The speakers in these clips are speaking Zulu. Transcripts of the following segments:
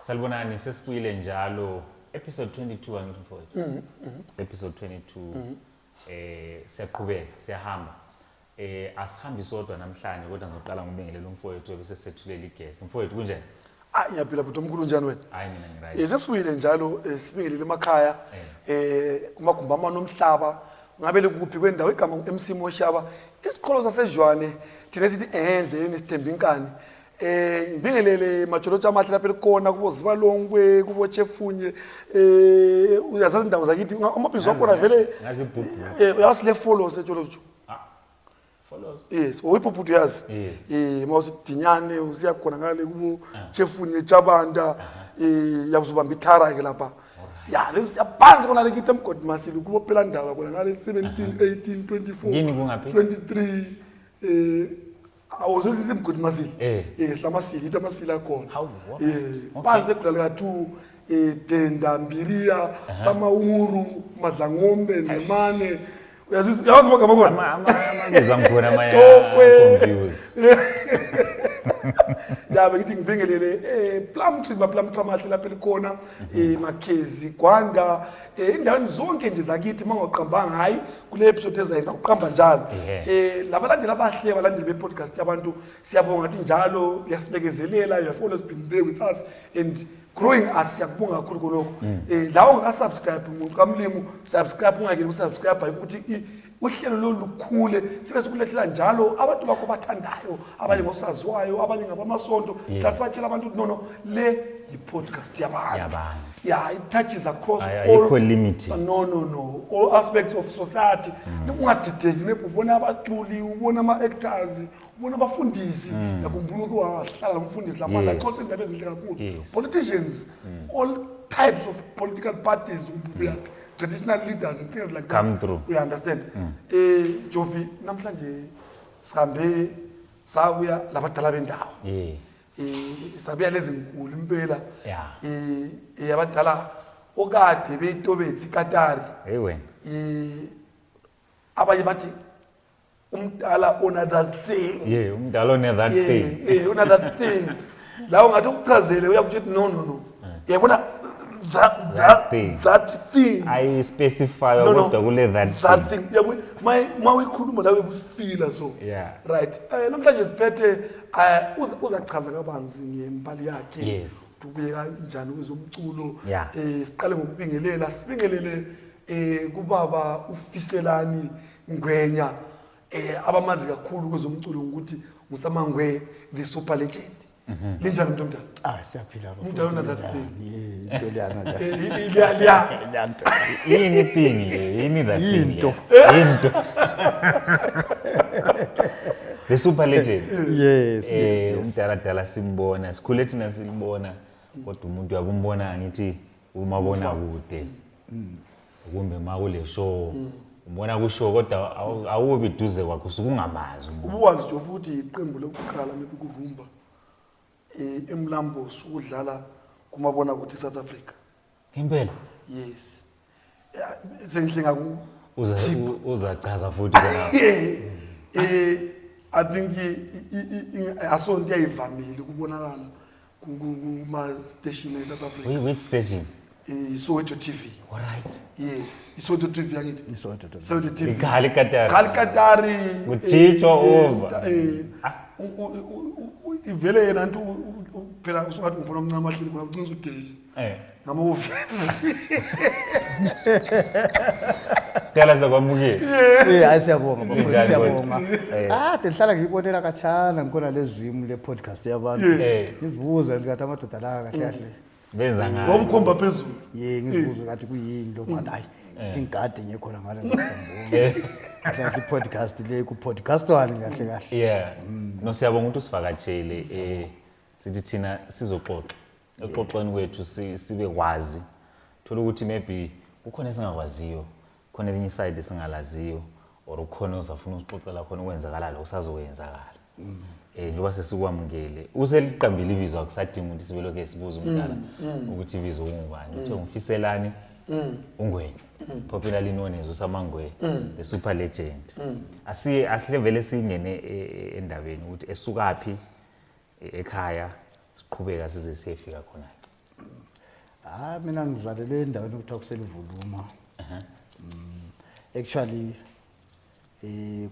Salibonani, sesibuyile njalo, episode 22, angithi mfowethu? Episode 22. Siyaqhubeka, siyahamba. Asihambi sodwa namhlanje, kodwa ngizoqala ngibingelele umfowethu bese sethulela i-guest. Mfowethu, kunjani? Ah, ngiyaphila bhuti omkhulu, njani wena? Hayi, mina ngi-right. Sesibuyile njalo, sibingelele emakhaya, kumagumbi amane omhlaba, ngabe likuphi kwendawo. Igama MC Moshaba, isiqholo sasejwane, thina sithi endleleni sithemba inkani. Ngibingelele majolotsha amahle lapha elikhona kubo Zibalongwe, kubo Chefunye, uyazazi indawo zakithi, amabhizo akhona vele. Ngazi ibhubhu. Uyazi le follows ejolotsho? Ah. Follows. Yes, oyiphuphuthi uyazi? Yes. Mawusidinyane usiya khona ngale kubo Chefunye, Chabanda, yabuzobamba ithara ke lapha. Ya, le siyaphansi khona le kithi emgodi masili kubo phela ndaba khona ngale 17, 18, 24. Yini, kungaphi? 23, awuzosisi imgodi masili. Silamasili, ithi amasili akhona. Hawu, what? Phansi egula lika 2, Denda, Mbiriya, Samauru, Madlangombe, Nemane. Uyazi, yazi amagama akhona? Amabizo angikhona amanye Tokwe. Confused. Ya, bengithi ngibingelele Plumtree, ma Plumtree amahle lapha elikhona, Makhezi, Gwanda, indaweni zonke nje zakithi. Mangaqambanga, hayi, kule episode ezayenza uqamba njalo. Labalandeli abahle, abalandeli be-podcast yabantu, siyabonga ukuthi njalo liyasibekezelela. You have always been there with us and growing us, siyakubonga kakhulu khonokho. La ungaka-subscribe, umuntu kamlimu, subscribe, ungakeli uku-subscribe ukuthi uhlelo lolu lukhule, sibe sikulethela njalo abantu bakho bathandayo, abanye ngosaziwayo, abanye ngabamasonto. Hlala sibatshela abantu ukuthi no, le yi-podcast yabantu. Yabantu. Yeah, it touches across all Ayikho limited. No, all aspects of society. Ungadideki, maybe ubona abaculi, ubona ama-actors, ubona abafundisi. Yakhumbula ukuthi wahlala nomfundisi lapha, xoxa indaba ezinhle kakhulu. Politicians, all types of political parties, uyaphi, traditional leaders and things like that. Come through. You understand? Jovi, namhlanje sihambe sabuya labadala bendawo. Sabuya lezinkulu impela. Abadala okade beyitobetsi ikatari. Hey wena. Abanye bathi umdala ona that thing. Yeah, umdala one that thing. Ona that thing. La ungathi ukuchazele, uyakutsho ukuthi no, uyabona that That thing. That thing. Ayi specify No. kodwa kule that that thing. Thing, uyabo, ma uyikhuluma lawe kufila so. Right, namhlanje siphethe, uzachaza kabanzi ngembali yakhe, ukuthi ubuye kanjani kwezomculo. Siqale ngokubingelela, sibingelele kubaba uFiselani Ngwenya, abamazi kakhulu kwezomculo ngokuthi nguSamangwe the super legend. Linjani, mntu omdala? Ah, siyaphila baba. Umdala una that thing. Yeah, into leyana la. Liya Leyanto. Yini thing le? Yini that thing? Into. Le? Into. The super legend. Yes, yes. Umdala dala simbona, sikhule thina silibona, kodwa umuntu uyakumbona ngithi umabona kude. Kumbe ma kule show, umbona ku show, kodwa awubi duze kwakho, usuke ungamazi umuntu. Ubuwazi nje futhi iqembu lokuqala maybe kurumba emlambo sukudlala kumabona kude South Africa? Impela. Yes. Sengihle ngaku Uza uzachaza futhi khona. I think asonto yayivamile ukubonakala kuma station e South Africa. Which station? Soweto TV. All right. Yes, iSoweto TV angithi. ISoweto TV. Soweto TV. Ikhali Katari. Khali Katari. Kutshitshwa over. Ivele yena nto phela usungathi ngifuna omncane ahleli khona, ucinisa udeyi ngamahhovisi. Dala, sakwamukela. Hayi, siyabonga bafowethu, Linjani siyabonga. kodwa? Ah, ndihlala ngiyibonela katshana ngikhona lezimu le podcast yabantu. Ngizibuza nje kathi amadoda la kahle kahle. Benza ngani? Wawukhomba phezulu. Ye, ngizibuza kathi kuyini lo ngathi, hayi, ingadi ngekhona ngale ngakambona. Kahle kahle i-podcast le ku-podcastwani kahle kahle. Yeah. No, siyabonga ukuthi usivakatshele. Sithi thina sizoxoxa. Exoxweni kwethu sibe kwazi. Thola ukuthi maybe kukhona esingakwaziyo, khona elinye i-side esingalaziyo, or ukhona ozafuna usixoxela khona okwenzakala lo kusazokwenzakala. Njengoba sesikwamukele, useliqambile ibizo, akusadingi ukuthi sibe lokhu sibuza umdala ukuthi ibizo ungubani. Uthe ungifiselani uNgwenya, popularly known as uSamangwe the super legend. Asiye asihle vele singene endabeni ukuthi esukaphi ekhaya, siqhubeka size siyefika khona. Hayi, mina ngizalelwe endaweni okuthiwa kuseluvuluma. Actually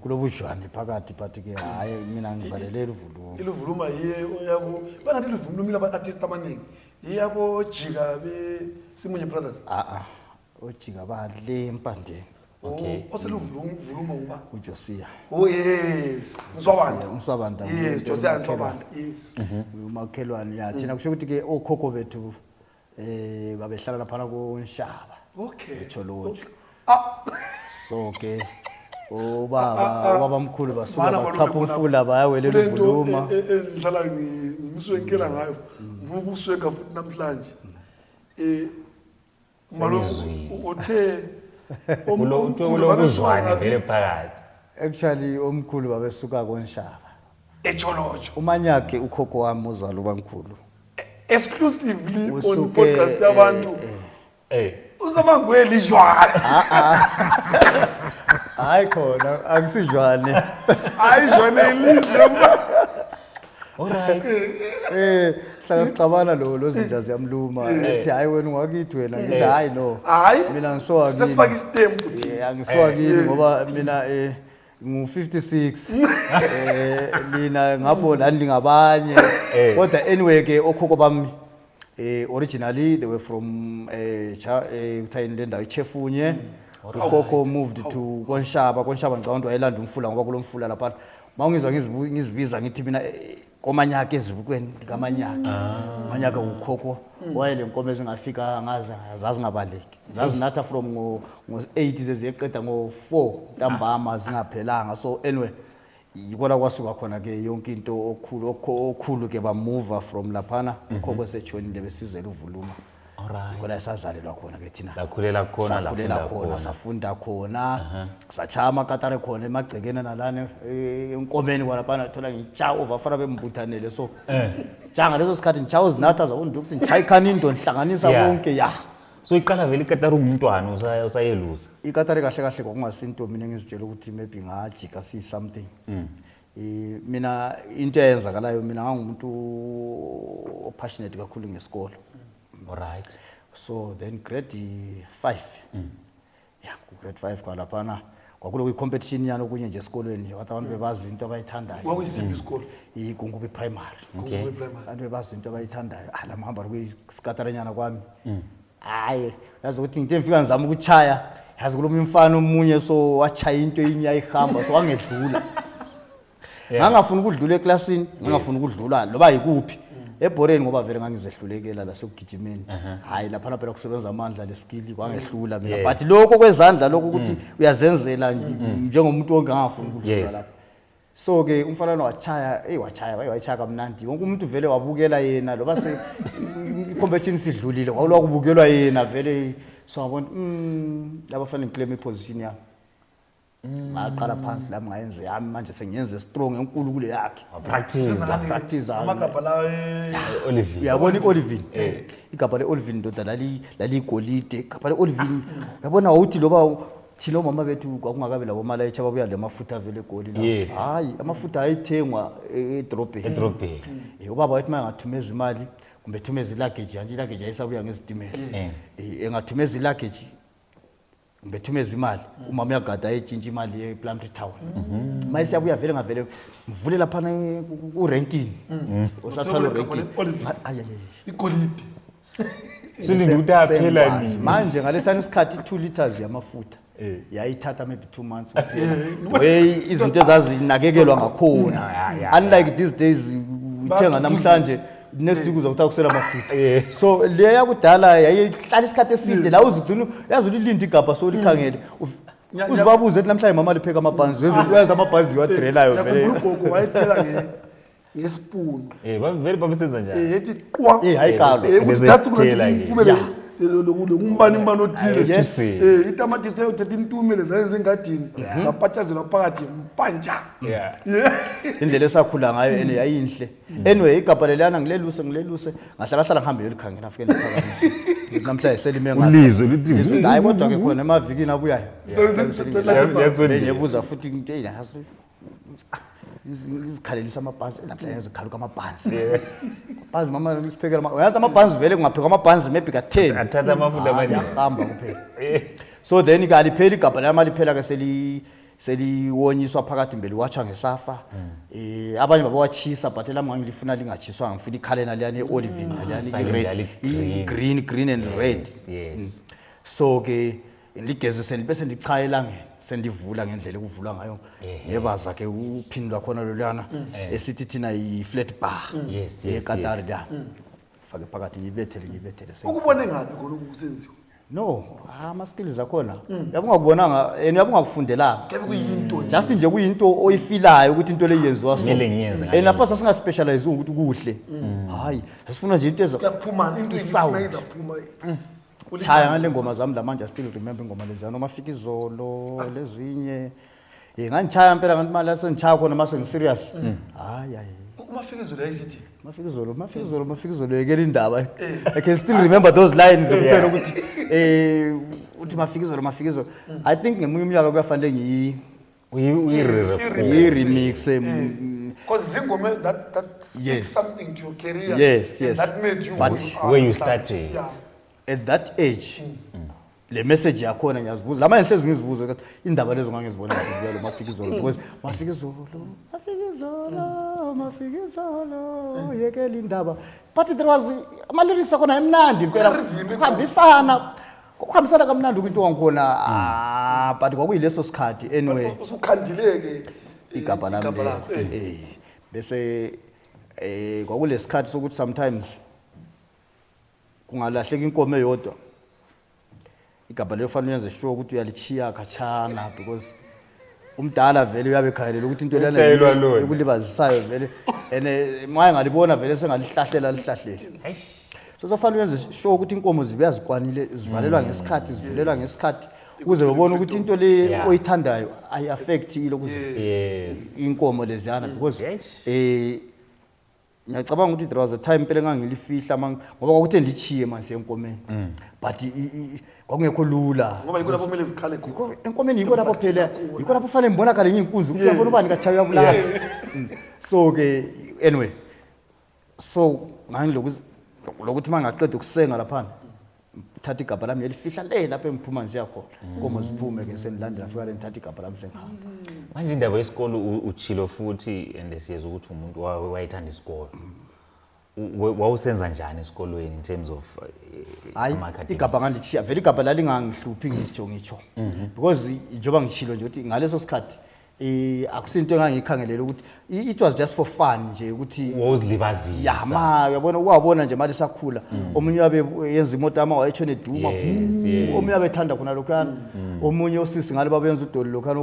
kulobuzhwane phakathi, but ke hayi, mina ngizalelwe eluvuluma. Iluvuluma yiye oyabo bangathi iluvulumile aba-artist amaningi, yiyabojika beSimunye Brothers. A-a, ojika bale empandeni. Okay. Oseluvuluma nguba? UJosiya. Oh yes, Nswabanda. Nswabanda. Yes, Josiah Nswabanda, yes. Umakhelwane ya thina. Kusho ukuthi ke okhokho bethu babehlala laphana koNshaba. ETsholotsho. Ah. So ke ubaba, ubaba mkhulu basuka Mana malume, bachapha khona umfula bayawelela kulento uvuluma. Engihlala ngimswenkela ngayo, ngifuna ukuswenka futhi namhlanje. Malume, Sengizwile. uthe omkhulu Kulokuzwane babesuka vele phakathi. Actually omkhulu babesuka koNshaba. eTsholotsho. Umanyake ukhokho wami uzala ubamkhulu. Exclusively on Usuke, podcast yabantu. Usamangweli jwane. Hayi khona angisijwane. Hayi, jwane ilizwe. Alright. Sihlala sixabana lo zinja ziyamluma, ethi hayi wena ungakithi, wena ngithi hayi no. Hayi. Mina ngisowakini. Sesifaka isitembu thina. Angisowakini ngoba mina ngu-56, lina ngapho nani lingabanye. Kodwa anyway ke okhokho bami originally they were from cha kuthiwa le ndawo iChefunye. Ukhokho moved to koNshaba. KoNshaba ngicabanga ukuthi wayelanda umfula ngoba kulo mfula lapha. Mawungizwa ngizibiza ngithi mina komanyaka, ezibukweni likamanyaka. Manyaka ukhokho wayele nkomo ezingafika ngaza zazingabaleki, zazinatha from ngo-8 zeziyeqeda ngo-4 ntambama zingaphelanga. So anyway yikona kwasuka khona ke yonke into. Okhulu okhulu ke bamuva from laphana, ukhokho setshonile besizela uvuluma. Yikona esazalelwa khona ke thina. Lakhulela khona, Sakhulela lafunda khona. khona. Safunda khona, satshaya amakatare khona emagcekeni nalana enkomeni kwalaphana. Thola ngitsha ovafana bembuthanele, so tsha ngaleso sikhathi ngitshaya uzinatha zakundukuthi, ngitshaya ikhanindo, ngihlanganisa konke ya. So iqala vele ikatari ungumntwana usayelusa. Ikatari kahle kahle kwakungasinto mina engizitshela ukuthi maybe ngajika siyi something. Mina into eyenzakalayo, mina ngangumuntu opassionate kakhulu ngesikolo. So then grade 5, ya, ku-grade 5 kwalaphana kwakulo kuyi-competition yana okunye nje esikolweni, wathi abantu bebazi into abayithandayo. Kwakuyisiphi isikolo? IGungubi Primary. Gungube Primary. Abantu bebazi into abayithandayo. Ah, lami hamba kuyisikatarenyana kwami, hayi yazi ukuthi ngithe ngifika ngizama ukuchaya, yazi kulo mfana omunye so wachaya into enye ayihamba, so wangedlula. Ngangafuni ukudlula eklasini, ngangafuni ukudlula loba yikuphi ebhoreni ngoba vele ngangizehlulekela lasekugijimeni. Hhayi laphana phela kusebenza amandla leskill, kwangehlula mina. But lokho kwezandla lokho ukuthi uyazenzela nje njengomuntu wonke, ngangafuni ukudlula lapho. So ke umfana lo wachaya, eyi wachaya, waye wachaya kamnandi, wonke umuntu vele wabukela yena loba se i-competition sidlulile, kwawulwa kubukelwa yena vele. So ngabona laba fanele ngiclaim iposition yami. Ngaqala phansi lami, ngayenze yami, manje sengiyenze strong enkulu kule yakhe. Practice. Practice. Amagabha lawa Olivine. Uyabona i-olivine, igabha le-olivine ndoda laliyigolide igabha le-olivine. Uyabona wawuthi loba thina omama bethu kwakungakabi labomalayitsha babuya lamafutha avele egoli la. Hayi, amafutha ayithengwa edorobheni. Edrobheni. Ubaba wayethi uma engathumeza imali kumbe ethumeza iluggage yanje, iluggage ayisabuya ngezitimela. Engathumeza iluggage kumbe ethumeza imali, umama uyagada ayetshintsha imali ePlumtree Town. Ma isiyabuya vele ngavele ngivule laphana urenkini osathwala Uthole urenkini. igabha le-olivine. Ay, ay, ay. Igolide. Silinde ukuthi aphela Sengikwazi. nini. Manje ngalesani isikhathi i-2 liters yamafutha yayithatha maybe 2 months kuphela, the way izinto ezazinakekelwa ngakhona. Unlike these days, uthenga namhlanje, next week uzawuthatha kusela amafutha. So le yakudala yayihlala isikhathi eside la, uzigcina yazi ulilinde igabha solikhangele. Uzibabuze ethi namhlanje mama lipheka amabhanzi, uyazi amabhanzi uwadrelayo vele. Ngiyakhumbula ugogo wayethela ngespoon. Vele babesenza njani? Ethi qwa. Eh, hayi kalo. Ukuthi Bese just sithela ke. kube lokumbani mbani othile. Yes. Itamatisi leyo uthatha intume lezayenze engadini, zapatshazelwa phakathi mpantsha. Indlela esakhula ngayo ene yayinhle. Anyway igabha leliyana ngileluse ngileluse, ngahlala hlala ngihambe yolikhangela, afike ndiphakamise. Ngithi namhlanje selime ngapha. Ulizwe lithi Lizwe, hayi kodwa ke khona emavikini abuyayo Liyasondela. ngiyebuza futhi ngithi eyi nasi ngizikhalelisa amabhansi namhlanje, ngizikhaluka amabhansi. Bhazi mama lisiphekela uyazi amabhanzi vele kungaphekwa amabhanzi maybe ka-10. Athatha amafutha amaningi. Liyahamba kuphela. So then ke alipheli igabha lama liphela ke seliwonyiswa phakathi mbele watsha ngesafa. Abanye babawachisa, but elami ngangilifuna lingatshiswanga, ngifuna ikhale naliyana e-olivine naliyana. Sale i-red, njalo i-green. Green and red. So ke ligezise bese ndichaya elangeni, sendivula ngendlela ekuvulwa ngayo. Ngebaza ke uphini lwakhona loluyana esithi thina yi-flat bar yekatari liyana, fake phakathi, ngiyibethele, ngiyibethele. Ukubone ngaphi khona ukusenziwa? No, ama-skills akhona uyabe ungakubonanga and uyabe ungakufundelanga. Kuyabe kuyinto nje. Just nje kuyinto oyifilayo ukuthi into le yenziwa so. Kumele ngiyenze ngale. And lapha sasingaspecialize ukuthi kuhle, hayi, sasifuna nje into Kuyaphuma into I-sound. engifuna izaphuma. Chaya ngale ngoma zami lamanje. I still remember ingoma leziyana, omafika izolo lezinye. Ngangichaya impela ngathi mali asengichaya khona mase ngiserious, hayi hayi. Umafika izolo yayisithi? Mafika izolo, mafika izolo, mafika izolo, yekela indaba. I can still remember those lines kuphela ukuthi uthi mafika izolo, mafika izolo. I think ngemunye umnyaka kuyafanele ngiyi Uyi-re-record. Ngiyi-remix. Because zingoma that speaks something to your career and that made you But who you are. Where you started. At that age le message yakhona ngiyazibuza lamanje, ngihlezi ngizibuza ukuthi indaba lezo ngangizibona ngaphi lo mafika izolo, because mafika izolo, mafika izolo, mafika izolo, yekela indaba. But there was ama-lyrics akhona emnandi impela. Kune-rhythm. Kuhambisana kamnandi kwinto wangikhona. Ah, but kwakuyileso sikhathi anyway. Usukhandile-ke Igabha lami igabha le. lakho. Bese kwakulesikhathi sokuthi sometimes kungalahleka inkomo eyodwa, igabha lelo fanele uyenze sure ukuthi uyalichiya khatshana, because umdala vele uyabe ekhangelela ukuthi into lena Utshelwa lona. ekulibazisayo vele, and maye ngalibona vele sengalihlahlela lihlahlele. Eish. So sofanele uyenze sure ukuthi inkomo zibuya zikwanile, zivalelwa ngesikhathi, zivulelwa ngesikhathi, ukuze bebone ukuthi into le oyithandayo ayi-affect ilokuze inkomo leziyana, because ngiyacabanga ukuthi there was a time phela engangilifihla ngoba kwakuthe nditshiye manje enkomeni, but kwakungekho lula. Ngoba yikho lapho kumele zikhale khona. Enkomeni yikho lapho phela, yikho lapho fanele ngibonakale ngiyinkunzi ukuthi uyabona ubani kachayo uyabulala. So ke anyway, so ngangiloku lokuthi uma ngaqeda ukusenga laphana, thatha igabha lami yelifihla le lapho engiphuma ngiya khona, inkomo ziphume ke, sendilandela, fika le ngithatha igabha lami sengihamba. Manje indaba yesikolo utshilo futhi, and siyezwa ukuthi umuntu wayethanda isikolo. Wawusenza njani esikolweni in terms of Hayi, ama-academics? Igabha nganditshiya vele, igabha lalingangihluphi ngitsho, because njengoba ngishilo nje ukuthi ngaleso sikhathi akusinto engangiyikhangelele ukuthi it was just for fun nje ukuthi Wawuzilibazisa. Ya, ma uyabona, uwabona nje mali sakhula, omunye uyabe yenza imoto yama wayetshona eduma, omunye abe ethanda khona lokhuyana, omunye osisi ngale babenza udoli lokhuyana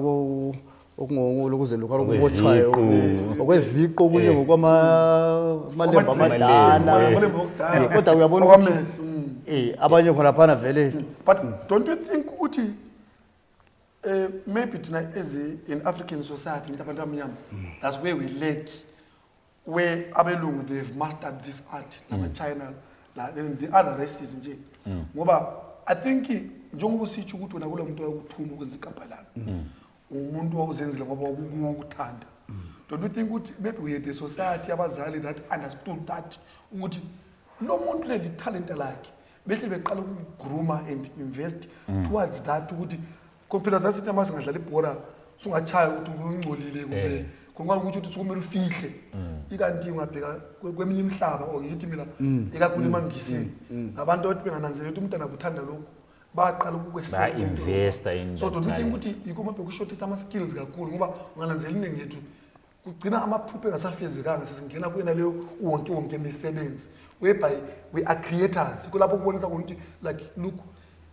okungolokuze lokhuyana okubotshwayo. Okweziqu. Okweziqu, okunye ngokwamalembu amadala. Amalembu okudala. Kodwa uyabona ukuthi Okwamehlo, abanye khonaphana vele. But don't you think ukuthi maybe thina as in African society, ngithi abantu abamnyama, that's where we lack, where abelungu, they've mastered this art, lama-China then the other races nje, ngoba I think njengoba usitsho ukuthi wena kulo muntu wakuthuma ukwenza igabha lami, umuntu wawuzenzela ngoba wakukuthanda, don't you think ukuthi maybe we had a society, abazali that understood that ukuthi lo muntu leli talent lakhe, behle beqala ukugrooma and invest towards that, ukuthi phela sasithi uma singadlala ibhora sungatshaya ukuthi ungcolile kumbe kungani, ukuthi sukumele ufihle, ikanti ungabheka kweminye imihlaba or ngithi mina ikakhulu emangisini, abantu abathi bengananzeleli ukuthi umntana kuthanda lokhu, baqala ukukweseka. Ba-investa in So that don't you think talent. ukuthi yikho mhlawumbe kushotisa ama-skills kakhulu, ngoba ungananzelela iningi lethu kugcina amaphupho engasafezekanga, sesingena kuyena leyo wonke wonke imisebenzi, whereby we are creators? Kulapho kubonisa khona ukuthi like, look,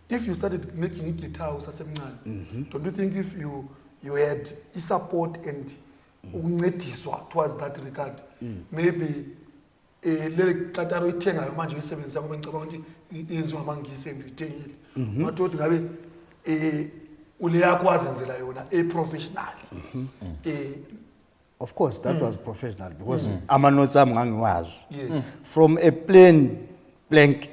if you started making i-guitar usasemncane, don't you think if you had i-support and ukuncediswa towards that regard, maybe le kataro oyithengayo manje uyisebenzisa, ngoba ngicabanga ukuthi yenziwa ngamangisi and uyithengile, ungathi ukuthi ngabe ule yakho wazenzela yona e-professional? Of course that was professional, because ama-notes ami ngangiwazi from a plain plank,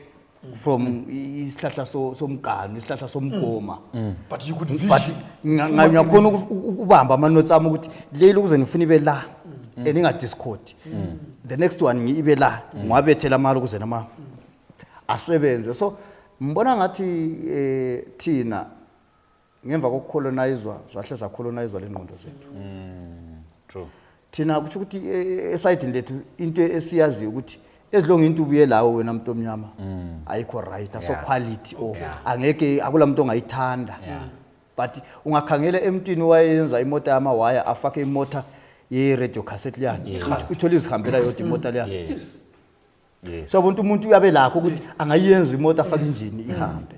from isihlahla somganu, isihlahla somgoma. But you could But vision. ngiyakhona ukubamba ama-notes ami ukuthi leli ukuze ngifuna ibe la and ingadiscord. The next one ngibe la, ngiwabethela amali ukuze nama asebenze. So ngibona ngathi thina ngemva kokucolonizwa zahle sacolonizwa lengqondo zethu. True. Thina kusho ukuthi esayidini lethu into esiyaziyo ukuthi ezilonga into ubuye lawo wena muntu omnyama ayikho right, aso quality or angeke, akula muntu ongayithanda. But ungakhangela emntwini owayenza imota yamawaya, afake imota ye-radio cassette liyana, uthole izihambela yodwa imota liyana. So abantu, umuntu uyabe lakho ukuthi angayenza imoto, afake injini ihambe.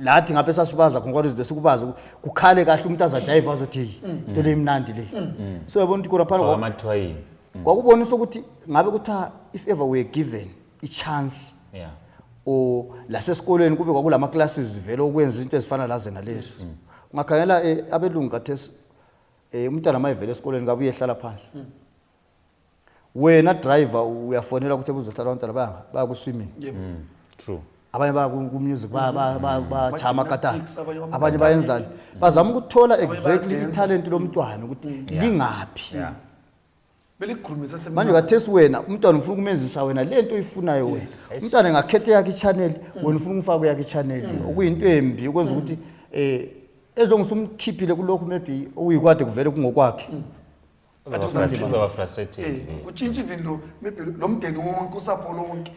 Lathi ngapha esasibaza khona, kodwa izinto sikubaza kukhale kahle, umuntu azajayiva azothi, "Hey, into le imnandi le." So yabona ukuthi khona Faka phana amathwayini. kwakubonisa ukuthi ngabe kuthiwa if ever we were given i-chance or lasesikolweni kube kwakulama classes vele okwenza into ezifana laze nalezi. Ungakhangela abelungu kathesi, umntwana mayevele esikolweni kabuye ehlala phansi. Wena driver uyafonela ukuthi buzohlala abantwana baya ku-swimming. True. Abanye baya ku-music, bachaya amakatara. Gymnastics, abanye Abanye bayenzani, bazama ukuthola Abanye exactly bayadansa. italent lomntwana ukuthi lingaphi. Belikhulumisa. Manje kathesi wena umntwana ufuna ukumenzisa wena lento oyifunayo wena. Umntwana engakhetha yakhe i-channel, wena ufuna ukumfaka yakhe i-channel, okuyinto embi ukwenza ukuthi as long usumkhiphile kulokhu maybe okuyikwade kuvele kungokwakhe. Uzoba frustrated. Kutshintsha even lo maybe lo mndeni wonke, usapho lonke.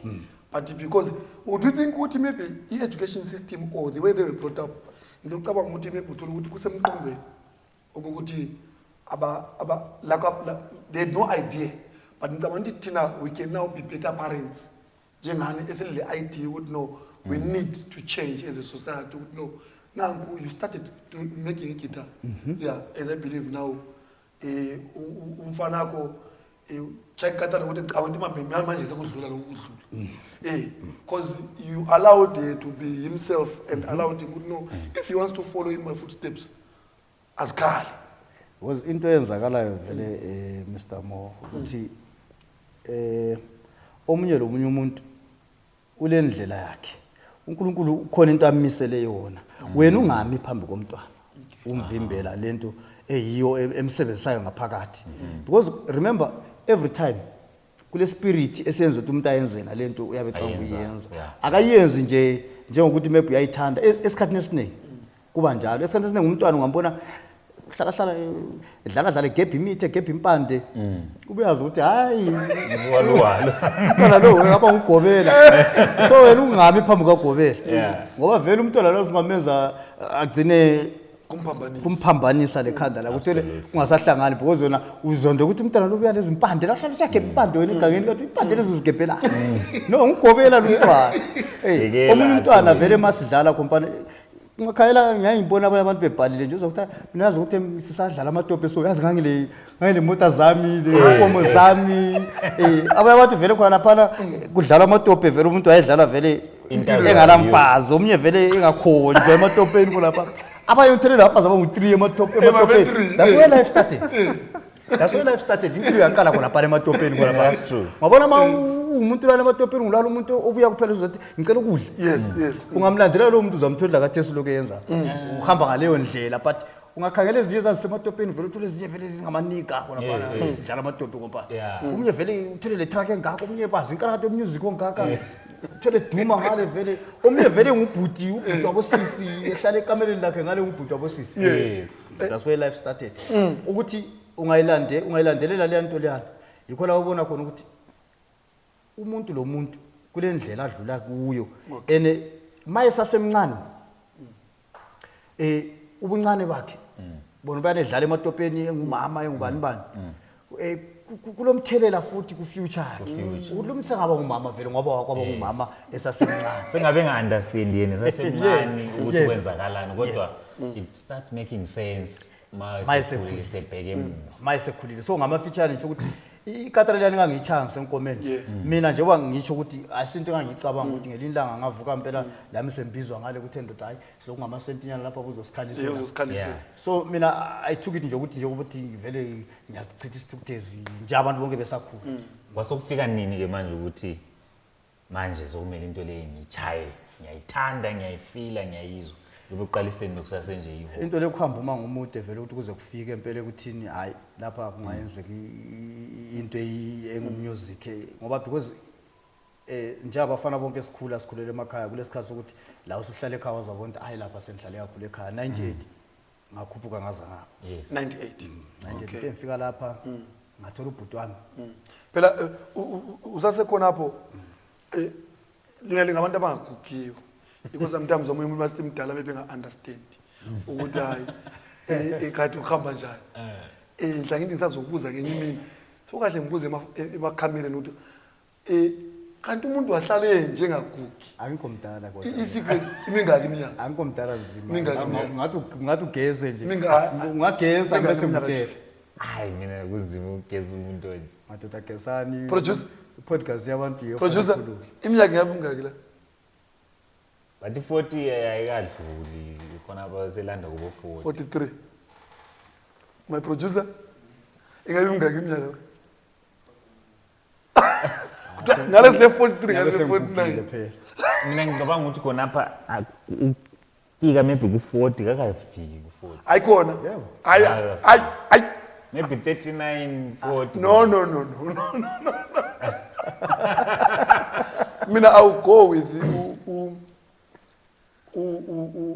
But because would you think ukuthi maybe i-education system or the way they were brought up, ngicabanga ukuthi maybe uthola ukuthi kusemqondweni ukuthi aba like they had no idea, but ngicabanga ukuthi thina we can now be better parents njengani eselile idea ukuthi no, we need to change as a society, ukuthi no, nanku you started making a guitar, yeah, as I believe now umfana wakho check katana ukuthi cabanga ukuthi mame manje sekudlula lokhu kudlula, because you allowed to be himself and allowed him ukuthi no, if he wants to follow in my footsteps, azikhali. Because into eyenzakalayo vele, Mr Mo, ukuthi omunye lomunye umuntu ulendlela yakhe. UNkulunkulu ukhona into amisele yona. Wena ungami phambi komntwana umvimbela lento eyiyo emsebenzisayo ngaphakathi, because remember, every time kule spirit esenza ukuthi umuntu ayenze nalento uyabe ecabanga Ayenza, ukuyenza, akayenzi nje njengokuthi maybe uyayithanda. Esikhathini esiningi kuba njalo. Esikhathini esiningi umntwana ungambona hlala hlala edlala dlala, egebha imithi, egebha impande, ubuyazi ukuthi hayi, Waluwalo. Umntwana lo ngaba ngugobela. So wena ungami phambi kukagobela, ngoba vele umntwana lo singamenza agcine Kumphambanisa. Kumphambanisa lekhanda la kuthele kungasahlangani, because wena uzonde ukuthi umntwana lo uya lezi impande la, hlala usagebha impande wena egangeni, lathi impande lezi uzigebhela no, ngugobela lo mntwana. Yekela, Omunye umntwana athule. Vele masidlala kompana ungakhayela, ngiyayibona abanye abantu bebhalile nje, uzokuthi mina yazi ukuthi sisadlala amatope, so yazi ngangile mota zami, le nkomo zami. Abanye abantu vele khona laphana kudlalwa amatope, vele umuntu wayedlala vele Into azaziyo. engalamfazi, omunye vele engakhonjwa ematopeni kulapha, abanye uthelele abafazi abangu-three ematopeni. Three, That's where life started, that's where life started. Impilo yaqala khona phana ematopeni khona. That's true. Ngabona ma umuntu lana ematopeni ngulala umuntu obuya kuphela uzothi ngicela ukudla. Ungamlandela lowo muntu, uzamthola kathesi lokhu eyenza, uhamba ngaleyo ndlela. But ungakhangela ezinye ezazisematopeni vele, uthole ezinye vele zingamanika khona phana sidlala amatopi kompana. Omunye vele uthole le truck engaka, omunye bazi inkalakatha music ongaka, uthole duma ngale vele, omunye vele ngubhuti, ubhuti wabosisi ehlala ekameleni lakhe ngale, ngubhuti wabosisi. That's where life started. Ukuthi ungayilandelela leya nto leyana, yikho la ubona khona ukuthi umuntu lo muntu kule ndlela adlula kuyo, and maye sasemncane, ubuncane bakhe bona bayanedlala ematopeni, engumama, engubani bani, kulomthelela futhi ku-future yakhe ukuthi lo muntu sengaba ngumama vele, ngoba wakwaba ngumama esasemncane. Sengabe nga-understand yena esasemncane ukuthi kwenzakalani, kodwa it starts making sense ma Ma esekhulile, sebheke emuva. Ma esekhulile. So ngamafitshane nje ukuthi ikatara leyani ngangiyitshaya ngisenkomeni. Mina njengoba ngitsho ukuthi asinto engangiyicabanga ukuthi ngelinye ilanga ngavuka mpela lami sembizwa ngale ukuthi endoda, hayi, sokungamasentinyana lapha kuzosikhalisa. Uzosikhalisa. So mina I took it nje ukuthi njengokuthi vele ngiyasichitha isithukuthezi nje abantu bonke besakhula. Kwasokufika nini-ke manje ukuthi manje sokumele into leyo ngiyichaye, ngiyayithanda, ngiyayifila, ngiyayizwa? Lobu ekuqaliseni bekusasenje yiho. Into lekuhamba uma ngumude vele ukuthi kuze kufike empela ekuthini hayi lapha kungayenzeka into engumusic ngoba because njengabafana bonke sikhula sikhulele emakhaya kulesikhathi sokuthi la usuhlala ekhaya wazwabona ukuthi hayi lapha sengihlale kakhulu ekhaya 98 ngakhuphuka ngaza ngapha. Yes. 98. 98. Okay. Ngifika lapha ngathola ubhuti wami. Phela usasekhona apho lingalinga abantu abangagugiyo because sometimes omunye umuntu masithi mdala bebe nga-understand ukuthi hayi khathi ukuhamba njani. Nhla ngithi ngisazokubuza ngenye imini so kahle ngibuze emakhamereni ukuthi kanti umuntu wahlale nje engagugi. Angikho mdala kodwa. I-secret imingaki iminyaka? Angikho mdala nzima. Mingaki iminyaka? Ngathi ugeze nje. Mingaki Ungageza bese iminyaka ngitshela. nje? Hayi mina kunzima ukugeza umuntu onje. Madoda gezani. Producer. Podcast yabantu yiyo. Producer, iminyaka ingabe mingaki la? Bathi 40 ayikadluli khona abaselanda kubo 40. 43. My producer, ingabe mingaki iminyaka la? Ngale sile 43 ngale Ngabe 49. sengigugile phela. Mina ngicabanga ukuthi khona apha ufika maybe ku-40 kakafiki ku-40. Ayikhona. Yebo. Hayi hayi hayi. Maybe 39 40. No no no no no no no. Mina I will go with u u u u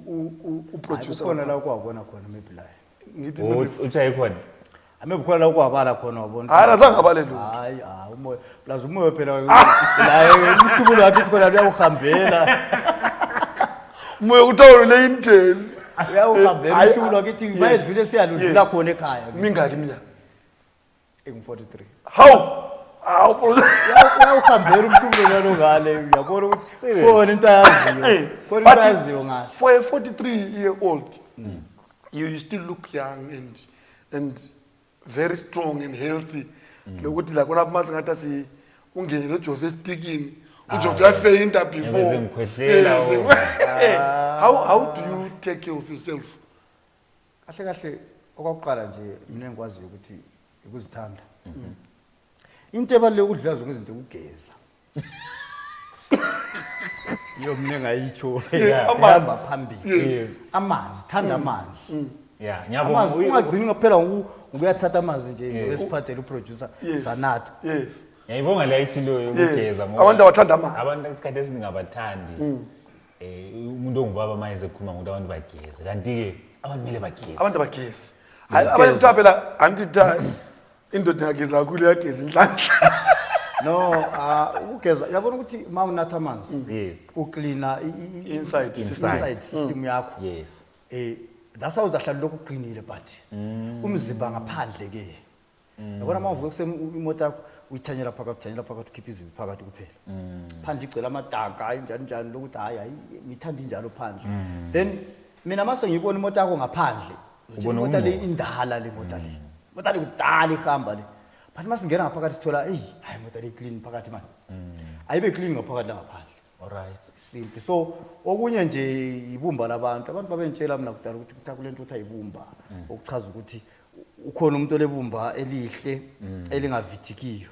u u u producer. Kukhona la okwabona khona maybe la. Ngithi maybe Uthi ayikhona. Maybe kukhona la okwabala khona wabona. Hayi azange abale lutho. Hayi ah umoya plus umoya phela la umhlubulo wakhe uthi khona uyawuhambela. Umoya kuthiwa le intel. Uyawuhambela Hayi, umhlubulo wakhe ithi bayedlule siyaludlula khona ekhaya. Mingaki iminyaka? Engu 43. Hawu. Hawu producer. Uyawuhambela umhlubulo lalo ngale uyabona ukuthi khona into ayaziyo. Khona But into ayaziyo ngale. For a 43 year old, you still look young and very strong and healthy. Lokuthi la khona mase ngathi asi ungene lo Jofe estikini. uJofe uyafeyinta before. Yabe sengikhwehlela, Yes. oh. How do you take care of yourself? Kahle kahle okwakuqala nje mina engikwaziyo ukuthi ukuzithanda. Into ebaluleke ukudlula zonke izinto ukugeza. Iyo mina engayitsho. Yeah. Ihamba phambili. Yes. Amanzi, thanda amanzi. Yeah, ngiyabonga. Amanzi ungagcini ngaphela ngokuyathatha amanzi nje ngesiphathele uproducer Yes. sanatha. Yes. Ngiyayibonga le ayitshiloyo Yes. ukugeza ngoba Abantu abathanda amanzi. Abantu isikhathi esiningi abathandi. Umuntu ongubaba manje ekhuluma ngokuthi abantu bageze. Kanti-ke abantu kumele bageze. Abantu abagezi. Hayi abanye kuthiwa phela anti indoda ingageza kakhulu iyageza inhlanhla. No, ukugeza uyabona ukuthi uma unatha amanzi Yes. uklina Inside system. inside system yakho. Yes. That's how uzahlala lokhu uqinile but umzimba ngaphandle ke. Yabona uma uvuka ekuseni imoto yakho uyithanyela phakathi, uthanyela phakathi, ukhipha izinto phakathi kuphela. Phandle igcwele amadaka, hayi njani njani lokuthi hayi hayi ngithanda injalo phandle. Then mina mase ngiyibona imoto yakho ngaphandle, ngithi Ubona imoto le ukungcola. indala le moto le. Imoto le kudala ihamba le. But mase ngena ngaphakathi sithola hey hayi imoto le clean phakathi manje. Ayibe clean ngaphakathi la ngaphandle. All right. Simple. So okunye nje ibumba labantu, abantu babentshela mina kudala ukuthi kuthiwa kule nto ukuthi ayibumba, okuchaza ukuthi ukhona umuntu olebumba elihle elingavithikiyo.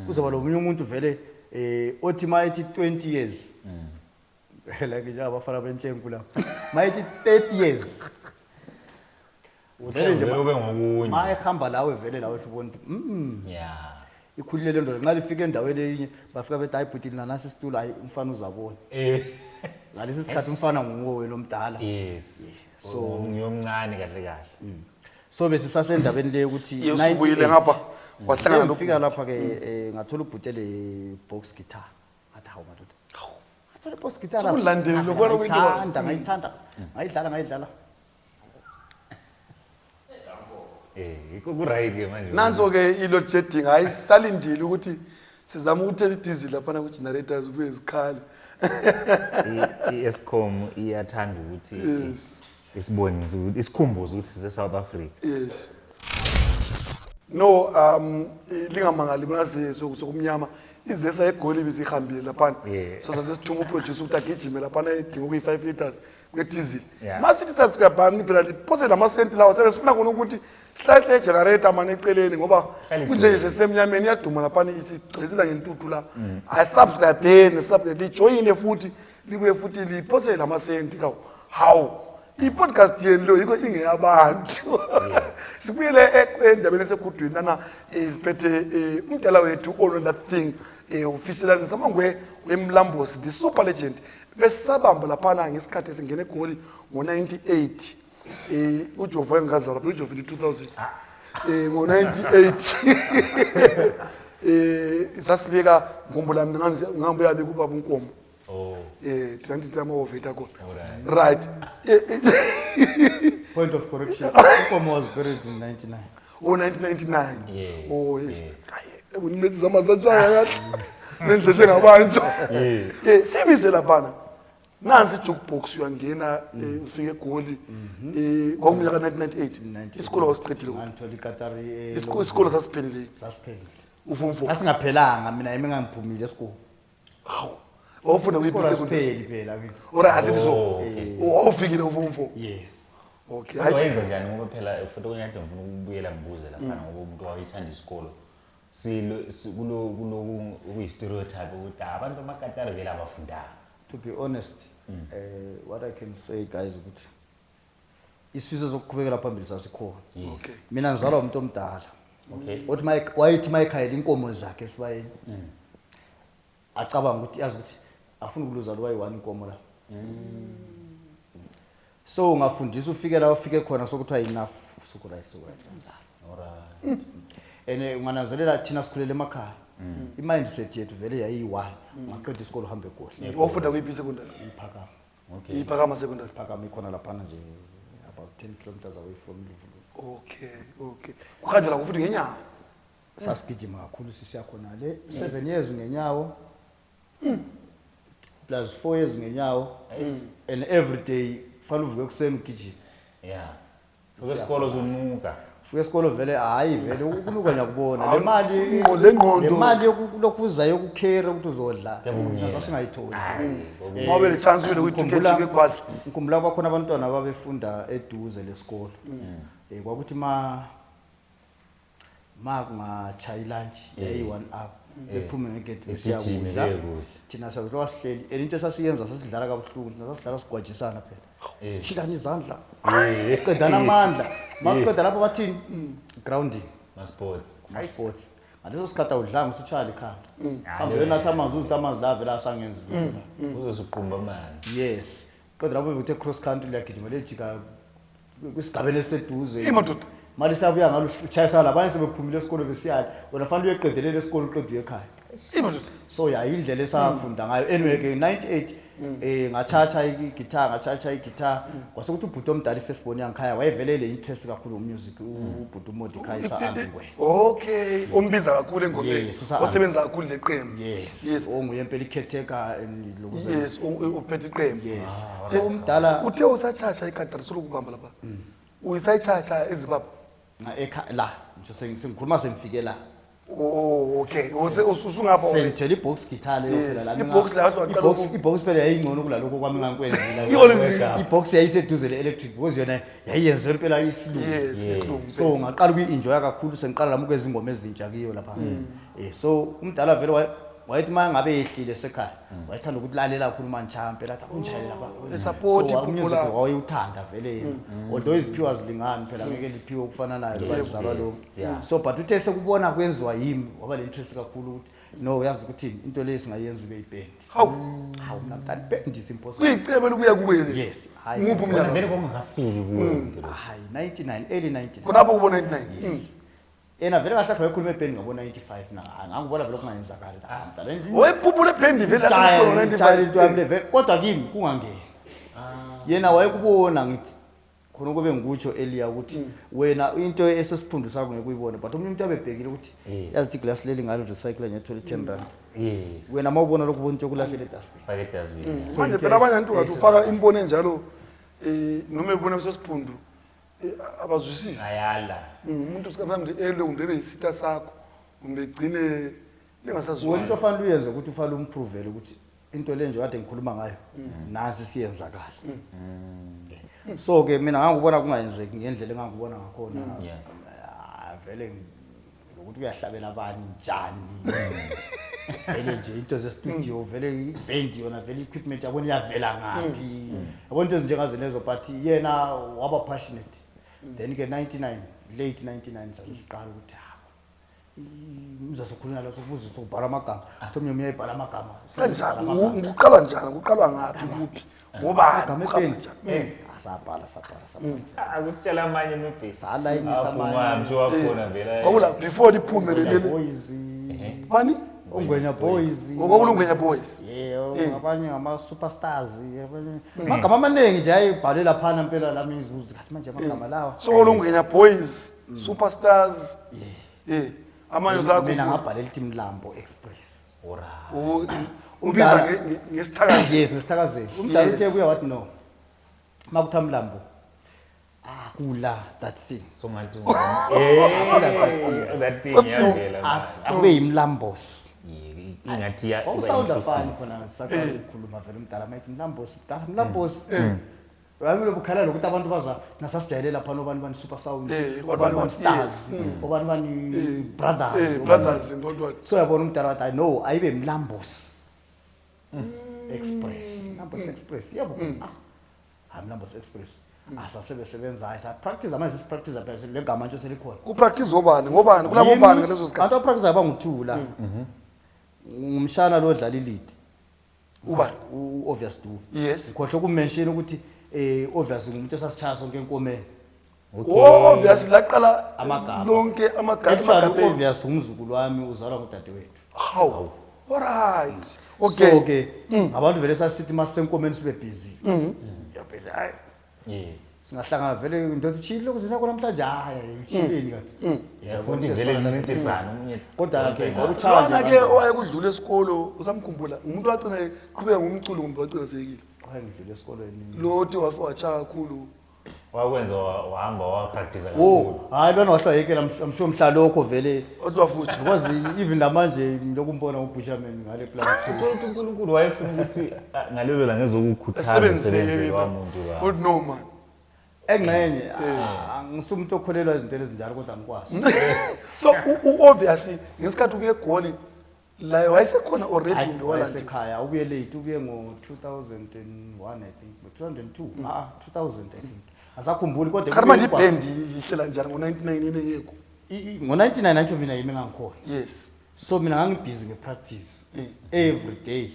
Kuzoba lo munye umuntu vele othi mayethi 20 years. Like nje abafana bentshenku lapha. Mayethi 30 years. Vele nje Vele ube ngokunye. Mayehamba lawe vele lawe uthi ubona ukuthi, Yeah. Ikhulile le ndoda nxa lifika endaweni eyinye bafika bethi hayi bhuti lina nasi isitulo hayi umfana uzabona. Ngalesi sikhathi umfana nguwe wena omdala. Yes. So So ngiyomncane kahle kahle. So bese sasendabeni le ukuthi Ye, usubuyile ngapha, wahlangana Ngifika nobhuti. lapha ke ngathola ubhuti le box guitar. Ngathi hawu madoda. Ngathola box guitar. Sekulandele lokho kwento. Ngayithanda, ngayithanda. Ngayidlala, ngayidlala. Ikho ku right ke manje. Nanso ke i-load shedding hayi salindile ukuthi sizama ukuthela idiesel lapha ku generators kubuye zikhale. I-Eskom iyathanda ukuthi Yes. isibonise ukuthi isikhumbuze ukuthi sise South Africa. Yes. No, lingamangali bona sokumnyama izesa eGoli bizihambile lapha. Yeah. So sasithuma uproducer ukuthi agijime lapha edinga ukuyi 5 liters kwe diesel. Yeah. Masithi subscribe bani phela liphose lamasenti lawo sesifuna khona ukuthi sihlahle generator manje eceleni ngoba Hlale kunje igcwele. sesemnyameni iyaduma lapha isigcwele ngentuthu la. Ayi subscribe ni subscribe join futhi libuye futhi liphose lamasenti kawo. How? I-podcast yenu lo yikho ingeyabantu. Sibuyele endabeni esegudwini lana siphethe umdala wethu all that thing ufiselani Samangwe wemlambosi, the super legend. Besabamba laphana ngesikhathi esingena eGoli ngo-98. UJova engazalwa phela, uJova 2000. Ngo-98 sasibeka ngombo lami ngangibuya bekubaba uNkomo. Oh. Thina ndithi ama-ovate khona. Alright. Right. Point of correction. Ukomo was buried in 99. Oh, 1999. Yes, Oh yes. yes. Hayi, unimethi zamasatshanga kahle. Sengisheshe ngabanjwa. Sibize laphana. Nansi i-jukebox, uyangena ufike eGoli. Kwakuminyaka 1998. Isikolo wasiqedile. Ngangithola ikatari Isikolo sasiphelile. Sasiphelile. Ufumfo. Sasingaphelanga mina, yimi ngangiphumile esikolo. Hawu. Wawufunda kuyiphi Isikolo secondary? asipheli phela kithi. Ora asithi so. Oh, okay. Wawufikile ufumfo. Yes. Okay. Kodwa Hayi. wenza njani, ngoba phela futhi okunye kade ngifuna ukubuyela ngibuze laphana, ngoba umuntu wayethanda isikolo silo kulo kuyi-stereotype ukuthi abantu amakatari vele abafundanga. To be honest, what I can say guys ukuthi isifiso sokuqhubekela phambili sasikhona. Okay. Mina ngizalwa umuntu omdala. Okay. Othi wayethi mayekhayela inkomo zakhe esibayeni. Acabanga ukuthi yazi ukuthi afuna ukuluza lo wayi-one inkomo la. So ungafundisa ufike la ufike khona sokuthiwa enough, suku right, suku right. Alright. And ungananzelela thina sikhulele emakhaya. I-mindset yethu vele yayiyi-one. Ungaqeda isikolo uhambe kuhle. Wawufunda kuyiphi secondary? Iphakama. Okay. Iphakama secondary. Iphakama ikhona laphana nje about 10 kilometers away from Luvulu. Okay. Kuhanjwa la futhi ngenyawo. Sasigijima kakhulu sisiya khona le 7 years ngenyawo plus 4 years ngenyawo, and every day fanele uvuke ekuseni ugijime. Yeah. Fike isikolo zunuka. Ufike esikolo vele, hayi vele ukunuka ngiyakubona le Hawu, mali le ngqondo. Le mali yokulokhuza yokukhera ukuthi uzodla Kuyavunyelwa. sasingayitholi. Hayi. Ngoba le chance vele ukuthi Ngikhumbula- ujike egwadla. Ngikhumbula kwakhona abantwana babefunda eduze lesikolo. Kwakuthi ma kungachayi lunch yayi-1 hour, bephume ngegedi Begijime besiyakudla. beyekudla. Thina sakuthi sihleli and into esasiyenza sasidlala kabuhlungu, thina sasidlala sigwajisana phela, sishilana izandla, siqedana amandla. Makuqeda lapho bathini? Grounding. Ma-sports. Ama-sports. Ngaleso sikhathi awudlanga, usutshaya likhanda, hambe Hayi. uyonatha amanzi, uzithi amanzi la vele asangenzi lutho la. Uzosuqumba amanzi. Yes, kodwa lapho bekuthi cross country liyagijima lejika kwisigabeni esiseduze. Madoda. Mali siyabuya ngalo utshayisana labanye sebephumile esikolo besiyali, wena fanele uyeqedelela esikolo, uqede uye ekhaya. Madoda. So ya, indlela esafunda ngayo. Anyway ke 98 ngathatha i-guitar, ngathatha i-guitar, kwase kuthi ubhuti omdala, i-firstborn yangikhaya, wayevele le interest kakhulu music, ubhuti uMordecai Sa-Angwe. Okay, ombiza kakhulu engomeni. Yes, Osebenza kakhulu leqembu. Yes. Yes. Onguye impela i-caretaker and lokuze. Yes, uphethe iqembu. Yes, so umdala Uthe usatshatsha ikatari solokubamba lapha. Uyisayichacha eZimbabwe? La ngisho sengikhuluma sengifike la. Oh, okay. Usungapha already. Sengithele i-box guitar leyo phela Yes, la. I-box la wathi waqala I-box phela yayingcono kulalokho kwami engangikwenzile. I-Olive. I-box yayiseduze le-electric because yona yayiyenzelwe impela isilungu. Yes, isilungu. So ngaqala ukuyi-enjoya kakhulu, sengiqala lami ukwenza ingoma ezintsha kiyo lapha. So umdala vele wayethi uma ngabe yehlile sekhaya wayethanda ukuthi lalela kakhulu manje impela, athi akungishayele lapha. E-support So, iphupho umusic lakho. wayewuthanda vele yena, although iziphiwo azilingani phela, ngeke liphiwe okufana nayo loba lo. Yes. So but uthe sekubona kwenziwa yimi waba le interest kakhulu ukuthi no, uyazi ukuthi into le singayenza ube ibhendi. Hawu, Hawu, mina mntana, ibhendi is impossible. Kuyicebo lokuya kuwe. Yes, hayi. Nguphi Wena umnyaka? vele kwakungakafiki kuwe konke lokhu. Hayi, 99, early 99. Khonapho kubo 99. Yes, yena vele kahle kahle wayekhuluma ebhendi ngabo 95 na ngangibona vele okungayenzakali. Ah, mntana, Wayephuphu lebhendi vele Tshaya, tshaya into yami 95. le vele, kodwa kimi kungangeni. Yena wayekubona, ngithi khona kube ngikutsho earlier ukuthi wena into esesiphundu sakho ngeke uyibone, but omunye umuntu abebhekile ukuthi yazi ukuthi iglasi leli ngalo recycle ngethole 10 rand. Wena uma ubona lokhu ubona into yokulahlele edustbin. Fake edustbin. Manje phela abanye abantu ngathi ufaka imbono enjalo noma ebona sesiphundu abazwisisi. Ayala. Umuntu mhlawumbe elwe kumbe ebe yisitha sakho kumbe egcine Wena lingasazwani. into ofanele uyenze ukuthi ufanele umprovele ukuthi into le nje kade ngikhuluma ngayo nasi siyenzakala. So ke mina ngangikubona kungayenzeki ngendlela engangikubona ngakhona. Ah, vele lokuthi uyahlabela abani njani. Vele nje into ze-studio, vele ibhendi yona, vele i-equipment yabona iyavela ngaphi, yabona into ezinjengazo lezo, but yena waba passionate. Then ke 99, late 99, sasiqala ukuthi habo mzasokhuluma lo sokubuza sokubhala amagama, kuthi omunye uyayibhala amagama. Kanjani? Kuqalwa njani? Kuqalwa ngaphi, kuphi, ngobani? Amagama Kuhamba ependi. njani? Asabhala, sabhala, sabhala. Akusitshela amanye maybe. Salayinisa amanye. Aphuma wakhona vele. Kwakula before liphume leli. Boys. Bani? Ongwenya Boys. Kwakulungwenya Boys. Yebo, abanye ngama-superstars, abanye amagama amaningi nje ayibhalwe laphana mpela lami ngizuza kathi manje amagama lawa. So olungwenya Boys, Superstars, amanye uzakho. Mina ngabhalela ithi Mlambo Express. Ora. Ubiza ngesithakazi. Yes, ngesithakazelo. Umdala uthe kuya wathi no, makuthiwa Mlambo akula that thing. So ngathi that thing yavela. Akube yimlambos. Ingathi ya. Kwakusawunda fani khona saqala ukukhuluma vele umdala mayithi Mlambos, dala Mlambos. Wami lobukhala lokuthi abantu baza nasasijayele lapha nobani bani Super Sound, obani bani Stars, obani bani Brothers, Brothers and what what. So yabona umdala wathi hayi no, ayibe Mlambos Express, Mlambos Express, yebo. Ah, hayi Mlambos Express asasebesebenza, hayi sa-practice manje, si-practice phela le gama nje selikhona. Kupractice obani, ngobani, kulabo bani ngaleso sikhathi? Abantu abapractice abangu-two la, ngumshana lo odlala i-lead. Ubani? U-Obvious Do. Yes. Ngikhohlwe ukumention ukuthi Obvious ngumuntu esasitshaya sonke enkomeni. Oh, obvious laqala Amagama. lonke amagama. Actually Amagama. u-Obvious umzukulu wami, uzalwa ngudadewethu. How? Alright. Okay. So ke ngabantu vele sasithi masisenkomeni sibe busy. Busy, hayi. Singahlangana vele, ndoda utshile lokuzina namhlanje, hayi utshileni kanti. Yabona vele lincintisana omunye. Kodwa ke kwakuchaya Lwana nje. ke owayekudlula esikolo usamkhumbula, umuntu wagcina eqhubeka ngomculo kumbe wagcina seyekile? Wayengidlula esikolweni. Lo othi wachaya kakhulu. Wakwenza wahamba wapractice kakhulu. Oh, hayi lona wahlwayekela, I'm sure mhla lokho vele Wathi wafuthi. because even namanje ngilokumbona uBusherman ngale plan. Uthola ukuthi uNkulunkulu wayefuna ukuthi ah, ngalelo langa ezokukhuthaza Esebenzise umsebenzi yena. wamuntu ba. Uthi no man. Engxenye angisumuntu okholelwa ezintweni ezinjalo kodwa angikwazi. So u-obviously ngesikhathi ubuye eGoli la wayesekhona already kumbe walandi? Wayesekhaya, ubuye late, ubuye ngo-2001 I think, 2002, ah 2000 I think, asakhumbuli kodwa. Kanti manje ibhendi ihlela njani ngo-99 yena engekho? Ngo-99 antsho mina yimi engangikhona. So mina ngangibhizi nge-practice every day.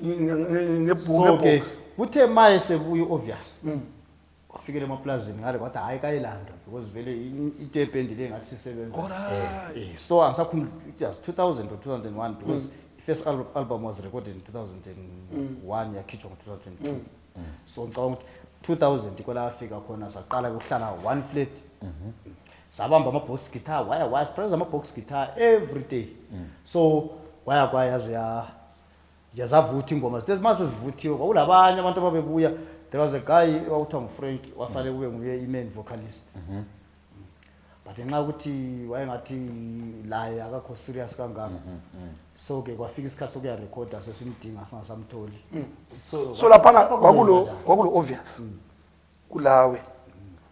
Ngebhuku. So ke Ngebox. kuthe maye sebuye u-Obvious wafikela emaplazini ngale kwathi hhayi kayilandwa because vele into ebhendi le ngathi sisebenza. Alright. So angisakhumbuli it was 2000 or 2001 because i-first album was recorded in 2001, yakhitshwa ngo-2002, so ngicabanga ukuthi 2000 iko la afika khona. Saqala ukuhlala one flat, sabamba ama-box guitar, waya waya sipractice ama-box guitar every day. So kwaya kwaya yaze ya yazavutha ingoma zithe mase zivuthiwe kwakulabanye abantu ababebuya. There was a guy owakuthiwa nguFrank, wafanele kube nguye i-main vocalist, but ngenxa yokuthi wayengathi laye akakho serious kangaka, so ke kwafika isikhathi sokuyarekhoda sesimdinga singasamtholi. So laphana kwakulo Obvious kulawe,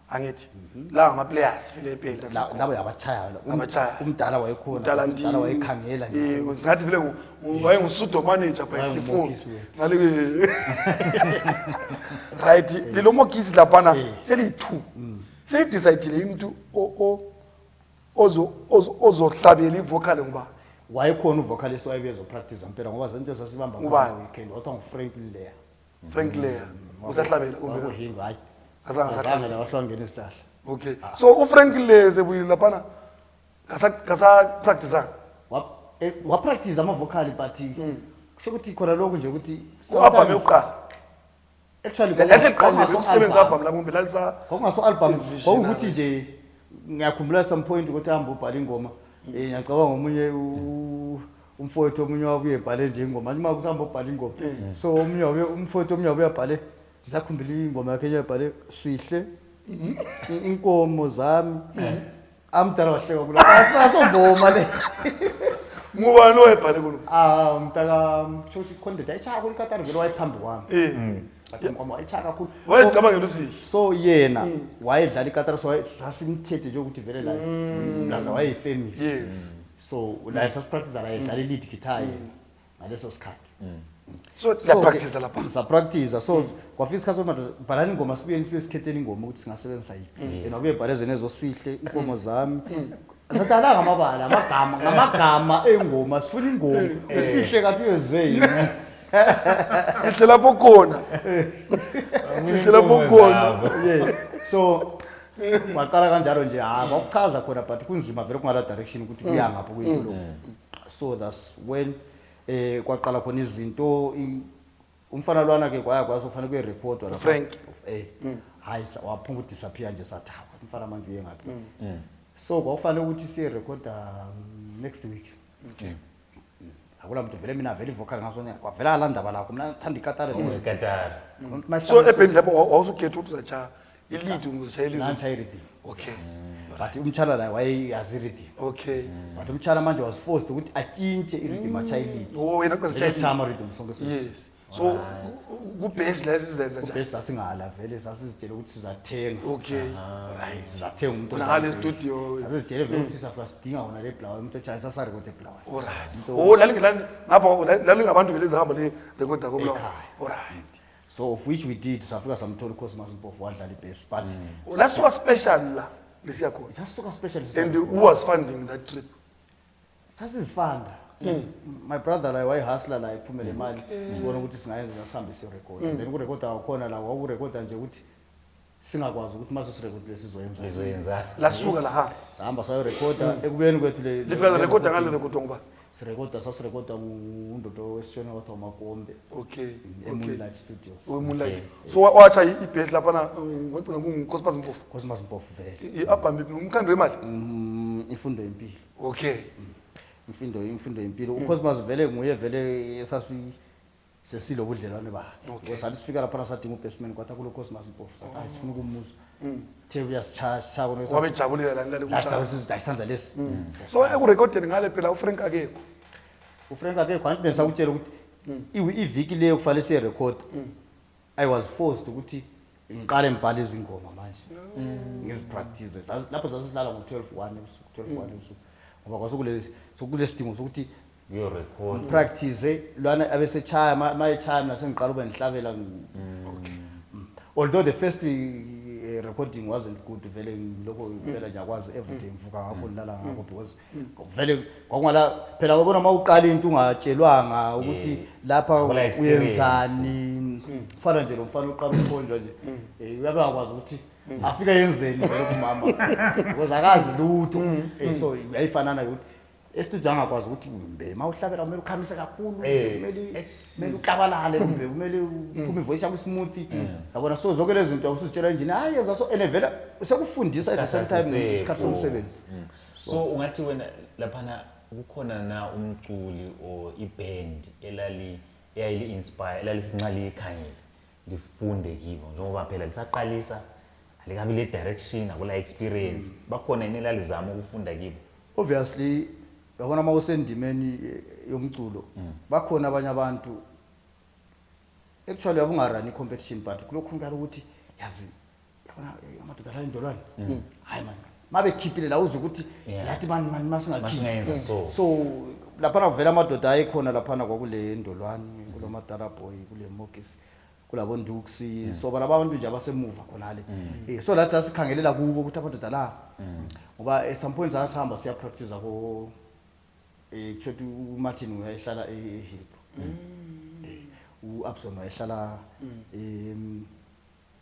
angithi la ngama-players vele ebhendi? Labo yabachayayo. Abachayayo. Umdala wayekhona. Umdala. Umdala wayekhangela nje. Ngathi vele wayengustudio manager by default. Wayengumokisi, yeah. Ngale right lelo mokisi laphana seliyi-two, seliyidecidile umuntu ozohlabela i-vocal ngoba Wayekhona uvocalist wayebuye ezopractice mpela ngoba zinto sasibamba Ubani? weekend, wathiwa nguFrank Leya. Frank Leya usahlabela kumbe? Wakuhinga, hayi. Azange Azange asahlabela. wahlangena isihlahla. Okay, so uFrank le sebuyile laphana kasa-practicanga? Wapractice ama-vocal but kusho ukuthi khona lokhu nje ukuthi Ku-album sometimes- yokuqala? Actually Laliseqalile ukusebenzisa album lapho kumbe lalisa kwakungaso album. Visionary. Kwakuwukuthi nje ngiyakhumbula some point ukuthi hamba ubhala ingoma, ngiyacabanga omunye umfowethu omunye wabuye ebhale nje ingoma manje uma kuhamba ubhala ingoma, so omunye wabuye umfowethu omunye wabuye abhale, ngisakhumbula ingoma yakhe enye abhale sihle inkomo zami, amdala wahleka kula asongoma le. Ngubani owayebhale kulo? Ah, mntaka kusho ukuthi khona indoda ayitshaya kakhulu ikatari vele wayephambi kwami. Bathi inkomo wayitshaya kakhulu. Wayezicabangela usihle. So yena wayedlala ikatari, so sasimthethe nje ukuthi vele la laza wayeyifamily. So la sasipractice la edlala i-lead guitar yena ngaleso sikhathi. So siyapractice lapha. Sapractice, so kwafika isikhathi sokuthi bhalani ingoma, sibuye sibuye sikhetheni ingoma ukuthi singasebenzisa yiphi. Yena wabuye ebhale zona ezosihle inkomo zami. Sadala ngamabala, amagama, ngamagama engoma, sifuna ingoma. Esihle kanti uyeze yini? Sihle lapho khona. Sihle lapho khona. Yeah. So kwaqala kanjalo nje, hayi kwakuchaza khona, but kunzima vele kungala direction ukuthi kuya ngapho kuyilo. So that's when kwaqala khona izinto. Umfana lwana ke kwaya kwazi kufanele kuyerekhodwa lapha. Frank. Hayi, waphunga udisappear nje, sathi hawu, umfana manje uye ngaphi? So kwakufanele ukuthi siyerekhoda next week. Akula muntu vele, mina vele ivocal ngaso kwavela la ndaba lakho, mina ngithanda ikatara. Katara. So ebhendi lapho wawusukhetha ukuthi uzachaya i-lead, uzachaya i-lead. Nantsha i-rhythm. But umtshala la wayeyazi i-rhythm. But umtshala manje was forced ukuthi atshintshe i-rhythm, atshaye i-lead. Oh, wena xa zitshaya i-lead. Ama rhythm sonke. Yes. So kubase la sizenza njani? Bese sasingala vele, sasizitshela ukuthi sizathenga. Right. Sizathenga umuntu. Khona ngale studio. Sasizitshele vele ukuthi safika sidinga wona le Bulawayo, umuntu otshaya sasarekhode eBulawayo. Alright. Oh, lalingelani ngapha, lalingabantu vele ezihamba le record ko Bulawayo. Ekhaya. Alright. So of which we did, safika samthola uCosmas Mpofu, wadlala i-bass, but Lasuka special la lesiya khona. Sasuka special. And who was funding that trip? Sasizifanda. My brother la wayehustler la, iphumele imali, sibona ukuthi singayenza, sihambe siyorekhoda. Then kurekhoda kwakhona la kwakurekhoda nje ukuthi singakwazi ukuthi mase sirekhodile sizoyenza. Lizoyenza. Lasuka la ha. Sahamba sayorekhoda ekubeni kwethu le. Lifika la record ngale record ngoba. Sirekhoda, sasirekhoda ngundoda wesishona kwathiwa Makombe. E-Moonlight Studios. We Moonlight. So wacha i-bass lapha na ngocina kunguCosmas Mpofu. Cosmas Mpofu vele. I-album umkhando wemali. Imfundo yempilo. Imfundo yempilo, uCosmas vele nguye vele esasi sesilo budlelwane bakhe. Because sathi sifika lapha sadinga ubassman, kwathi kulo Cosmas Mpofu, sathi hayi, sifuna ukumuzwa, the uyasichaya Wabe jabulela la lale la kutsha. sithi isandla lesi. So ekurekhodeni ngale phela uFrank akekho. UFrank akekho, anti bengisakutshela ukuthi iviki leyo kufanele siyerekhoda, I was forced ukuthi ngiqale ngibhale izingoma manje, ngizipractice. Lapho sasilala ngo-12 1 ebusuku, 12 1 ebusuku, ngoba kwasokule sokulesidingo sokuthi Kuyorekhoda. Practice lwana abesechaya, mayechaya mina sengiqala ube ngihlabela. Although the first recording wasn't good vele, lokho vele ngiyakwazi, everyday ngivuka ngakho, ngilala ngakho, because vele kwakungala phela, wabona uma uqala into ungatshelwanga ukuthi lapha Akula experience. uyenzani, kufana nje lo mfana uqala ukukhonjwa nje, uyabe angakwazi ukuthi afike yenzeni vele kumama, because akazi lutho. So uyayifanana ukuthi estudio angakwazi ukuthi kumbe uma uhlabela kumele ukhamise kakhulu, kumele kumele uklabalale, kumbe kumele uphume ivoice yakho smooth, yabona. So zonke lezi zinto usuzitshela enjini, hayi yenza so, and vele sekufundisa at the same time Isikhathi isikhathi somsebenzi. So ungathi wena laphana kukhona na umculi or iband elali eyayili inspire, elalithi nxa liyikhangele lifunde kibo, njengoba phela lisaqalisa, alikabi le direction, akula experience, bakhona yini elalizama ukufunda kibo? Obviously, yabona uma usendimeni yomculo, bakhona abanye abantu actually abungarani i-competition, but kulokhu ngalo ukuthi yazi, yabona, amadoda la indolwane, hayi man, mabekhiphile la uzwe ukuthi lathi mani mani masingakhiphi. Masingayenza so. So laphana kuvela amadoda ayekhona laphana, kwakule ndolwane, kulo madala boy, kule mokisi, kulabo nduksi, so bana abantu nje abasemuva khonale. So lathi sasikhangelela kubo ukuthi amadoda la, ngoba at some point sasihamba siyapractice ko kusho uMartin wayehlala eHillbrow, u-Abson wayehlala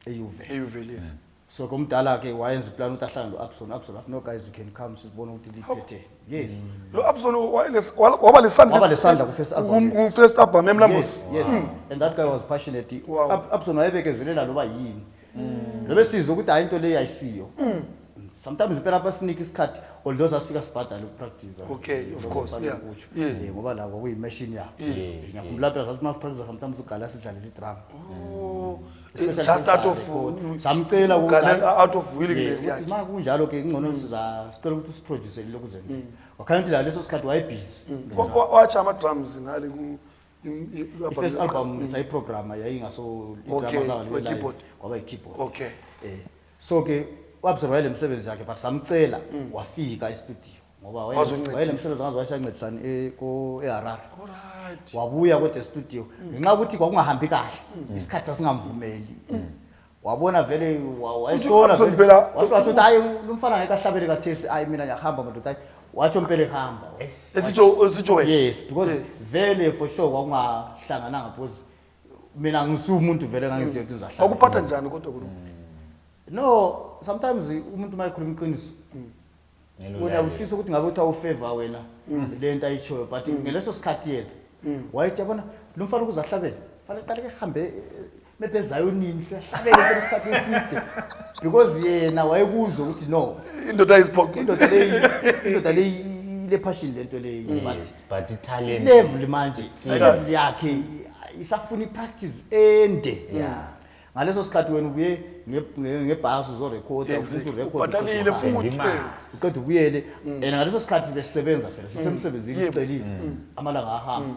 eYuve. Eyuveli, yes. So komdala ke wayenza iplan ukuthi ahlale no-Abson. Abson wathi, "No guys, you can come, sizibone ukuthi liphethe." Yes. Lo Abson waba lesandla. Waba lesandla ku-first album. Ku first album emlambosi. Yes, and that guy was passionate. Abson wayebekezelela loba yini, lobe sizwe ukuthi hayi, into leyo ayisiyo. Sometimes impela apha sinike isikhathi, although sasifika sibhadale ukupractice. Okay, of course, yeah. Ngoba la kwakuyimashini yabo. Ngiyakhumbula phela sathi masipractice sometimes ugala sidlalele idrum. Oh, Especially just out of record. Samcela ukuthi Ugale out of willingness Yeah, yakhe. ukuthi ma kunjalo ke ingcono siza sicela ukuthi usiproduce lokhu zento. Wakhanya ukuthi la leso sikhathi wayebhizi. Watsha ama-drums ngale ku I-first album sayiprograma yayingaso We-keyboard. Kwaba yi-keyboard. So ke wabserva le msebenzi yakhe, but samcela, wafika estudio. Ngoba Wazoncedisa. wayenemsebenzi angazi wayesancedisani eHarare. Alright. Wabuya kodwa estudio ngenxa yokuthi kwakungahambi kahle, isikhathi sasingamvumeli. Wabona vele wayesola Uthi vele. phela- Wathi wathi ukuthi, hayi, lo mfana ngeke ahlabele kathesi, hayi, mina ngiyahamba madoda, hayi. Watsho mpela ehamba. Esitsho wena. Yes, because vele for sure kwakungahlangananga, because mina ngisumuntu vele ngangizitshela ukuthi ngizahlabela. Wakuphatha njani kodwa kulo? No, sometimes umuntu uma ekhuluma iqiniso, Ngeke wena ulalele. ufisa ukuthi ngabe uthi awufavor wena le nto ayitshoyo, but ngeleso sikhathi yena wayethi, yabona lo mfana ukuze ahlabele fanele qale ke hambe maybe ezayonini, ahlabele impela isikhathi eside, because yena wayekuzwa ukuthi no, Indoda ayisiphoqo. Indoda leyi ile passion lento leyi, but Yes, but i-talent level manje, Skill. level yakhe isafuna i-practice ende. Ngaleso sikhathi wena ubuye ngebhasi uzorekhoda, ufuna urekhode, Ubhatalile futhi. Imali. Uqeda ubuyele, and ngaleso sikhathi besisebenza phela, sisemsebenzini, sicelile, amalanga ahamba,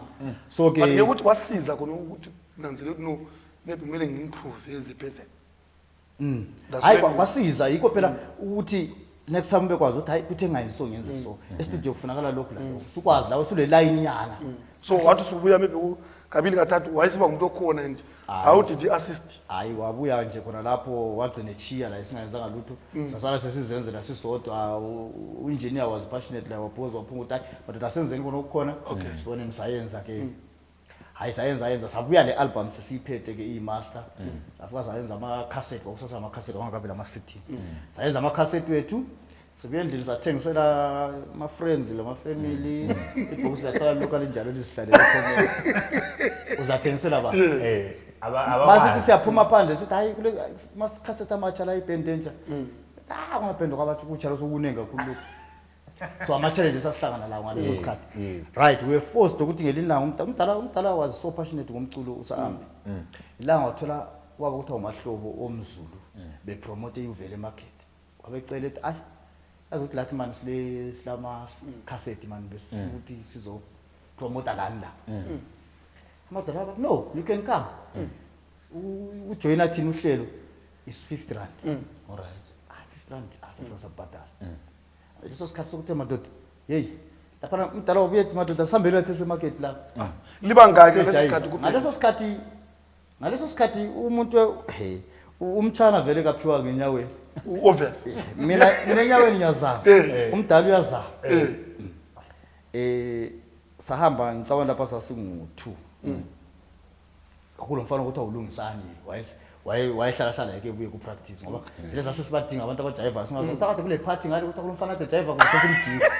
so ke But ngeke ukuthi wasiza khona ukuthi nanzele ukuthi no, maybe kumele ngi-improve as a person. That's Hayi, kwasiza, yikho phela ukuthi next time ubekwazi ukuthi hayi, kuthe ngayenzi so, ngenze so, estudio kufunakala lokhu lalokhu, sukwazi lawe sule line nyana. So wathi usubuya maybe kabili kathathu, wayesiba ngumuntu okhona, and how did he assist? Hayi, wabuya nje khona lapho, wagcina echiya la, singayenzanga lutho, sasala sesizenzela sisodwa. U-engineer was passionate la, waphoza waphuma ukuthi hayi madoda, asenzeni khona okukhona, sibone nisayenza ke. Hayi, sayenza yenza, sabuya le album sesiyiphethe ke, iyi-master. Safika sayenza ama-cassette, kwakusasa ama-cassette, kwangakabi lama-CD. Sayenza ama-cassette wethu, sibuye endlini, sathengisela ama-friends lama-family. Ibhokisi lasala lokhu alinjalo, lizihlalele khona, uzathengisela ba Abakwazi. Masithi siyaphuma phandle, sithi hayi, kule masikhasethi amatsha la, ibhendi entsha, ah, kungabhendo kwabathi kutsha sokuningi kakhulu lokhu. So ama-challenges asihlangana lawo ngaleso sikhathi. Right, we were forced ukuthi ngelinye ilanga umdala was so passionate ngomculo usahambe ilanga wathola kwaba kuthiwa umahlobo omzulu bepromote iuvele market, wabecela ethi ayi, yazi ukuthi lathi mani sile silama-cassette mani, besifuna sizopromota lani la. Amadoda abathi, no, you can come. Ujoyina thina uhlelo is 50 rand. Ah, 50 rand asafuna, sabhadala leso sikhathi sokuthi madoda, yeyi, laphana umdala wabuye ethi, madoda, sihambele lethe esemarket la. Liba ngaki ngaleso sikhathi kuphela? Ngaleso sikhathi umuntu he umtshana vele kaphiwa ngenyaweni. Obvious. Mina enyaweni ngiyazama, umdala uyazama. Sahamba, ngicabanga lapha sasingu-2 kakhulu. Mfana ukuthi awulungisani, wayehlala hlala yeke buye ku-practice, ngoba vele sase sibadinga abantu abajayivayo, singazi ukuthi akade kule party ngale ukuthi kulo mfana ade jayiva, sesimdinga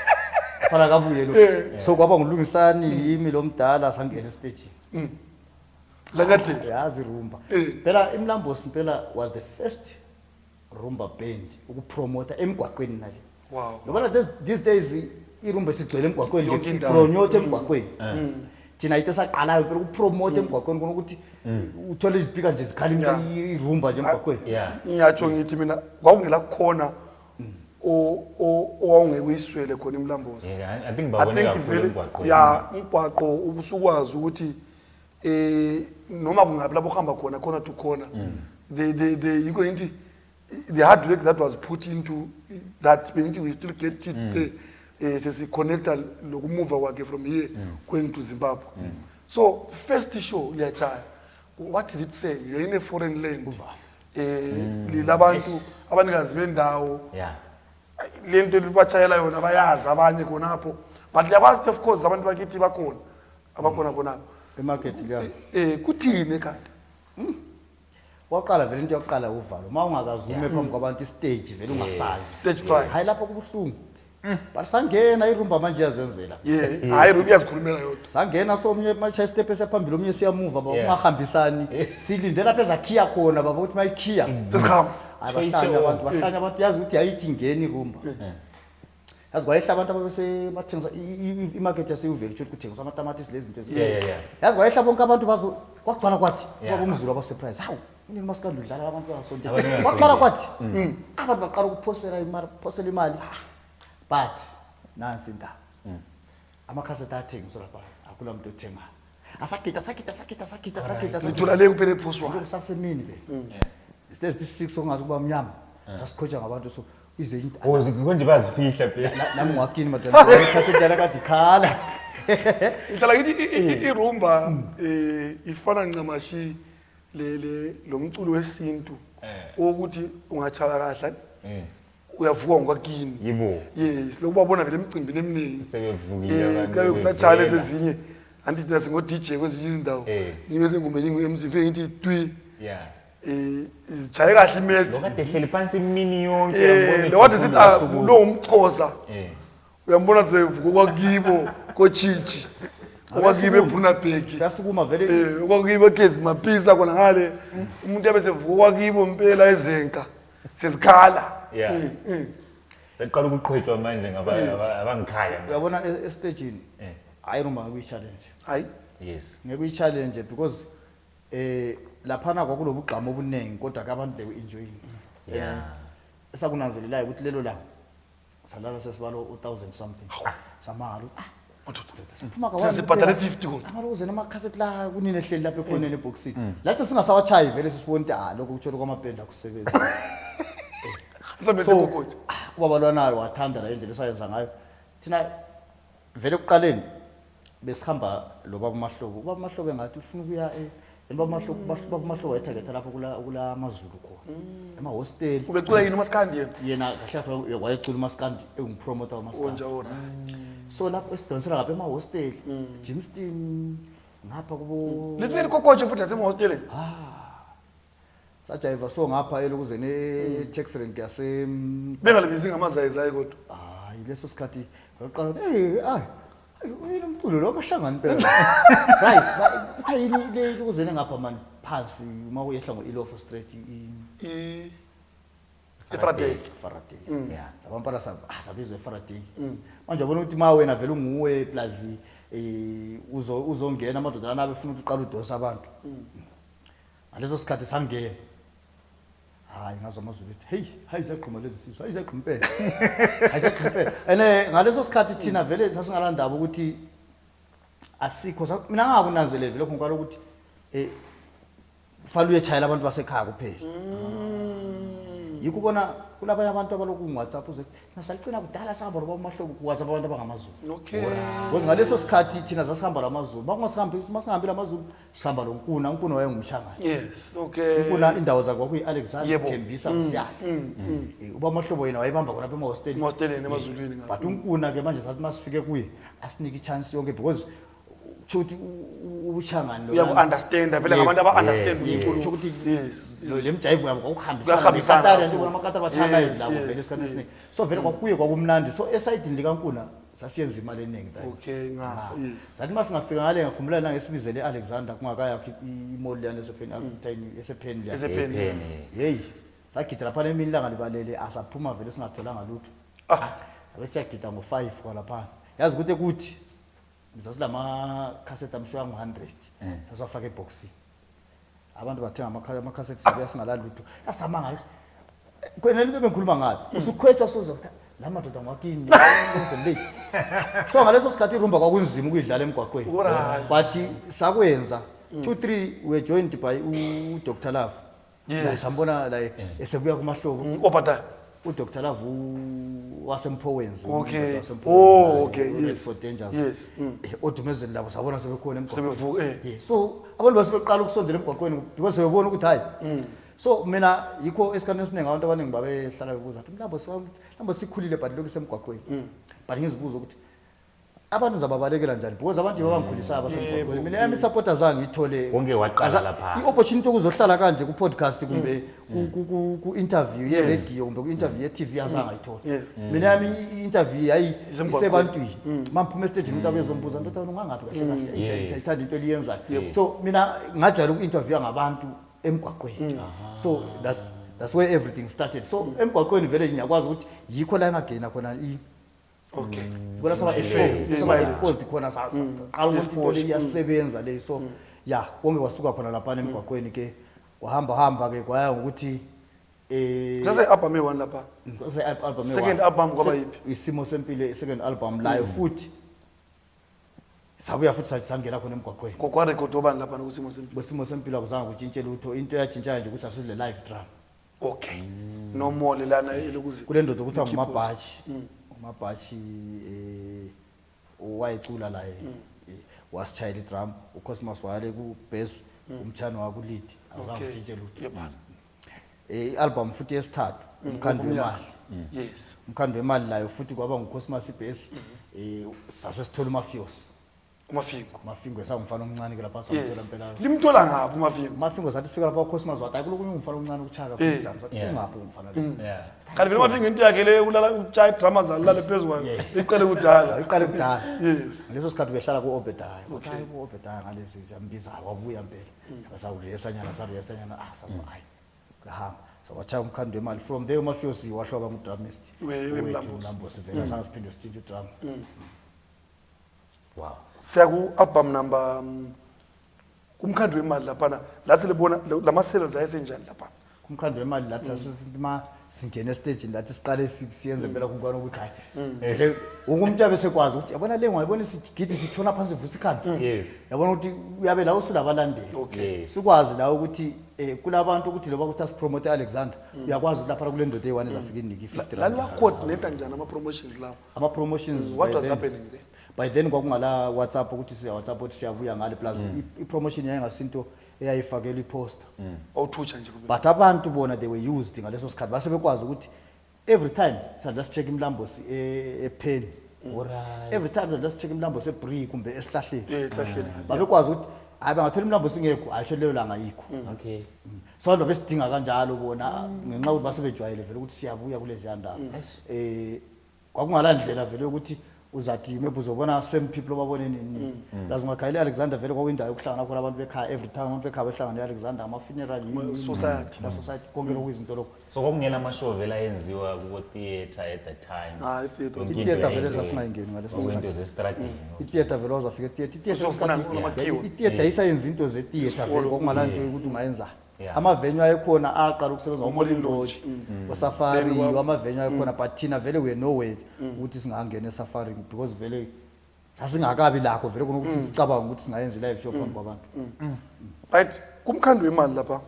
mfana kabuye lo. So kwaba ngulungisani, yimi, lo mdala, sangena estagini. Lakade. Yazi rumba phela, imlambos impela was the first rumba band ukupromota emgwaqweni nale. Yabona these days irumba isigcwele emgwaqweni Yonke nje, indawo. ipromota emgwaqweni. Thina into esaqalayo phela ukupromota emgwaqweni khona ukuthi uthole izipika nje zikhala irumba nje emgwaqweni. Ngiyatsho ngithi mina kwakungela khona owawungeke uyiswele khona imlambosi. Yeah, I think I babone think kakhulu vele emgwaqweni. Ya, umgwaqo ubusukwazi ukuthi noma kungabi lapho uhamba khona, khona to khona, the yikho ngithi the hard work that was put into that, bengithi we still get it there, sesiconnecta lokumuva kwakhe from here going to Zimbabwe. So first show liyachaya, what is it saying? You're in a foreign land, lilabantu abanikazi bendawo, lento libatshayela yona bayazi abanye khonapho, but liyakwazi ukuthi of course abantu bakithi bakhona, abakhona khonapho. Emarket kuya. Kuthini ekhanda? Waqala vele, into yokuqala uvalo uma ungakazi ume phambi kwabantu, istage vele ungasazi. Stage fright. Hayi, lapho kubuhlungu, but sangena, irumba manje iyazenzela. Yeah, hayi, room iyazikhulumela yodwa. Sangena, somnye mashaya step esiyaphambili, omunye siyamuva baba. Ungahambisani, silinde lapho ezakhiya khona baba, ukuthi mayikhiya Sesihamba. hayi, bahlanye abantu, bahlanye abantu. Yazi ukuthi yayithi ingeni irumba, yazi kwayehla abantu ababese bathengisa imarket yaseyuvele, kusho ukuthi kuthengiswa amatamatisi lezi zinto. Yazi kwayehla bonke abantu bazo, kwagcwala kwathi kwaba umzulu waba-surprise, hawu, inini masikandi udlala abantu bangasonto. Abantu bangasonto. Kwagcwala kwathi abantu baqala ukuphosela imali, phosela imali, but nansi indaba, amakhasethi ayathengiswa lapha, akula muntu othengayo. Asagida, asagida, asagida, asagida, asagida, asagida. Lithola le kuphela ephoswayo. Kusasemini vele, isitezi 6 okungathi kuba mnyama, sasikhotshwa ngabantu, so Ize into Kozi konje bazifihla phela. Nami ngwakini madodana, ikhasethi yana kade ikhala. Ngihlala ngithi irumba ifana ncamashi le le lo mculo wesintu wokuthi ungachaya kahle uyavuka ngokwakini. Yibo. Yes, lokubabona vele emicimbini eminingi. Sebevukile abantu. Kuyabe kusajala bevela. ezezinye. Andithi thina singo-DJ kwezinye izindawo. Ngibe sengumeni emzini ngithi twi. Izijaye kahle imaths. Lo kade ehleli phansi imini yonke. Lo kade sithi lo umXhosa. Uyambona sevuka kwakibo kochichi. Okwakibo eBrunabheki. Kuyasukuma vele. Okwakibo eGezi Mapisa khona ngale. Umuntu yabe sevuka kwakibo impela ezenka. Sezikhala. Seqala ukuqhwetshwa manje abangikhaya. Uyabona estagini. Hayi noma ngikuyi-challenge. Hayi. Yes. Ngekuyi-challenge because laphana kwakulobugqama obuningi kodwa ke abantu they were enjoying. Esakunanzelelayo ukuthi lelo langa salala sesibalo u1000 something. Samalo. Siphuma ka Sesibhadale 50 kodwa. Amalokuze namakhasethi la kunini ehleli lapha ekhoneni ebhokisini. Lathi singasawachayi vele sisibona ukuthi lokho kutshela kwamabhenda akusebenzi. Sambe So, sekokotha. Ubaba lwanayo wathanda la indlela esayenza ngayo. Thina vele ekuqaleni besihamba lo baba Mahlobo. Ubaba Mahlobo engathi ufuna ukuya baba Mahlobo, baba Mahlobo wayethagetha lapho kula amaZulu khona. Emahosteli. Ubecula yini uMaskandi yena? Yena kahle kahle wayecula uMaskandi, engupromoter waMaskandi. Onja, all right. So lapho esidonsela ngapha emahosteli, Jimston ngapha kubo. Lifike likokotshe futhi nasemahosteleni. Sajayiva so ngapha elokuze ne taxi rank yase Bengalibizi ngamazayizayi kodwa. Hayi leso sikhathi ngaqala hayi uyini umculo lo amashangani phela. Right, kuthiwa yini le lokuzene ngapha man phansi uma uyehla ngo-Ilofo Street I-Faraday. Faraday. Yeah. Abantwana sabizwa e-Faraday. Manje uyabona ukuthi ma wena vele unguwe plus uzongena amadoda lana befuna ukuthi uqale udonsa abantu. Ngaleso sikhathi sangena. Hayi ngazwa amazulu ethi hey hayi ziyaqhuma lezi sizwe, hayi ziyaqhuma impela. Hayi ziyaqhuma impela. Ene ngaleso sikhathi thina vele sasingalandaba ukuthi asikho mina ngakunanzeleli vele lokho ngikala ukuthi kufanele uyechayela abantu basekhaya kuphela. Yikho ubona kulabanye abantu abalokhu ku-WhatsApp uze thina salicina kudala sahamba noba uMahlobo ku-WhatsApp abantu abangamaZulu. Because ngaleso sikhathi thina sasihamba lamaZulu. Masingahambi lamaZulu sihamba loNkuna, uNkuna wayengumshangane. Yes, okay. Unkuna indawo zakhe kwakuyi-Alexander Yebo. Thembisa Msiyakhe. Uba Mahlobo yena wayebamba khona apha emahosteleni. Emahosteleni, emaZulwini ngapha. But uNkuna ke manje sathi masifike kuye asinike i-chance yonke because kusho ukuthi ubushangane lo Uyaku-understanda vele Yebo. ngabantu aba-understand umculo. Kusho ukuthi Yes. le mjayivo yabo kwakuhambisana Kuyahambisana neKatari, kakhulu. njengoba amaKatari bathanda Yes, labo vele yes, esikhathini yes. esiningi. So vele kwakuye kwakumnandi. So esayidini likaNkuna sasiyenza imali eningi that. Okay, ngapha, yes. Sathi uma singafika ngale ngakhumbula la ngesibizele e-Alexander kungakayakhi i-mall leyana esePheni leya. Esepheni, Epheni, yes. yes. Hey, sagida lapha emini ilanga libalele asaphuma vele singatholanga lutho. Sabe siyagida ngo-5 kwalaphana. Yazi ukuthi kuthi sasilama cassette amsho angu-100. Sasiwafaka eboxini. Abantu bathenga amakhasethi sibuya singalali lutho. Yasamanga. Kwena into bengikhuluma ngayo. Usukhwetha usuza ukuthi la madoda ngwakini. Le. So ngaleso sikhathi irumba kwakunzima ukuyidlala emgwaqweni. Alright. But sakwenza. 2 3 we joined by u Dr Love. Yes. La sambona la esebuya kuMahlobo. Obata. U Dr Love waseMphowenzi. Okay. Umdoda waseMphowenzi. Oh, okay. U-Red Yes. for Dangers. Yes. Odumezweni labo sabona sebekhona emgwaqweni. Sebevuka, Yes. So abantu basebeqala ukusondela emgwaqweni because sebebona ukuthi hayi. So mina yikho esikhathini esiningi abantu abaningi babehlala bebuza ukuthi mhlawumbe mhlawumbe sikhulile but lokhu isemgwaqweni. But ngizibuza ukuthi abantu zababalekela njani because abantu babangikhulisayo abasemgwaqweni. Mina yami support azange ngiyithole. Konke waqala lapha. I-opportunity yokuzohlala kanje ku-podcast kumbe ku-interview ye-radio kumbe ku-interview ye-TV azange ayithole. Mina yami i-interview yayi Isemgwaqweni. isebantwini. Uma ngiphuma estejini umuntu abezombuza, ndoda wena ungangaphi kahle kahle? Siyayithanda into eliyenzayo. So mina ngajwayela uku-interviewa ngabantu emgwaqweni. So that's where everything started. So emgwaqweni vele ngiyakwazi ukuthi yikho la engagena khona i Okay. Bona saba exposed, saba exposed khona saqala ukuthi into le Exposure. iyasebenza le. So yeah, konke kwasuka khona lapha emgwaqweni ke wahamba hamba ke kwaya ngokuthi Sase album eyi-1 lapha. Sase album eyi-one. Second album kwaba yiphi? Isimo Sempilo second album layo futhi. Sabuya futhi sangena khona emgwaqweni. Kwa record obani lapha kusimo sempilo? Kusimo Sempilo akuzange kutshintshe lutho. Into eyatshintsha nje ukuthi asidle live drum. Okay, no more lana elokuze Kule ndoda okuthiwa ngumabhatshi, umabhatshi owayecula laye, wasitshayela idrum, uCosmos wayale ku-bass, umtshana waku-lead, azange utshintshe lutho. I-album futhi yesithathu, umkhandi Ngokomnyaka. wemali. Umkhandi wemali layo futhi kwaba nguCosmos i-bass, sase sithola uMafios. Umafingo. Umafingo esangumfana omncane ke lapha, samthola impela. Limthola ngaphi umafingo? Umafingo sathi sifika lapha, uCosmos wathi hayi, kulokunye ungumfana omncane ukuchaya kakhulu idrum, sathi ungaphi ungumfana lo? Kanti vele umafingo into yakhe le kulala utshaya idrama zalale phezu kwayo iqale kudala. Iqale kudala. Ngaleso sikhathi behlala ku-Obedaya. Hayi, ku-Obedaya ngalezi siyambiza, wabuya mpela, sawuriyesanyana, sariyesanyana, ah, sazo hayi, kahamba sawatshaya umkhandi wemali. From there uMafiosi wahloba ngudrumist weMlambosi. Mlambosi vele azange siphinde sitshintshe udrum. Siya ku-album number kumkhandi wemali laphana la selibona lama-sales ayesenjani laphana? Kumkhandi wemali lathi sasithi ma singena estagini lathi siqale siyenze impela kunkwana ukuthi hayi, vele wonke umuntu uyabe sekwazi ukuthi yabona le ngwayibona sigidi sitshona phansi vusa ikhanda. Yabona ukuthi uyabe la usulabalandeli. Sikwazi la ukuthi kulabantu ukuthi loba ukuthi asipromote Alexander, uyakwazi ukuthi lapha kule ndoda eyi-one ezafika inike i-50 rand. Laliwa-coordinate njani ama-promotions lawo? Ama-promotions What by was then happening there? By then kwakungala WhatsApp ukuthi siya WhatsApp ukuthi siyabuya ngale, plus i-promotion yayingasinto eyayifakelwa iposter. Awuthutsha nje kube. But abantu bona they were used ngaleso sikhathi, base bekwazi ukuthi every time sadla si-check imlambosi epheni. Every time sadla si-check imlambosi eBree kumbe esihlahleni. Esihlahleni. Babekwazi ukuthi hayi, bangathola imlambosi ingekho, ayisho leyo langa ayikho. So abantu besidinga kanjalo bona ngenxa yokuthi basebejwayele vele ukuthi siyabuya kuleziya ndawo. Kwakungala ndlela vele ukuthi uzathi maybe uzobona same people obabone nini. Plus ungakhayela i-Alexander vele kwakuyindawo yokuhlangana khona abantu bekhaya. Every time abantu bekhaya behlangana e-Alexander, ama-funeral, yini, yini, Society. ama-society, konke lokhu izinto lokhu. So kwakungena ama-show vele ayenziwa kubo-theatre at the time? Ah, i-theatre. Yonke into I-theatre vele sasingayingeni ngaleso kwakuyinto sikhathi. zestradini. I-theatre vele wazafika e-theatre, i-theatre Uzofuna amakhiwa. I-theatre ayisayenza into ze-theatre vele, Isikolo. kwakungala nto yokuthi ungayenzani. Yeah. Ama-venue ayekhona aqala ukusebenza Umolin uMolin Lodge. Lodge, osafari, Then ama-venue ayekhona, but thina vele we nowhere ukuthi singangena esafari because vele sasingakabi lakho vele kunokuthi sicabange ukuthi singayenza i-live show phambi kwabantu. Right, kumkhandi wemali lapha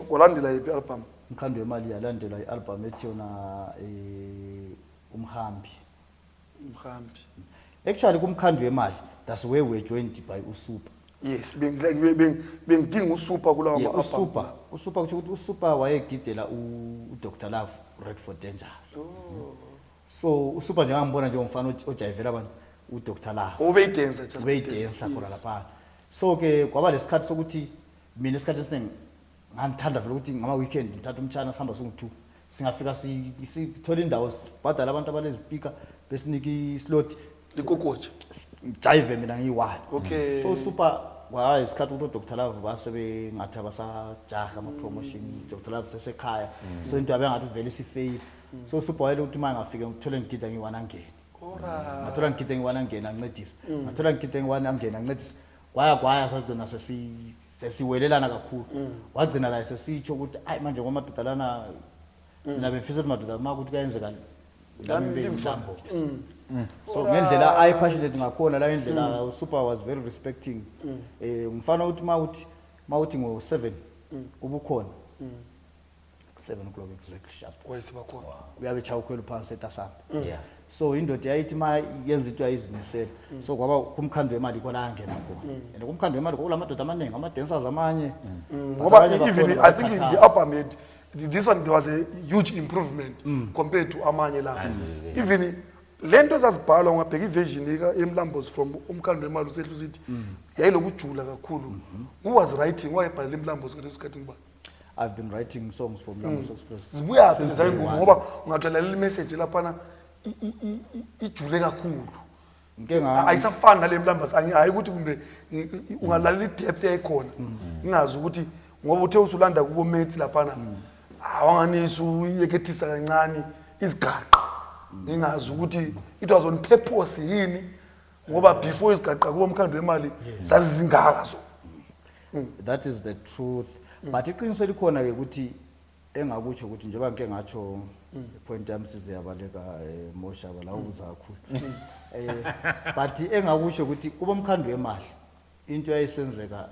kwalandela yiphi album? Umkhandi wemali yalandela i-album ethi yona Umhambi. Umhambi. Actually kumkhandi wemali, that's where we joined by uSuper. Yes, bengidinga uSuper kulawa Yeah, ma-album. uSuper, uSuper kusho ukuthi uSuper wayegidela uDr Love Red for Danger. So uSuper njengambona njengomfana ojayivela abantu uDr Love. Ubeyidancer just. Ubeyidancer khona lapha. So ke kwaba lesikhathi sokuthi mina isikhathi esiningi ngangithanda vele ukuthi ngama weekend ngithatha umtshana sihamba songu-2, singafika sithole indawo, sibhadale abantu abalezipika, besinike islot. Likokotsha. Jive mina ngiyi-one. So Super kwayi isikhathi ukuthi uDr Love base bengathi abasajaha ama-promotion, Dr Love sesekhaya, so into yabe ngathi vele isifeyile. So Super wayele ukuthi uma ngafike ngithole ngigida ngiyi-one, angene. Ngathola ngigida ngiyi-one, angene ancedise. Ngathola ngigida ngiyi-one, angene ancedise. Kwaya kwaya sazigcina sesiwelelana kakhulu, wagcina la sesitsho ukuthi ayi, manje ngomadoda lana mina bengifisa ukuthi madoda uma kuthi kuyenzeka Lami lami ngibe limfana. yimlambo. So ngendlela ayi-passionate ngakhona la indlela, Super was very respecting, umfana uthi ma uthi ngo-7 ubukhona, 7 o'clock exactly sharp. Wayesebakhona. Uyabe echaya ukhwelo phansi etasamba. So indoda yayithi ma yenza into yayizimisela. So kwaba kumkhandi wemali khona angena khona, and kumkhandi wemali kwakula madoda amaningi, ama-dancers amanye. But Ngoba abanye even bakhona I think the bakhathala. album had this one, there was a huge improvement compared to amanye la. Even lento ezazibhalwa, ungabheka iversion yemlambos from umkhandi wemali usehla usithi yayilokujula kakhulu. Who was writing, wayebhalela imlambos ngaleso sikhathi ngiba? I've been writing songs for Mlambos Express Zibuyaphi since leza day ingoma? one. Ngoba ungathola message laphana ijule kakhulu. Ngike nga Ayisafani nale mlambas, hayi ukuthi kumbe ungalalela i-depth yayikhona, ngingazi ukuthi ngoba uthe usulanda kubo maths laphana awanganisi uyekethisa kancane izigaqa, ngingazi ukuthi it was on purpose yini, ngoba before izigaqa kubo mkhandi wemali zazizingaka so. That is the truth, but iqiniso elikhona-ke ukuthi engakutsho ukuthi njengoba ngike ngatsho ipoint yami size yabaleka, moshaba la ubuza kakhulu, but engakusho ukuthi kuba umkhandi wemali into yayisenzeka,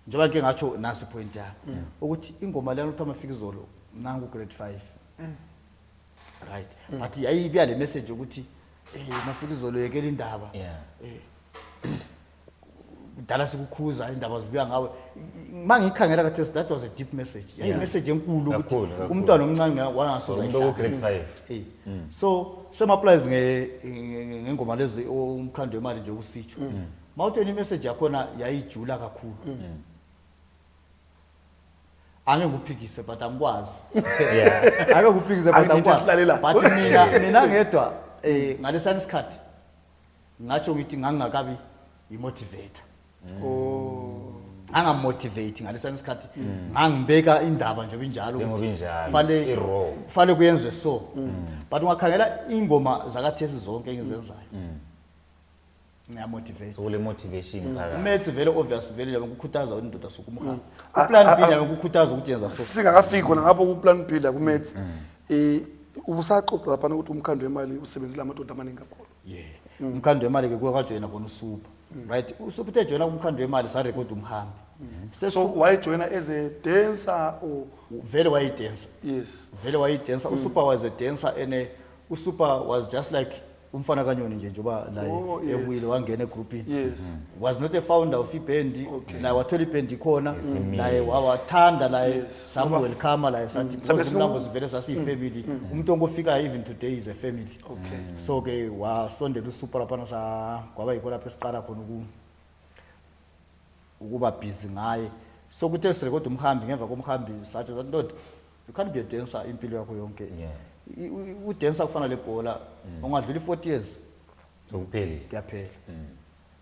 Njengoba ke ngatsho nasi point yami ukuthi ingoma leyana ukuthi amafika izolo nangu grade 5. Right. But yayibuya le message ukuthi mafika izolo yekela indaba. Kudala sikukhuza indaba zibuya ngawe. Ma ngiyikhangela kathesi, that was a deep message. Yayi message enkulu ukuthi Kakhulu, kakhulu. umntwana omncane wangasoze Umuntu oku-grade 5. So same applies ngengoma lezi, umkhando wemali nje usitsho. Mawutheni imessage yakhona yayijula kakhulu. Angeke ngikuphikise, but angikwazi. Angeke ngikuphikise, but Angithi angikwazi. silalela. But mina ngedwa ngalesani isikhathi ngatsho ngithi ngangingakabi i-motivator. Angamotivate ngalesani isikhathi, ngangibeka indaba nje injalo Njengoba ukuthi injalo, i-raw. Kufanele kuyenzwe so. But ungakhangela ingoma zakathesi zonke engizenzayo, ngiyamotivate. So kule motivation phakathi. Umaths vele obvious vele nje ukukhuthaza indoda sokumhamba. Uplan B nje ukukhuthaza ukuthi yenza so. Singakafiki khona ngapho ku plan B la ku maths. Ubusaxoxa lapha ukuthi umkhando wemali usebenzela amadoda amaningi kakhulu. Yeah. Umkhando wemali ke kuye kwajoyina khona uSuper. Right. USuper uthe joyina umkhando wemali sa record umhambi. So why join as a dancer or Vele wayidancer. Yes. Vele wayidancer. USuper was a dancer and uSuper was just like umfana kaNyoni nje njengoba la Oh, yes. ebuyile wangena egroupini. Yes. Was not a founder of ibhendi. Okay. Naye wathola ibhendi khona, naye wawathanda laye, Yes. samu welcome laye sathi Sabe because umlambo sivele sasiyi-family. Umuntu ongofikayo even today is a family. Okay. So ke wasondela uSuper laphana, sa kwaba yikho lapho esiqala khona ukuba busy ngaye. So kuthe sirekoda umhambi, ngemva komhambi sathi sathi ndoda, you can't be a dancer impilo yakho yonke. Udancer kufana lebhola, ungadlula i-40 years Sokuphelile. Kuyaphela.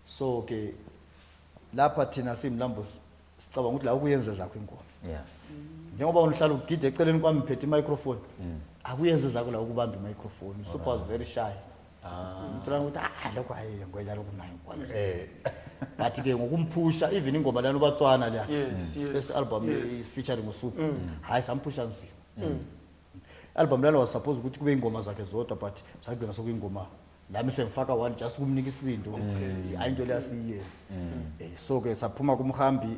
So ke lapha thina siyimlambo sicabanga ukuthi la ukuyenza zakho ingoma. Njengoba uhlala ugida eceleni kwami ngiphethe i-microphone, akuyenze zakho la ukubamba i-microphone. Super was very shy. Ngicabanga ukuthi lokho hayi ngwenya lokhu nayo ngikwazi. But ke ngokumphusha even ingoma lana uBatswana la. Yes, yes. First album yes. featuring uSuper. Hayi samphusha nzima. Album lana was supposed ukuthi kube ingoma zakhe zodwa, but sagcina sokuyingoma lami sengifaka one just ukumnika isibindi ukuthi hayi into leya siyenze. So ke saphuma kumhambi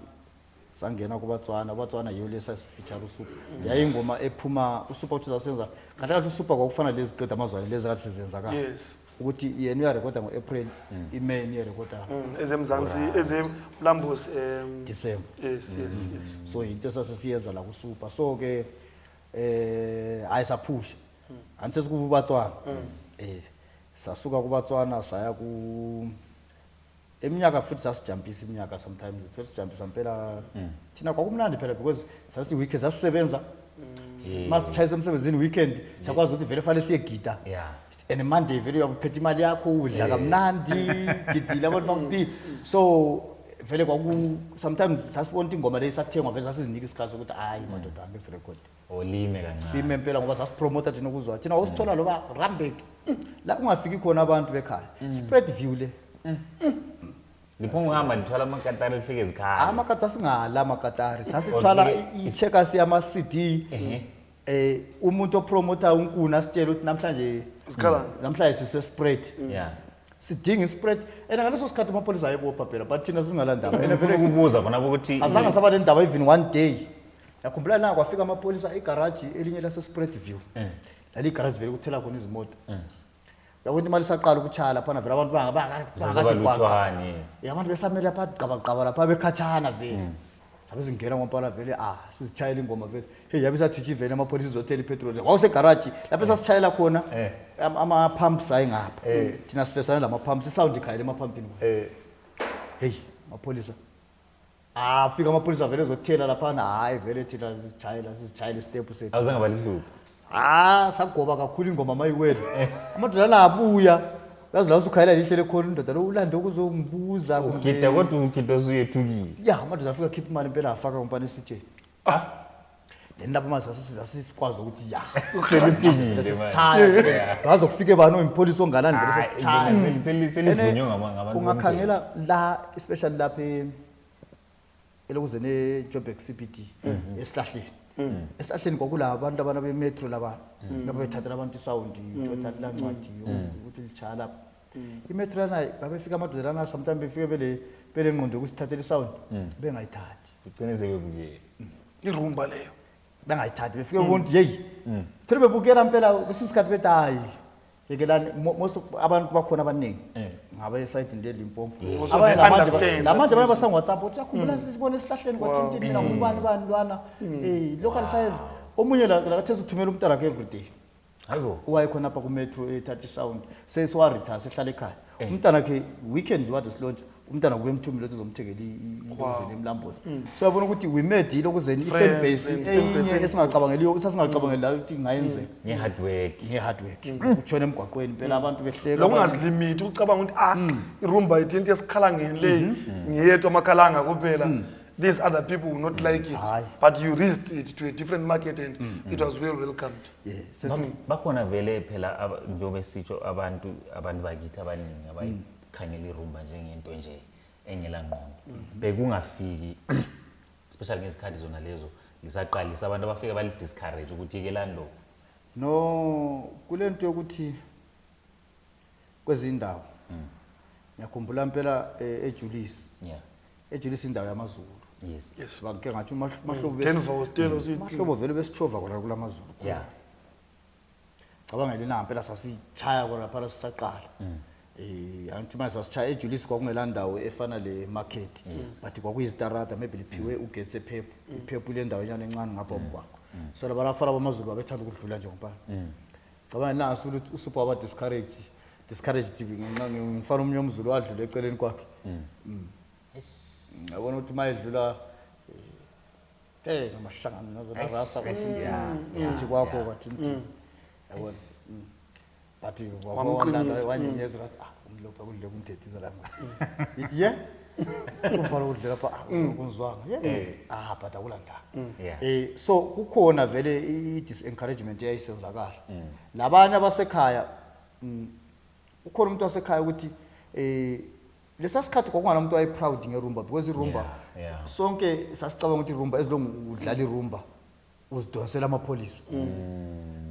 sangena kuBatswana. UBatswana yiyo lesa feature uSuper. Yayingoma ephuma uSuper uthi sasenza kahle kahle uSuper kwakufana lezi qeda amazwane lezi kathi sizenzakala. Yes. Ukuthi yena uyarekhoda ngo-April, iMay uyarekhoda Ezemzansi, ezemlambos December. Yes, yes, yes. So into esasesiyenza la kuSuper. So ke hayi saphusha. Anti sesikuBatswana. Sasuka kuBatswana saya ku eminyaka futhi sasijampisa iminyaka sometimes futhi sijampisa impela thina kwakumnandi phela because sasi weekend sasisebenza. Masitshayisa emsebenzini weekend siyakwazi ukuthi vele fanele siyegida. And Monday vele uyakuphetha imali yakho udla kamnandi gidile abantu bakuphi. So vele kwaku sometimes sasibona ukuthi ingoma leyi sathengwa vele sasizinika isikhathi sokuthi hayi madoda angeke sirekhode. Olime kancane. Sime impela ngoba sasipromota thina ukuzwa. Thina wawusithola loba Randburg. La kungafiki khona abantu bekhaya. Spread view le. Liphuma uhamba lithwala amakatari lifike ezikhaya. Amakatari singala amakatari. Sasithwala Or i-checkers yama CD. Umuntu opromota unkuna asitshela ukuthi namhlanje Sikhala. Namhlanje sise spread. Sidinga ispread. And ngaleso sikhathi amapholisa ayebopha phela, but thina singalandaba. And vele ukubuza khona ukuthi azange saba nendaba even one day. Yakhumbula na kwafika amapholisa egarage elinye lase spread view. Lali garage vele kuthela khona izimoto. Yabona imali isaqala ukutshala phana vele abantu Zazoba lutshwane, yes. Abantu besamele lapha gqaba gqaba lapha bekhatshana vele. Sabe singena ngompala vele sizitshayela ingoma vele. Hey yabe sathitha vele amapholisa izothela ipetrol. Wawuse garage lapha sasitshayela khona ama pumps ayingapha. Thina sifesana lama pumps isound ikhayela emaphumpini. Hey amapholisa. Fika amapholisa vele ezothela lapha na hayi vele thina sizitshayela sizitshayela istep sethu. Awuzange balihluphe. Sagoba kakhulu ingoma mayiwele. Amadoda la abuya. Yazi la usukhayela lihle lekhona indoda lo ulande ukuzongibuza kumbe- Ugida kodwa ugida usuyethukile. Ya, amadoda afika khipha imali impela afaka kompani esitsheni. Then lapho manje sasisikwazi ukuthi ya. Selifikile manje. Sesithaya. Waze kufike bani oyimpolisa onganani vele Hayi, sesithaya. selivunywe ngabantu Ungakhangela la especially lapha elokuze ne Joburg CBD esihlahleni. Esihlahleni kwakula abantu abana be metro laba. Lapho bethathela abantu isound, uthatha la ncwadi ukuthi litshaya lapha. Imetro lana babefika amadoda lana sometimes befike bele ngqondo yokusithathela isound bengayithathi. Ugcine sebebukele. Irumba leyo. Bengayithathi, befike bebona ukuthi yeyi, thole bebukela mpela kwesinye isikhathi bethi hayi yekelani. Most of abantu bakhona abaningi ngabe esayidini leLimpopo. Also Abanye they understand. Lamanje abanye basangu-WhatsApp uthi uyakhumbula sibone esihlahleni kwathintini, mina ngubani bani lwana, local science. Omunye la lakathesi uthumela umntana wakhe everyday. Hayibo. Wayekhona apha kumetro ethatha isound, sesiwaretire, sehlala ekhaya. Umntana wakhe weekend wade silontsha, umntana kube emthumile ukuthi uzomthengela ilokuzeni emlambozi. So yabona ukuthi we made ilokuzeni i-fan Friends base and fan base. eyinye esingacabangeliyo, sasingacabangeli la ukuthi ingayenzeka. Nge-hard work. Nge-hard work, utshona emgwaqweni impela abantu behleka. Lokungazilimiti ucabanga ukuthi ah, irumba yethu into esikhalangeni le ngeyethu amakhalanga kuphela, these other people will not like it. Hayi. But you reached it to a different market and it was well welcomed. Yeah, Bakhona vele phela njengoba sitsho abantu bakithi abaningi abayikhangela irumba njengento nje engela ngqondo. Bekungafiki, especially ngezikhathi zona lezo lisaqalisa, abantu abafike bali-discourage ukuthi yekelani lokho? No, kule nto yokuthi kwezinye indawo, ngiyakhumbula impela eJulius, eJulius indawo yamaZulu. Bangike ngathi mahlobo Denver hostel sithi. Mahlobo vele besithova khona kulamazulu. Cabangela inamba phela sasichaya khona lapha sisaqala. Angithi manje sasichaya eJulius, kwakungela ndawo efana le market, but kwakuyizitarata, maybe liphiwe ugetsi ephephu iphephu le ndawo enyana encane ngapha umgwaqo. So laba bafana bamaZulu babethanda ukudlula nje ngoba cabanga naso ukuthi usupha waba discourage ngenxa ngifana omunye umZulu wadlula eceleni kwakhe. Ngiyabona ukuthi mayedlula namahlangano nazo narasa kwathi ukuthi kwakho kwathi yabona. But Wamqinisa. Wanyenyeza kathi ah, umlopha kudle kumthethisa la manje. Ithi ye umfana kudle lapha, ah, kunzwanga ye, ah, but akulandaba. So kukhona vele i disencouragement eyayisenzakala. Labanye abasekhaya, ukhona umuntu wasekhaya ukuthi lesa sikhathi kwakungana umuntu waye proud ngerumba because irumba sonke sasicabanga ukuthi irumba, as long udlala irumba uzidonsela amapholisa.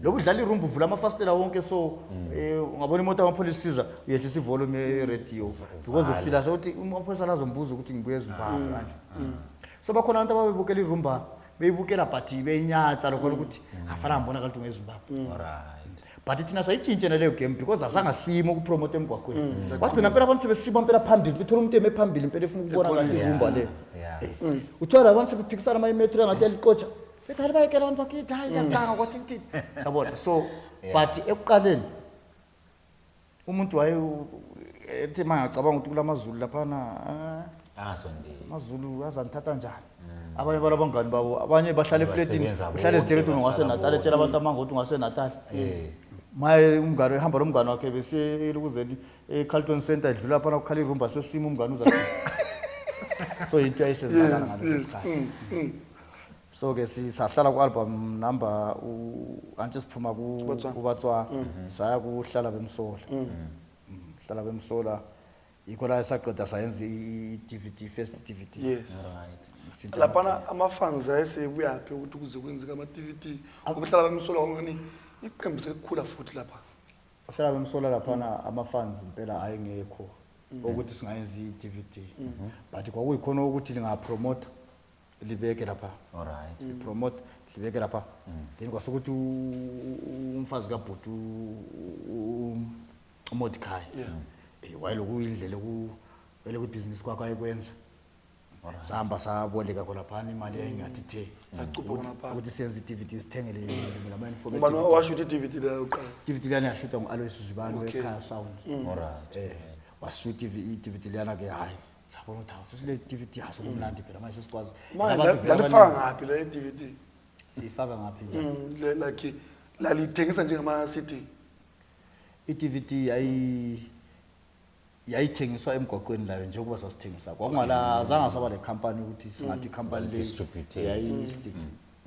Lokhu udlala irumba uvula amafasitela wonke, so ungabona imoto yamapholisa isiza uyehlisa ivolume ye-radio because ufila sokuthi amapholisa lazombuza ukuthi ngibuye eZimbabwe kanje. So bakhona abantu ababebukela irumba, beyibukela but beyinyatsa lokho ukuthi afana ngibonakala ukuthi ngeZimbabwe. But thina sayitshintshe naleyo game because azange simo ukupromote emgwaqweni. Kwagcina impela abantu sebesima impela phambili, bethola umuntu eme phambili impela efuna ukubona kahle izumba leyo. Uthola abantu sebephikisana ama imetro engathi yaliqotsha, bethi hayi, bayekela abantu bakithi, hayi iyaganga kwathi kuthini, yabona. So but ekuqaleni umuntu waye ethi uma ngacabanga ukuthi kulamazulu laphana, ah, Angasondeli. Amazulu azangithatha njani? Abanye balabangani babo, abanye bahlala efletini. Basebenza Uhlala ezitshela ukuthi bonke, ungaseNatali, bahlala etshela abantu amanga ukuthi ungaseNatali. Maye umngane ehamba nomngane wakhe bese elukuzeni e-Carlton Center, edlula phana kukhala irumba, sesima umngane uza. So into yayisenzakala ngaleso sikhathi. So ke sahlala ku-album number anti siphuma KuBatswana. kuBatswana, saya kuhlala bemsola. Hlala bemsola yikho la esaqeda sayenza i-DVD, first DVD. Sitshintsha. Laphana ama-fans ayesebuyaphi ukuthi kuze kwenzeka ama-DVD? Ukuhlala bemsola kwangani iqembu selikhula futhi lapha. Hlala bemsola laphana ama-funds impela ayengekho ukuthi singayenza i-DVD, but kwakuyikhona ukuthi lingapromota libeke lapha, lipromote libeke lapha. Then kwasekuthi umfazi kabhuti uMordecai wayeloku indlela vele kwibhizinisi kwakhe ayekwenza, sahamba saboleka khona imali yayingathi the Yacupha khonapha. Ukuthi siyenze i-DVD, sithengele lama-uniform. Ubani washuthi i-DVD leyo kuqala? DVD leyana yashutha ngu-Alois Zibani wekhaya sound. Wasishuta i-DVD leyana ke, hhayi sabona ukuthi hawu, sesile DVD, asokumnandi phela manje sesikwazi. Manje Abantu phela lalifaka abaningi- ngaphi le DVD? Siyifaka ngaphi nje? Like lalithengisa njengama-CD? I-DVD yayithengiswa emgwaqweni layo njengoba sasithengisa. Kwakungala zange saba le company ukuthi singathi ikhampani le Distribute.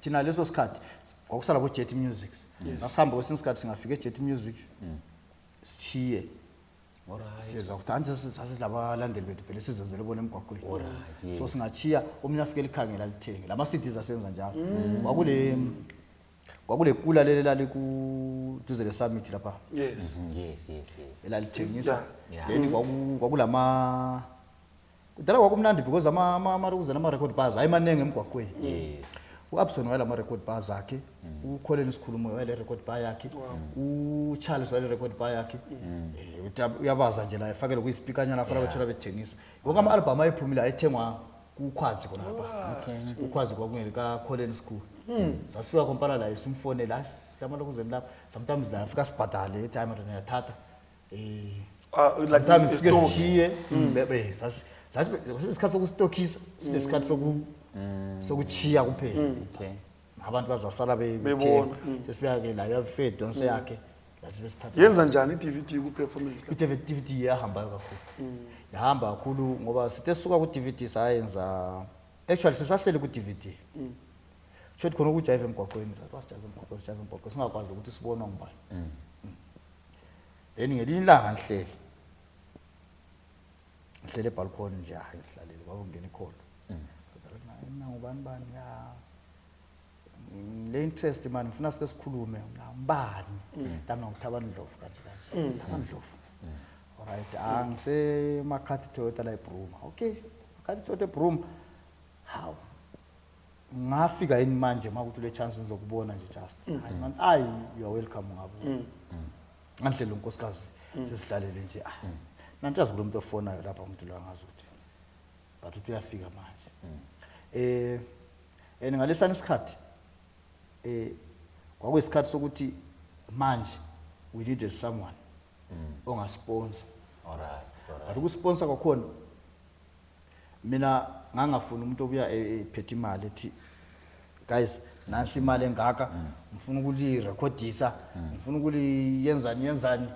Thina leso sikhathi kwakusala ku-Jet Music. Sasihamba kwesinye isikhathi singafika e-Jet Music sithiye, sizwa ukuthi anje sasilabalandeli bethu phela sizenzele bona emgwaqweni. So singachiya, omunye afike likhangela lithenge lama-CDs, asenza njalo. Kwakule kula leli lalikuduze le-summit lapha elalithengisa. Then kwakulama Kudala kwakumnandi because amarukuzana ama-record bars ayemaningi emgwaqweni. Yes. U-Abson wayela ama-record bars akhe, uColin Sikhulumo wayele record bar yakhe, uCharles wayele record bar yakhe. Uyabaza nje la efakele kuyisipikanyana afana bethola bethengisa. Wonke ama-album ayephumile ayethengwa kukhwazi khona lapha. Ukhwazi kwakungelikaColin Sikhulu. Sasifika khompana la simfonele, hayi silamalokuzeni lapha. Sometimes la afika sibhadale ethi hayi madoda ngiyathatha. Ah, like Sometimes sifike stock. sishiye sathi isikhathi sokustockisa sinesikhathi sokuchiya kuphela. Abantu bazasala Bebona, bethenga. Sesifika ke la uyafika idonse yakhe lathi besithatha. Yenza njani i-DVD ku-performance la? I-DVD iyahamba kakhulu. Yahamba kakhulu ngoba sithe sisuka ku-DVD sayenza, actually sisahleli ku-DVD. Shothi khona ukujayiva emgwaqweni, sathi wasijayiva emgwaqweni, sijayiva emgwaqweni singakwazi ukuthi sibonwa ngubani. Then ngelinye ilanga ngihleli ebalcony nje, hayi sihlalele kwakungena ikholo. Mina ngubani bani ya le interest man ngifuna sike sikhulume mina ngubani tami nguthabani Ndlovu kanje kanje Thabani Ndlovu. Alright, angise Makhathi Toyota la eBruma. Okay, Makhathi Toyota eBruma. Hawu, ngafika yini manje makuthi le chance ngizokubona nje just hayi man, ayi you are welcome ngabo. Ngandlela unkosikazi sesidlalele nje, ah nanti yazi kulo muntu ofonayo lapha, umuntu lo angazi ukuthi but uthi uyafika manje. And ngalesana isikhathi kwakuyisikhathi sokuthi manje we needed someone ongasponsor. All right. But ukusponsor kwakhona mina ngangafuni umuntu obuya ephethe imali ethi guys nansi imali engaka, ngifuna ukulirekhodisa, ngifuna ukuliyenzani yenzani,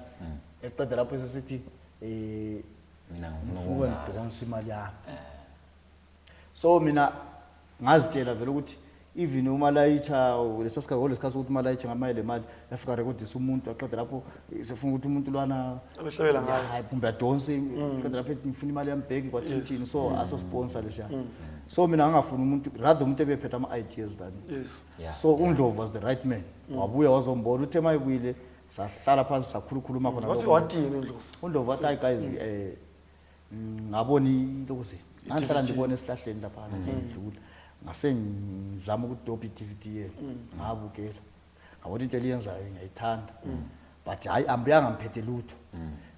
eqeda lapho sesithi Mina ngifuna ngifuna ukudonsa imali yami. So mina ngazitshela vele ukuthi even uma layitsha leso sikhathi, lesikhathi sokuthi uma layitsha ngamali le mali yafika rekhodisa umuntu, aqeda lapho sefuna ukuthi umuntu lwana Abehlabela ngayo. Hayi, kumbe adonse, qeda lapho ethi ngifuna imali yami back kwathini. So aso sponsor lesha. So mina ngangafuni umuntu, rather umuntu ebephethe ama-ideas than So uNdlovu was the right man. Wabuya wazombona, uthe mayebuyile sahlala phansi sakhulukhuluma khona Wafika lokho. wathini uNdlovu? UNdlovu wathi hayi guys, ngabona ilokuze ngangihlala ndibona esihlahleni lapha ngidlula, ngase ngizama ukudobha i-DVD yenu, ngabukela, ngabona into eliyenzayo ngiyayithanda, but hayi ambuyanga ngiphethe lutho,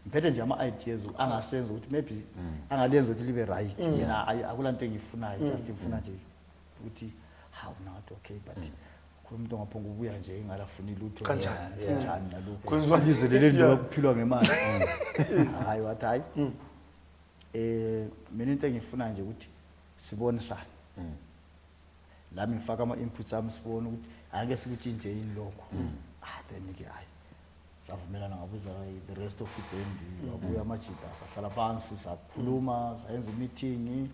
ngiphethe nje ama-ideas angasenza ukuthi maybe angalenza ukuthi libe right. Mina akula nto engiyifunayo, just ngifuna nje ukuthi hawu nathi okay, but khona umuntu ongaphonga ubuya nje engalafuni lutho. Kanjani? Kanjani nalokho? Kwenziwa- Ilizwe leli Yeah. kuphilwa ngemali. Hayi wathi hayi, mina into engifuna nje ukuthi sibonisane lami ngifaka ama-inputs ami, sibone ukuthi ake sikutshintshe yini lokho. Ah then ke hayi savumelana, ngabuza the rest of ibhendi, wabuya amajida, sahlala phansi sakhuluma, sayenza i-meeting.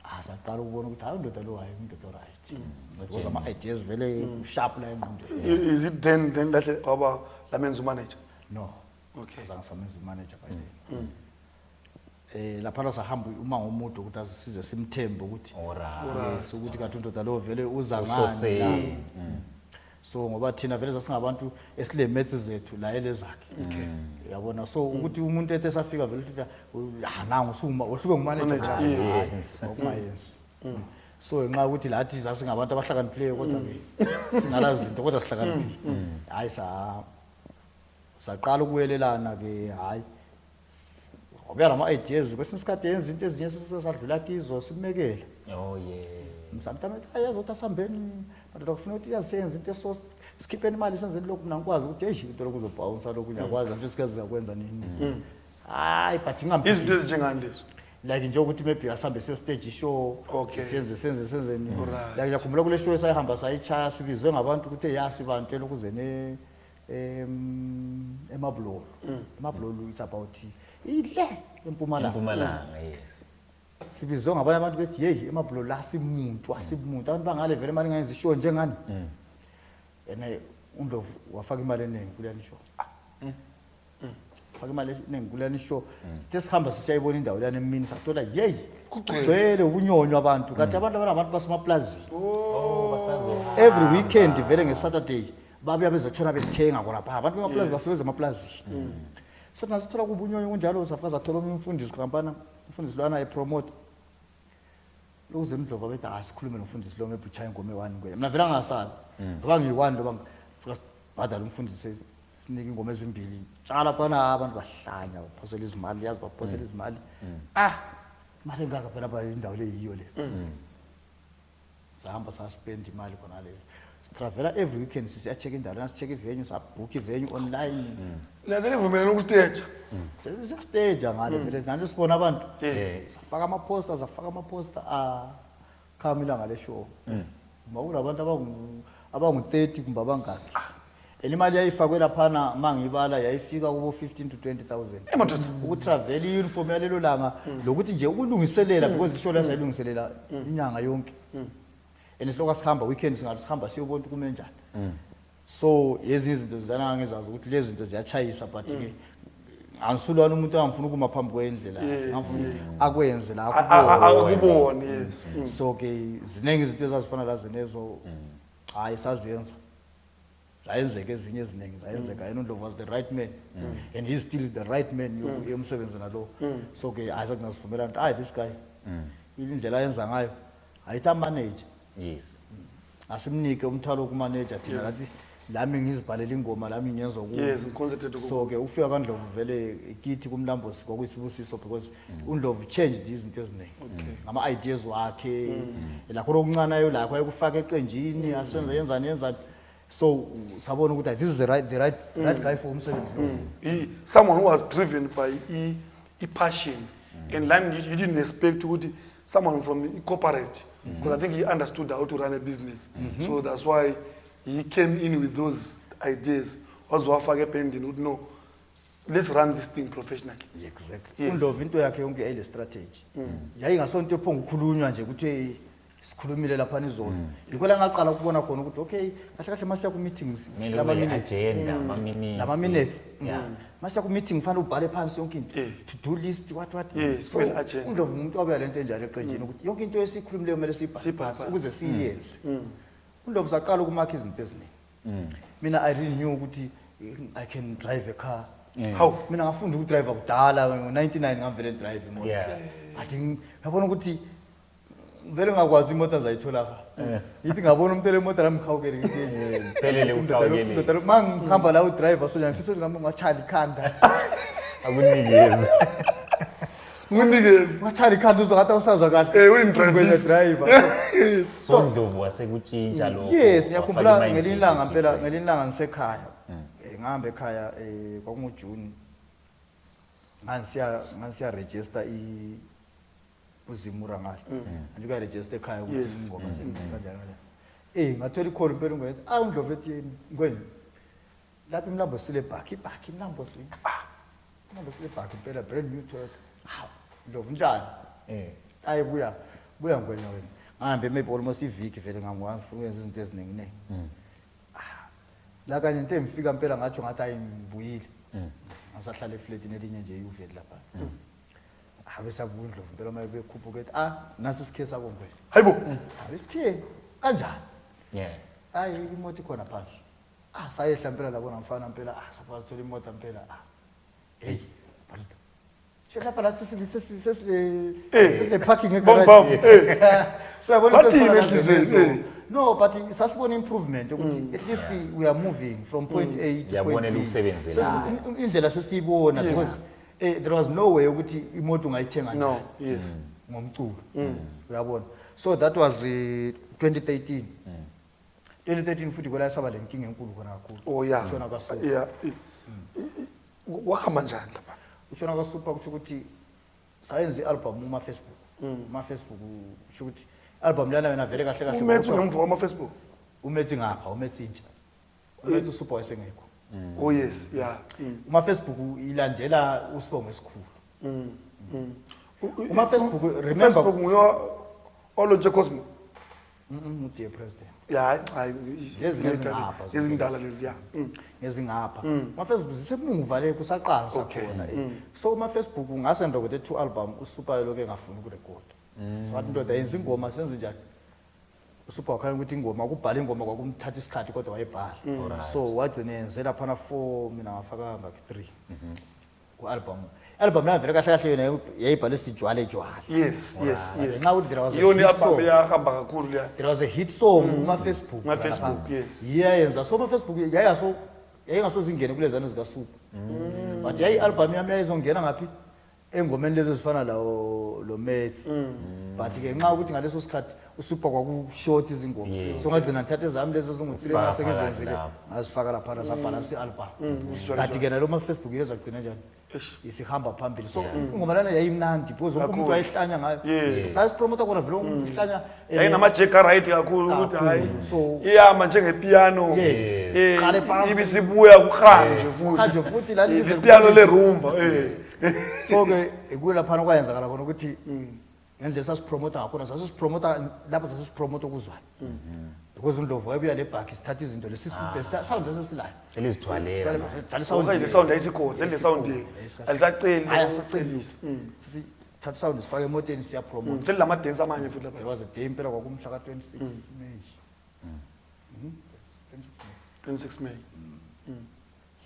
Ah saqala ukubona ukuthi hayi undoda lo, hayi undoda right, because ama-ideas vele sharp la engqondweni. Is it then lahle waba lamenza umanager? No. Okay. Azange samenza imanager by then. Laphana sahamba uma ngomuntu ukuthi asisize simthembe ukuthi Alright. yes, ukuthi kathi undoda lo vele uza ngani Uhloseni. la. So ngoba thina vele sasingabantu esile maths zethu la elezakhe, uyabona, so ukuthi umuntu ethe esafika vele uthi ah nangu usuma ohluke ngumanager. Manager, Hayi, yes. hayi, okungayenzi. So ngenxa yokuthi lathi sasingabantu abahlakaniphileyo kodwa ke singalazi zinto kodwa sihlakaniphile, hayi saqala ukuyelelana ke. Hayi wabuya nama-ideas, kwesinye isikhathi yenza into ezinye sesadlula kizo simekele. Oh yeah. Sometimes athi ayazi ukuthi asihambeni madoda, kufuna ukuthi yasenze into eso, sikhipheni imali senzeni lokhu. Mina ngikwazi ukuthi eish into lokhu uzobhawunsa lokhu, ngiyakwazi nje isikhathi sizakwenza nini, hayi but Izinto ezinjengani lezo? Like nje ukuthi maybe asambe siyo stage show, senze senze senzeni. Like ngiyakhumbula kule show esayihamba sayichaya, sibizwe ngabantu ukuthi ya sibantu elokuzene eMablolo. EMablolo is about ile eMpumalanga. Mpumalanga, yes. Sibizwe ngabanye abantu bethi hey eMablolo asimuntu asimuntu, abantu bangale vele imali ngayenza ishow njengani. Ene uNdlovu wafaka imali eningi kuleyani show, faka imali eningi kuleyani show. Sithe sihamba sisiyayibona indawo leyani emini, sathola yeyi Kugcwele. Kugcwele ubunyonywa abantu, kanti abantu abanabantu basemaplazini. Oh, basazo. Every weekend vele ngesaturday babuya bezotshona bethenga khona pha, abantu bemaplazini basebenza emaplazini. So thina sithola kubunyonyo kunjalo, safika sathola omunye umfundisi kampana, umfundisi lwana epromote. Ukuze uNdlovu abethi asikhulume nomfundisi lo maybe uchaye ingoma eyi-one ngwenya. Mina vele angasabi. Ngoba ngiyi-one loba fika sibhadale umfundisi sinike ingoma ezimbili. Tshala phana abantu bahlanya baphosela izimali yazi baphosela izimali. Ah imali engaka phela ba indawo le yiyo le. Sahamba saspend imali khona le. Travela every weekend sisiya-check indawo lena si-check i-venue sabhook i-venue online. Naze nivumelene ukusteja. Siyastage ngale vele sinanto sibona abantu. Safaka ama-poster safaka ama-poster ah khama ilanga le-show. Uma kunabantu abangu-30 kumbe abangaki. And imali yayifakwe laphana uma ngiyibala yayifika kubo 15 to 20,000. Eh madoda. Ukutravela i-uniform yalelo langa lokuthi nje ukulungiselela because ishow leyo sayilungiselela inyanga yonke. And silokhu asihamba weekend singabe sihamba siyobona ukuthi kume njani. So ezinye izinto zizana ngizazi ukuthi lezi zinto ziyachayisa but ke angisulwana umuntu angifuna ukuma phambi kwendlela ngifuna ukuthi akwenze la akubone. Akubone yes. So ke ziningi izinto ezazifana lazenezo hayi saziyenza zayenzeka ezinye eziningi zayenzeka yena uNdlovu was the right man and he's still the right man yomsebenzi nalo. So ke hayi sakunasivumelana ukuthi hayi this guy indlela ayenza ngayo ayithi amanage. Asimnike umthwalo wokumanager thina lathi lami ngizibhalela ingoma lami ngiyenza okunye. Yes, ngiconcentrate ku- So ke ufika kaNdlovu vele kithi kumlambosi kwakuyisibusiso because uNdlovu changed izinto eziningi ngama ideas wakhe lakho okuncane ayo lakho ayekufaka eqenjini asenza yenzani yenzani. So sabona ukuthi this is the right guy for umsebenzi lo. Someone who was driven by i passion and lami you didn't expect ukuthi someone from corporate because I think he understood how to run a business. So that's why he came in with those ideas. Wazowafaka ebhendini ukuthi no, let's run this thing professionally. Exactly. Yes. uNdlovu into yakhe yonke yayile strategy. Yayingasonto ephonga ukukhulunywa nje ukuthi hey sikhulumile lapha izolo. Yikho la ngaqala ukubona khona ukuthi okay kahle kahle masiya ku meetings Kumele lama kube minutes. agenda, ama-minutes. Lama minutes. Masiya ku meeting fanele ubhale phansi yonke into. To do list what what. Yes, So kube agenda. uNdlovu umuntu wabuya lento enjalo eqenjini ukuthi yonke into esikhulumileyo kumele siyibhale Siyibhale phansi phansi. ukuze siyenze. uNdlovu saqala ukumakha izinto eziningi. Mina I really knew ukuthi I can drive a car. How? Mina ngafunda ukudrive kudala ngo-99 ngavele drive imoto. But ngabona ukuthi vele ngakwazi imoto azayithola ka. Ngithi ngabona umuntu elemoto nami ngikhawukele ngithi Phelele ukhawukele. Uma ngihamba la udriver so ngifisa ukuthi ngami ngachaya ikhanda. Akunikeze. Nginikeze. Ngachaya ikhanda uzwa ngathi awusazwa kahle. Uyindrivisa. Driver. So Ndlovu wasekutshintsha lokho. Yes, ngiyakhumbula wafaka ngelinye i-mindset ilanga mpela different. ngelinye ilanga ngisekhaya. Ngihamba ekhaya kwakunguJune. Ngangisiya register i uZimura ngale. Ngifika register ekhaya ukuthi ingoma kanjani kanjani. Ngathola i-call impela ngwe. Ah uNdlovu ethi ngweni. Lapha imlambo sile bakhi bakhi imlambo sile. Imlambo sile bakhi impela brand new Toyota. Hawu Ndlovu njani? Ayi buya buya ngwenya wena. Ngihambe maybe almost iviki vele ngangifuna ukwenza izinto eziningi ne. La kanye into engifika impela ngatsho ngathi ayi ngibuyile. Ngasahlala eflatini elinye nje iUveli lapha. Habe sabuya uNdlovu impela uma bekhuphuka ethi ah nasi isikhiye sakho ngwenya. Hayibo. Hayi isikhiye kanjani? Hayi imoto ikhona phansi. Ah sayehla impela labona mfana impela ah sakwazi ukuthola imoto impela. Ah. Hey, madoda. Sho lapha la sesile parking Bam, bam, egarage. So yabona into Bathini efana enhliziyweni, nalezo. No, but sasibona improvement ukuthi at least we are moving from point A to Ngiyabona point B. elikusebenzela. Indlela sesiyibona because there was no way ukuthi imoto ungayithenga No, njani. yes. Ngomculo. Uyabona. So that was 2013. 2013 futhi kwela saba lenkinga enkulu khona kakhulu. Oh yeah. Ushona kwaSuper. Yeah. Wahamba njani lapha? Ushona kwaSuper kusho ukuthi sayenza i-album uma Facebook. Uma Facebook kusho ukuthi album lana wena vele kahle kahle. Umethu ngemva kwama Facebook. Umethu ngapha, umethu intsha. Umethu Super wayesengekho. Oh yes, yeah. Uma Facebook ilandela usibongo esikhulu. Uma Facebook remember Facebook nguyo olontshe Cosmo. Dear President. Yeah, hayi Lezi ngezingapha zonke. Izindala lezi ya. Ngezingapha. Uma Facebook zisemuva le kusaqansa khona. So uma Facebook ngase ndokuthi 2 album uSuper lokho engafuni ukurecord. So wathi ndoda yenza ingoma senze njani? uSuper wakhala ukuthi ingoma ukubhala ingoma kwakumthatha isikhathi kodwa wayebhala. So wagcina yenzela phana 4 mina ngafaka ngakhi 3. Ku album. Album leyo vele kahle kahle yona yayibhalwe sijwale jwale. Yes, yes, yes. Nxa ukuthi there was a Iyona hit i-album song. eyahamba kakhulu leya. There was a hit song kuma Facebook. Kuma Facebook, yes. Iyayenza so kuma Facebook yayaso yayingasoze ingene kulezana zika Super. But yayi album yami yayizongena ngaphi? Engomeni lezo ezifana lawo lo Maths. But ke nxa ukuthi ngaleso sikhathi uSuper kwakushort izingoma. So ngagcina ngithatha ezami lezo ezingu-3 Ufaka ngase phakathi ngizenzile lapho. ngazifaka laphana sabhalansa i-album. Usijwale Kanti ke nalo ma Facebook yezagcina njani? Eish. Isihamba phambili. So ingoma lana yayimnandi because wonke umuntu Kakhulu. wayehlanya ngayo. Yes. Sasipromota kona vele umuntu uhlanya Yayinamajeka right kakhulu ukuthi Kakhulu. hayi So- iyama njengepiyano. Yes. Eh, Qale phansi. ibisibuya kuhanje futhi. Kuhanje futhi, la lize Ipiano lerumba eh. So ke ikulaphana kwayenzakala khona ukuthi ngendlela sasipromota ngakhona sasisipromota lapho sasisipromota ukuzwana because uNdlovu wayebuya lebhakhi sithatha izinto lesi sound esesilayo. Selizithwalela. Dlala sound. Manje sound ayisikhona, sele sound alisaceli. Hayi asaceli. Sithatha sound sifake emoteni siyapromota. Sele lama dance amanye futhi lapha. There was a day impela kwakumhla ka-26 May. 26 May. 26 May.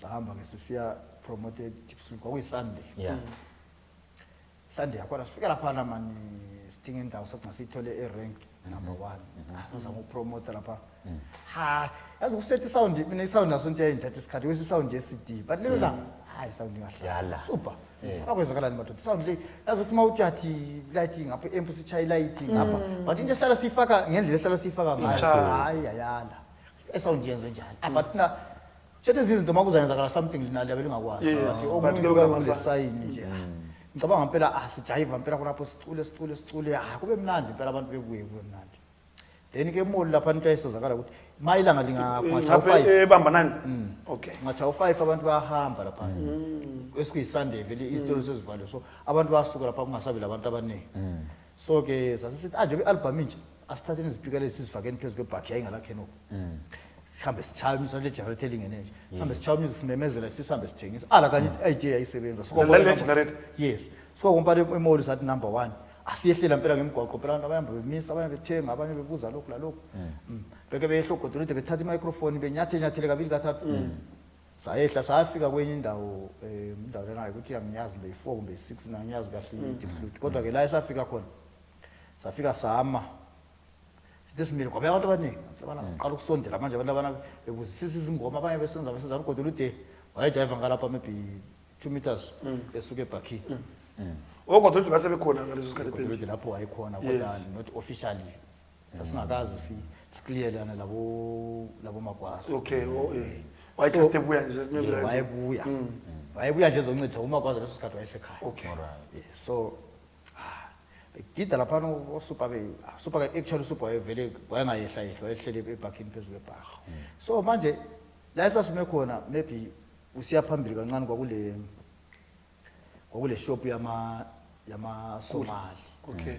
Sahamba ke sisiya promote eDiepsloot kwakuyi-Sunday. Sunday yakhona sifika laphana mani sidinga indawo sagcina siyithole e-rank number 1. Sizama ukupromota lapha. Ha, yazi ukusetha isound mina isound naso into yayingithatha isikhathi kwesi sound ye-CD but lelo langa hayi isound ingahlala. Yala. Super. Akwenzakalani madoda isound le yazi ukuthi uma uthi athi light ngapha empu sitshaye light ngapha but into esihlala siyifaka ngendlela esihlala siyifaka ngayo Itshaya. hayi ayala. Isound yenze njani? Ah, but na Tshethe izinto uma kuzayenzakala something linali abe lingakwazi. Yes, But but okunye ke kube kule sayini nje. Ngicabanga impela ah sijayiva impela khonapho sicule sicule sicule ah kube mnandi impela abantu bebuye kube mnandi. Then ke mall lapha into ayisozakala ukuthi ma ilanga lingatsha Ngapha u5 ebamba nani? Okay. ngatsha u5 abantu bayahamba lapha. Esikuyi Sunday vele izitolo sezivaliwe so abantu bayasuka lapha kungasabi labantu abaningi. So ke sasisithi ah njengoba i-album inje asithatheni izipika lezi sizifakeni phezu kwebhakhi yayingalakhe nokho. Sihambe sitshaya music le generator elingene nje. Sihambe sitshaya music simemezela sithi sihambe sithengisa. Ala kanye i-idea yayisebenza. Suka Le kubona- generator? Yes. Suka kumpala emall sathi number 1. Asiyehlela impela ngemigwaqo phela abantu abayamba bemisa abanye bethenga abanye bebuza lokhu lalokhu. Beke behla ugodolide bethatha i-microphone benyathe nyathele kabili kathathu. Sayehla safika kwenye indawo indawo lena ukuthi angiyazi kumbe yi-4 kumbe yi-6 mina angiyazi kahle i-Diepsloot. Kodwa ke la esafika khona safika sama sithi simile kwabe abantu abaningi abantu abana baqala ukusondela manje abantu abana bebuzisisa izingoma abanye besenza besenza ugodolude wayejayiva ngalapha maybe 2 meters esuka ebhakhini. Ogodolude basebekhona ngaleso sikhathi eBhenji. Ugodolude lapho wayekhona kodwa Yes. not officially sasingakazi sikliyelane labo Magwaza. Okay, oh eh. Wayethe ebuya nje sesimele Yeah, la. wayebuya. Wayebuya nje ezoncedisa uMagwaza leso sikhathi wayesekhaya. Okay. Yeah, so begida laphana osupa be supa ke actually supa wayevele wayengayehla yehla wayehlele ebhakhini phezulu kwebhakhi. So manje la esasime khona maybe usiya phambili kancane kwakule shop yama Somali. Okay.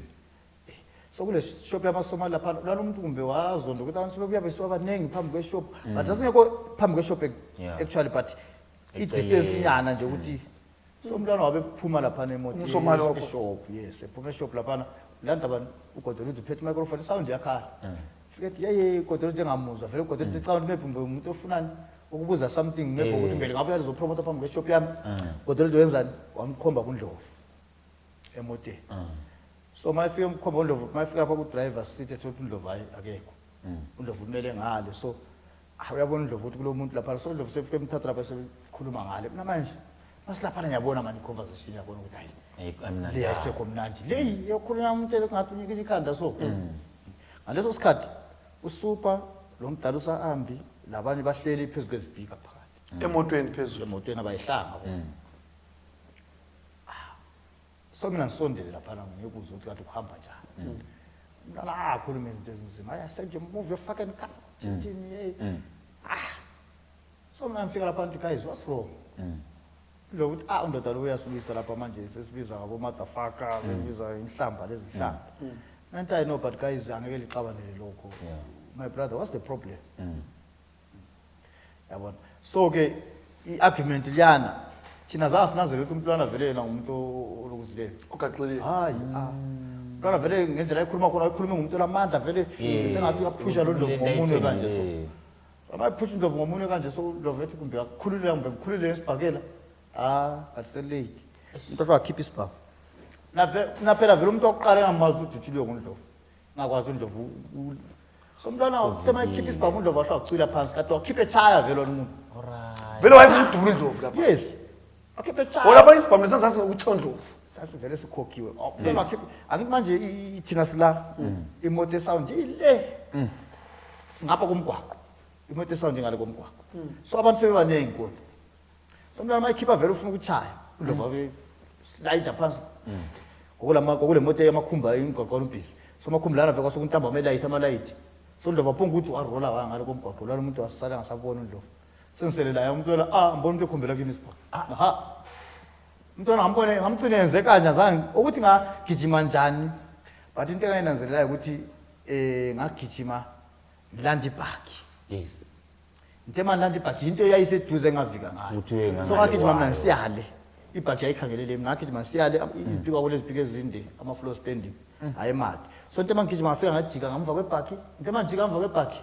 So kule shop yama Somali lapha lalo umuntu kumbe wazonda ukuthi abantu sebebuya besiba baningi phambi kwe shop. But sasingekho phambi kwe shop actually but i distance Eceleni. nyana nje ukuthi so umntwana wabe phuma lapha emotini UmSomali wakho? eshop yes ephuma eshop laphana landa bani ugodolude uphethe microphone sound yakhala. Fike ethi yeye ugodolude engamuzwa vele ugodolude ecabanga maybe kumbe umuntu ofunani ukubuza something maybe ukuthi vele ngabe uyazopromota phambi kweshop yami. Ugodolude wenzani wamkhomba kuNdlovu emoteni. So mayifika umkhomba uNdlovu mayifika lapha ku driver seat ethola ukuthi uNdlovu hayi akekho. uNdlovu umele ngale so uyabona uNdlovu ukuthi kulo muntu lapha so uNdlovu sefike emthatha lapha sekhuluma ngale. Mina manje masilaphana ngiyabona manje i-conversation yabona ukuthi hayi Ayikho amnandi. le ayisekho mnandi. Le yokhuluma umuntu engathi unyikile ikhanda so. Ngaleso sikhathi uSuper lo mdala usahambi labanye bahleli phezu kwezipika phakathi. Emotweni phezulu. Emotweni abayihlanga bona. So mina ngisondele laphana ngiyokuzwa ukuthi kade kuhamba njani. Umntwana akhuluma izinto ezinzima. Ayi senje move your fucking car. Thini hey. So mina ngifika lapha ngithi guys what's wrong? Lo ukuthi undoda lo uyasibuyisa lapha manje sesibiza ngabo motherfucker, sesibiza inhlamba lezi nhlamba. Nanti I know but guys angeke lixabanele lokho. My brother what's the problem? Yabona. So ke i-argument liyana thina zange sinanzelele ukuthi umntwana vele yena ngumuntu olokuzileyo. Ogaxelile. Hayi, ah. Umntwana vele ngendlela ayikhuluma khona ayikhulume ngumuntu olamandla vele sengathi uyaphusha lo Ndlovu ngomunwe kanje so. Amayiphusha uNdlovu ngomunwe kanje so uNdlovu ethi kumbe akukhulule kumbe ngikhulule esibhakela. Ah, but late. Umuntu wakhipha isibhamu. Naphela vele umuntu wokuqala engamazi ukuthi ujutshuliwe nguNdlovu. Ngakwazi uNdlovu. So umntwana uthe mayekhipha isibhamu uNdlovu washo wacwila phansi kade wakhipha echaya vele wona umuntu. Vele wayefuna ukudubula uNdlovu lapha. Yes. Wakhipha echaya. Oh lapha isibhamu lesazasi ukutsha uNdlovu. Sasivele sikhokhiwe. Angithi manje thina sila imoto esound ile. Singapha komgwaqo. Imoto esound ngale komgwaqo. So abantu sebebaningi kodwa. So umntwana mayikhipha vele ufuna ukuchaya. UNdlovu abe slide phansi. Ngokulama ngokule moto yamakhumba imgwaqo ubhizi. So amakhumbi lana vele kwasekuntamba amalayiti amalayiti. So uNdlovu aphunga ukuthi warola wa ngale komgwaqo lwana umuntu wasala ngasabona uNdlovu. Sengisele la umuntu wela ah ngibona umuntu ekhombela kimi isibhamu. Aha. Umntwana ngambone ngamgcine yenze kanje azange ukuthi ngagijima njani. But into engayinanzelelayo ukuthi ngagijima ngilanda ibhaki. Yes. Ngithe manje ibhaki into eyayiseduze engavika ngayo. Ukuthi uye ngangale So ngagijima mina kwayo. ngisiyale. Ibhaki yayikhangelele mina ngagijima ngisiyale izipikwa kulezi zipiko ezinde ama floor standing. Hayi imali. So ngithe mangigijima ngafika ngajika ngamva kwebhaki. Ngithe mangijika ngamva kwebhaki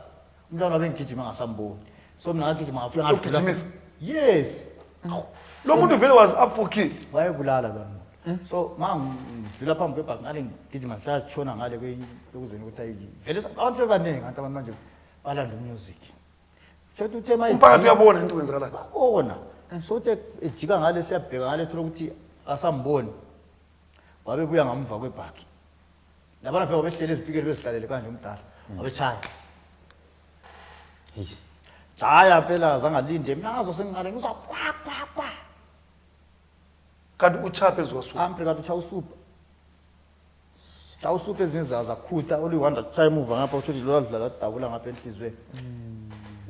umntwana wabe ngigijima ngasamboni. So mina ngagijima ngafika ngadlula. Ugijimisa? Yes. Lo muntu vele was up for kill. Wayebulala lo muntu. So mangidlula phambi kwebhaki ngale ngigijima siyatshona ngale kwekuzeni ukuthi ayi vele abantu sebaningi abantu abantu manje balanda umusic. Shothi uthe maye Umphakathi uyabona into kwenzakalayo. Babona. So uthe ejika ngale siyabheka ngale thola ukuthi asamboni. Wabe buya ngamva kwebhaki. Labana phela behlele ezipikeli bezihlalele kanje umdala. Wabechaya. Eish. Jaya phela zangalinde mina ngazo sengingale ngizwa kwa kwa kwa. Kanti utsha phezu kwasuku. Ampre kanti utsha usupha. Cha usupha ezinye zakhutha oluyi-1 cha emuva ngapha usho ukuthi lola dlala dabula ngapha enhliziyweni.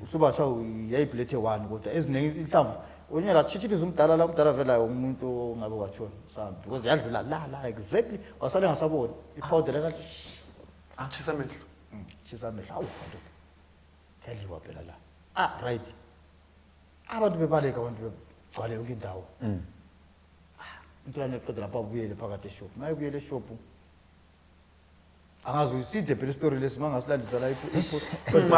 Usuba cha yayibulethe one kodwa eziningi inhlamvu onye la chitshiliza umdala la umdala vela umuntu ongabe watshona usambi because yadlula la la exactly wasale ngasaboni ipowder lana Achisa amehlo. chisa amehlo awu madoda yadliwa phela la ah right abantu bebaleka abantu begcwale yonke indawo. Umntwana eqeda lapho abuyele phakathi eshop mayebuyele eshop angazi uyiside phela isitori lesi mangasilandisa la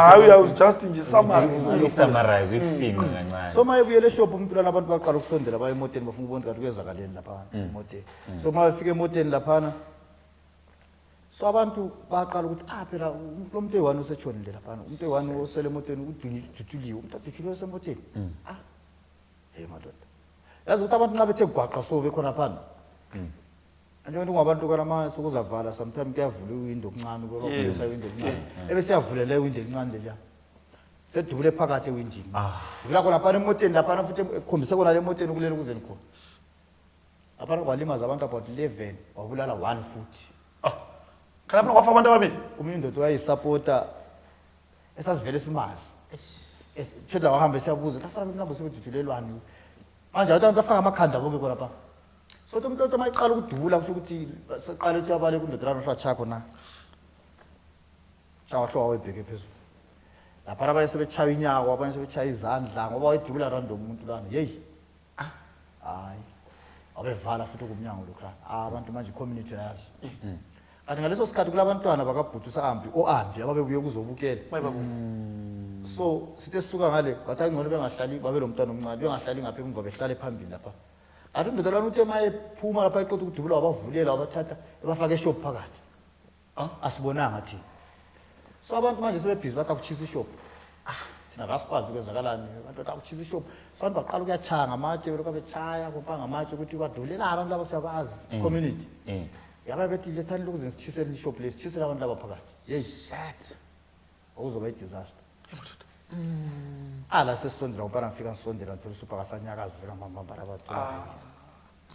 Hayi uya just nje summary. Uyi-summarize uyifinqe kancane. So mayebuyele eshop umntwana abantu baqala ukusondela baye emoteni bafuna ukubona kanti kwenzakaleni laphana emoteni. So mayefika emoteni laphana so abantu baqala ukuthi ah phela lo muntu oyi-one usetshonile laphana umuntu oyi-one osele emoteni udutshuliwe umuntu adutshuliwe osemoteni ah hey madoda yazi ukuthi abantu nxa bethe gwaqa so bekhona phana njengoba kungabantu kalama sokuzavala sometimes kuyavula iwindo okuncane kuyavula iwindo okuncane ebese yavulela iwindo elincane leliya sedubule phakathi ewindini dubula khona phana emoteni laphana futhi ekhombise khona le emoteni kuleli kuzeni khona laphana kwalimaza abantu about 11 wabulala one futhi. Khalapha kwafa abantu ababili. Omunye indoda wayisapota esasivele simazi. Shuthi wahamba siyabuza lafana mhlawumbe sebedudulelwani manje abantu bafaka amakhanda bonke khona lapha. So umuntu othi mayiqala ukudubula kusho ukuthi seqala ukuthi abaleke undoda lana hlatha khona. Shawa hlowa webheke phezulu. Lapha abanye sebechaya inyawo abanye sebechaya izandla ngoba wayedubula random umuntu lana. Hey. Hayi. Abevala futhi kumnyango lokho. Abantu manje community yazi. Kanti ngaleso sikhathi kulabantwana bakabhuti uSambi oAmbi ababebuye kuzobukela. So sithe sisuka ngale bathi angcono bengahlali babe lo mntwana omncane bengahlali ngapha emuva behlale phambili lapha. Kanti undoda lana uthe mayephuma lapha eqeda ukudubula wabavulela wabathatha ebafaka eshop phakathi. Asibonanga thina. So abantu manje sebebhizi bathi akuchisa ishop. Thina kasikwazi ukwenzakalani abantu bathi akuchisa ishop. So abantu baqala ukuyachaya ngamatshe lokhu bechaya kupha ngamatshe ukuthi badulelana abantu laba siyabazi community. Yaba bethi lethani lokhu sichisele ishop lesi sichisele abantu laba phakathi. Hey Shit. okuzoba i-disaster. Ala sesisondela ngoba ngifika ngisondela ngithola usupha kasanyakazi vela ngibamba abantu.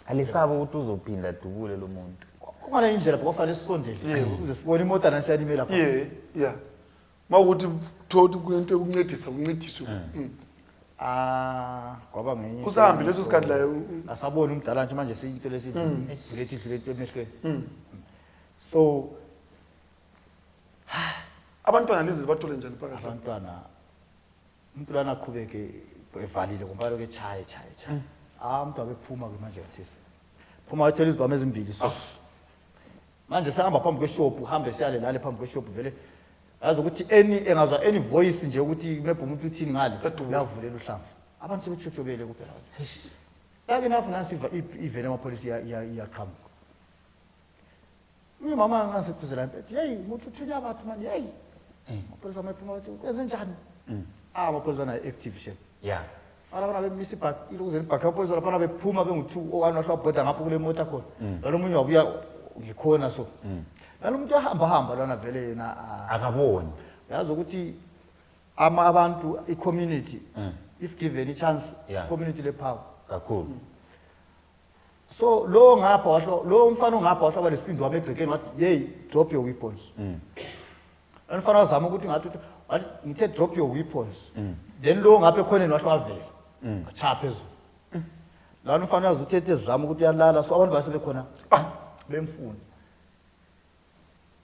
Alisaba ukuthi uzophinda adubule lo muntu. Kungale indlela ngokufanele sisondele ukuze sibone imoto nasiyanime lapha. Yeah, yeah. Mawukuthi thothi kunento yokuncedisa uncediswe. Ah, kwaba ngenye. Usahambi leso sikhathi la Asabona umdala nje manje seyinto lesidlule idlule emehlweni. So abantwana lezi bathole njani phakathi? Abantwana umuntu lana aqhubeke evalile ngoba lokho echaya echaya echaya. Ah umuntu abephuma ke manje kathisi. Phuma wathola izibhamu ezimbili so. Manje sehamba phambi kweshop uhambe siyale lale phambi kweshop vele yazi ukuthi any engazwa any voice nje ukuthi maybe umuntu uthini ngale uyavulela uhlamvu. Abantu sebethuthubele kuphela. Lake nafu nansi ivele amapholisa iyaqhamuka. Umama ngaseduze la ethi, "Hey, umuntu uthunya abantu manje, hey." Amapholisa mayiphuma bathi, "Kwenze njani?" Ah, amapholisa nayo active shem. Alabana bemisa ibhaki, ilokuze ibhaki amapholisa laphana bephuma bengu-2 owani wahle wabhoda ngapho kule moto khona. Lalo munye wabuya ngikhona so. Lalo muntu uyahamba hamba lana vele yena Akaboni. Yazi ukuthi ama abantu i-community if given a chance community le power kakhulu. So lo ngapha wahlo lo mfana ongapha wahlo balesipindi wami egcekeni wathi, "Hey, drop your weapons." Lo mfana wazama ukuthi ngathi uthi wathi ngithe drop your weapons. Then lo ngapha ekhoneni wahlo wavela. Wachaya phezulu. Lana umfana wazi uthethe ezama ukuthi uyalala, so abantu base bekhona bemfuna.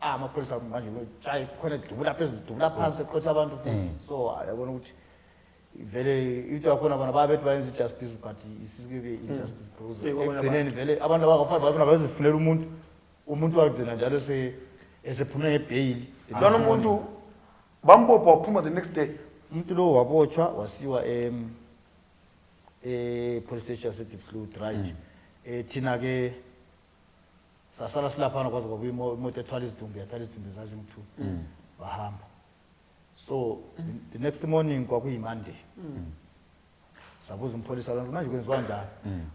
Ah, amapholisa manje tshayi khona dubula phezulu dubula phansi eqotha abantu futhi. So yabona ukuthi vele into yakhona bona babethi bayenza i-justice, but isuke ibe injustice because Kwabanye. Ekugcineni vele abantu abangafani babona bazifunela umuntu, umuntu wagcina njalo esephume ngebheyili. Lona umuntu bambopha waphuma the next day? Umuntu lo wabotshwa wasiwa e-police station yase-Diepsloot, right? Thina ke sasala silaphana kwaze kwabuya imoto ethwala izidumbu, yathwala izidumbu zazingu-two, bahamba. So the next morning kwakuyi-Monday, sabuza umpholisa lona, manje kwenziwa njani?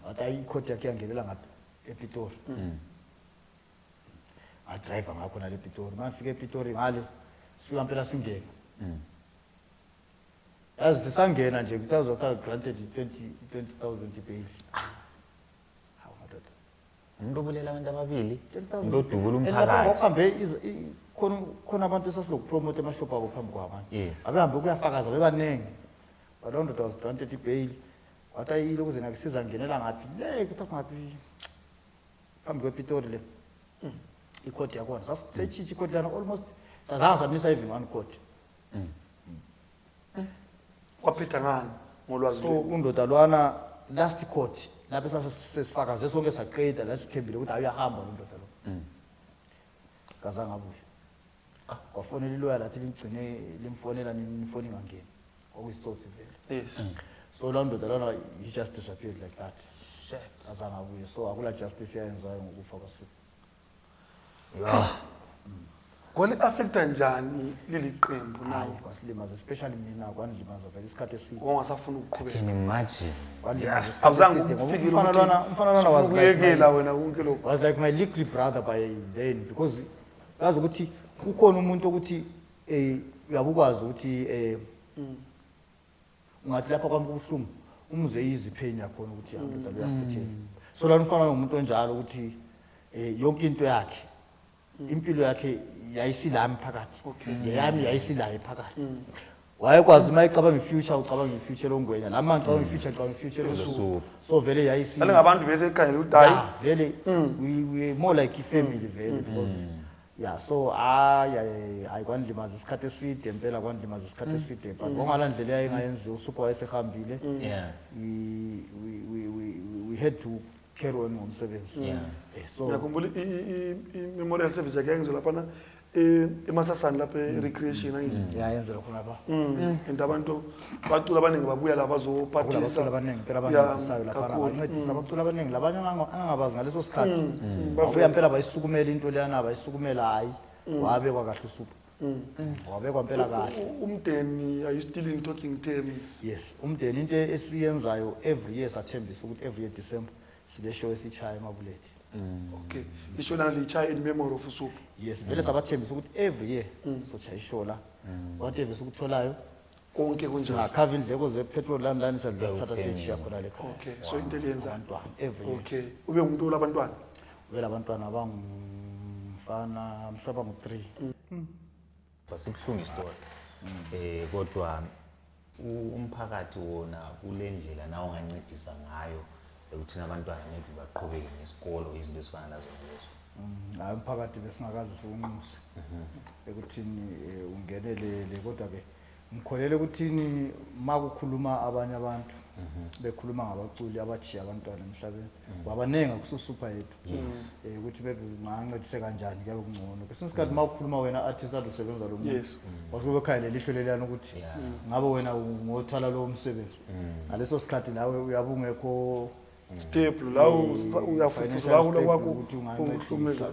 Wathi ayi, ikhodi yakhe yangenela ngaphi ePitori. Ngadrayiva ngakho nale Pitori, mangifika ePitori ngale sifika mpela singena, yazi sisangena nje kuthiwa granted 20,000 ibheyili. Hawu madoda. Umuntu obulela abantu ababili, 20,000. umuntu odubula And lapha umphakathi. kwakuhambe khona abantu esasilokupromota emashophu abo phambi kwabantu. Abehambe ukuyafakaza bebaningi, but loo ndoda was granted ibail. Wathi ayile ukuze nakusiza ngenela ngaphi le kuthiwa ngaphi phambi kwePitori le ikhodi yakhona sasitshitsha ikhodi lana, almost sazange samisa even one court. Kwaphetha ngani ngolwazi So lwenu? undoda lwana last court lapho sesifakaze sonke saqeda la, sithembile ukuthi ayuyahamba lo ndoda lo, kazange abuye. Kwafonela iloya lathi limgcine limfonela nifoni ingangeni, kwakuyisitsotsi vele. So laa ndoda lana, he just disappeared like that. Shit. Kazange abuye, so akula justice yayenziwayo ngokufa kwasuku. Kwali-affecta njani leli qembu Hayi, nawo? kwasilimaza, especially mina kwandilimaza vele isikhathi eside. Wangasafuna ukuqhubeka? Can imagine. Kwandilimaza isikhathi Awuzange eside ngoba ufikile umfana ukuthi lwana, umfana lwana was ufuna like ukuyekela wena konke lokhu? Was like my little brother by then, because yazi ukuthi kukhona umuntu ukuthi uyabukwazi ukuthi ungathi lapha kwami kubuhlungu, umzwe izwi pain yakhona ukuthi ya ndoda uyafuthela. So lana ufana nomuntu onjalo ukuthi yonke into yakhe, impilo yakhe yayisilami phakathi, yeyami yayisilaye phakathi. Wayekwazi uma ecabanga i-future, ucabanga i-future longwenya, nami uma ngicabanga i-future, ngicabanga i-future losuku. Losuku. So vele yayisi Lale ngabantu vese ekhangela ukuthi hayi. Yeah, vele we more like i-family vele, because yeah, so hayi hayi hayi, kwandilimaza isikhathi eside impela, kwandilimaza isikhathi eside, but ngongala ndlela eyayingayenziwa, usupha wayesehambile. We had to carry on ngomsebenzi. So Ngiyakhumbula i-memorial service yakhe yayenzwa laphana eMasasane lapha e-recreation, angithi? Yeah, yenzela khona lapha. And abantu abaculi abaningi babuya la bazophathisa. Kulabaculi abaningi impela Yeah, abancedisayo laphana. Kakhulu. Bancedisa abaculi abaningi labanye angangabazi ngaleso sikhathi. Bavela. Babuya impela bayisukumela into leyana, bayisukumela, hhayi, wabekwa kahle usupha, wabekwa impela kahle. Umndeni, are you still in talking terms? Yes, umndeni, into esiyenzayo every year, sathembisa ukuthi every year December sile show esiyishaya emabulethi. Okay, isho lana liyichaya in memory of usupha? Yes, vele sabathembisa ukuthi every year sochaya ishow la, whatever esikutholayo Konke kunjalo. Singakhava indleko zepetrol lani lani, siyadlula sithatha siyetshiya khona le khaya. Okay, so into eliyenzayo. Abantwana every year. Okay, ube ngumuntu olabantwana? Vele abantwana abangumfana mhlawumbe bangu-3. Sibuhlungu isitori, kodwa umphakathi wona kule ndlela nawe ungancedisa ngayo ekuthini abantwana maybe baqhubeke nesikolo, izinto ezifana nazo lezo? Hayi, umphakathi besingakaze siwunxuse ekuthini ungenelele, kodwa-ke ngikholele ekuthini ma kukhuluma abanye abantu bekhuluma ngabaculi abajiya abantwana emhlabeni, wabaningi akususupha yethu ukuthi bebe ungancedise kanjani, kuyabe kungcono. Kwesinye isikhathi uma ukhuluma wena artist ade usebenza lo muntu, wasuke bekhaya lelihlo leliyana ukuthi ngabe wena ungothwala lowo msebenzi ngaleso sikhathi, nawe uyabe ungekho. Stable la uyafufuza la kula kwakho ukuhlumeza.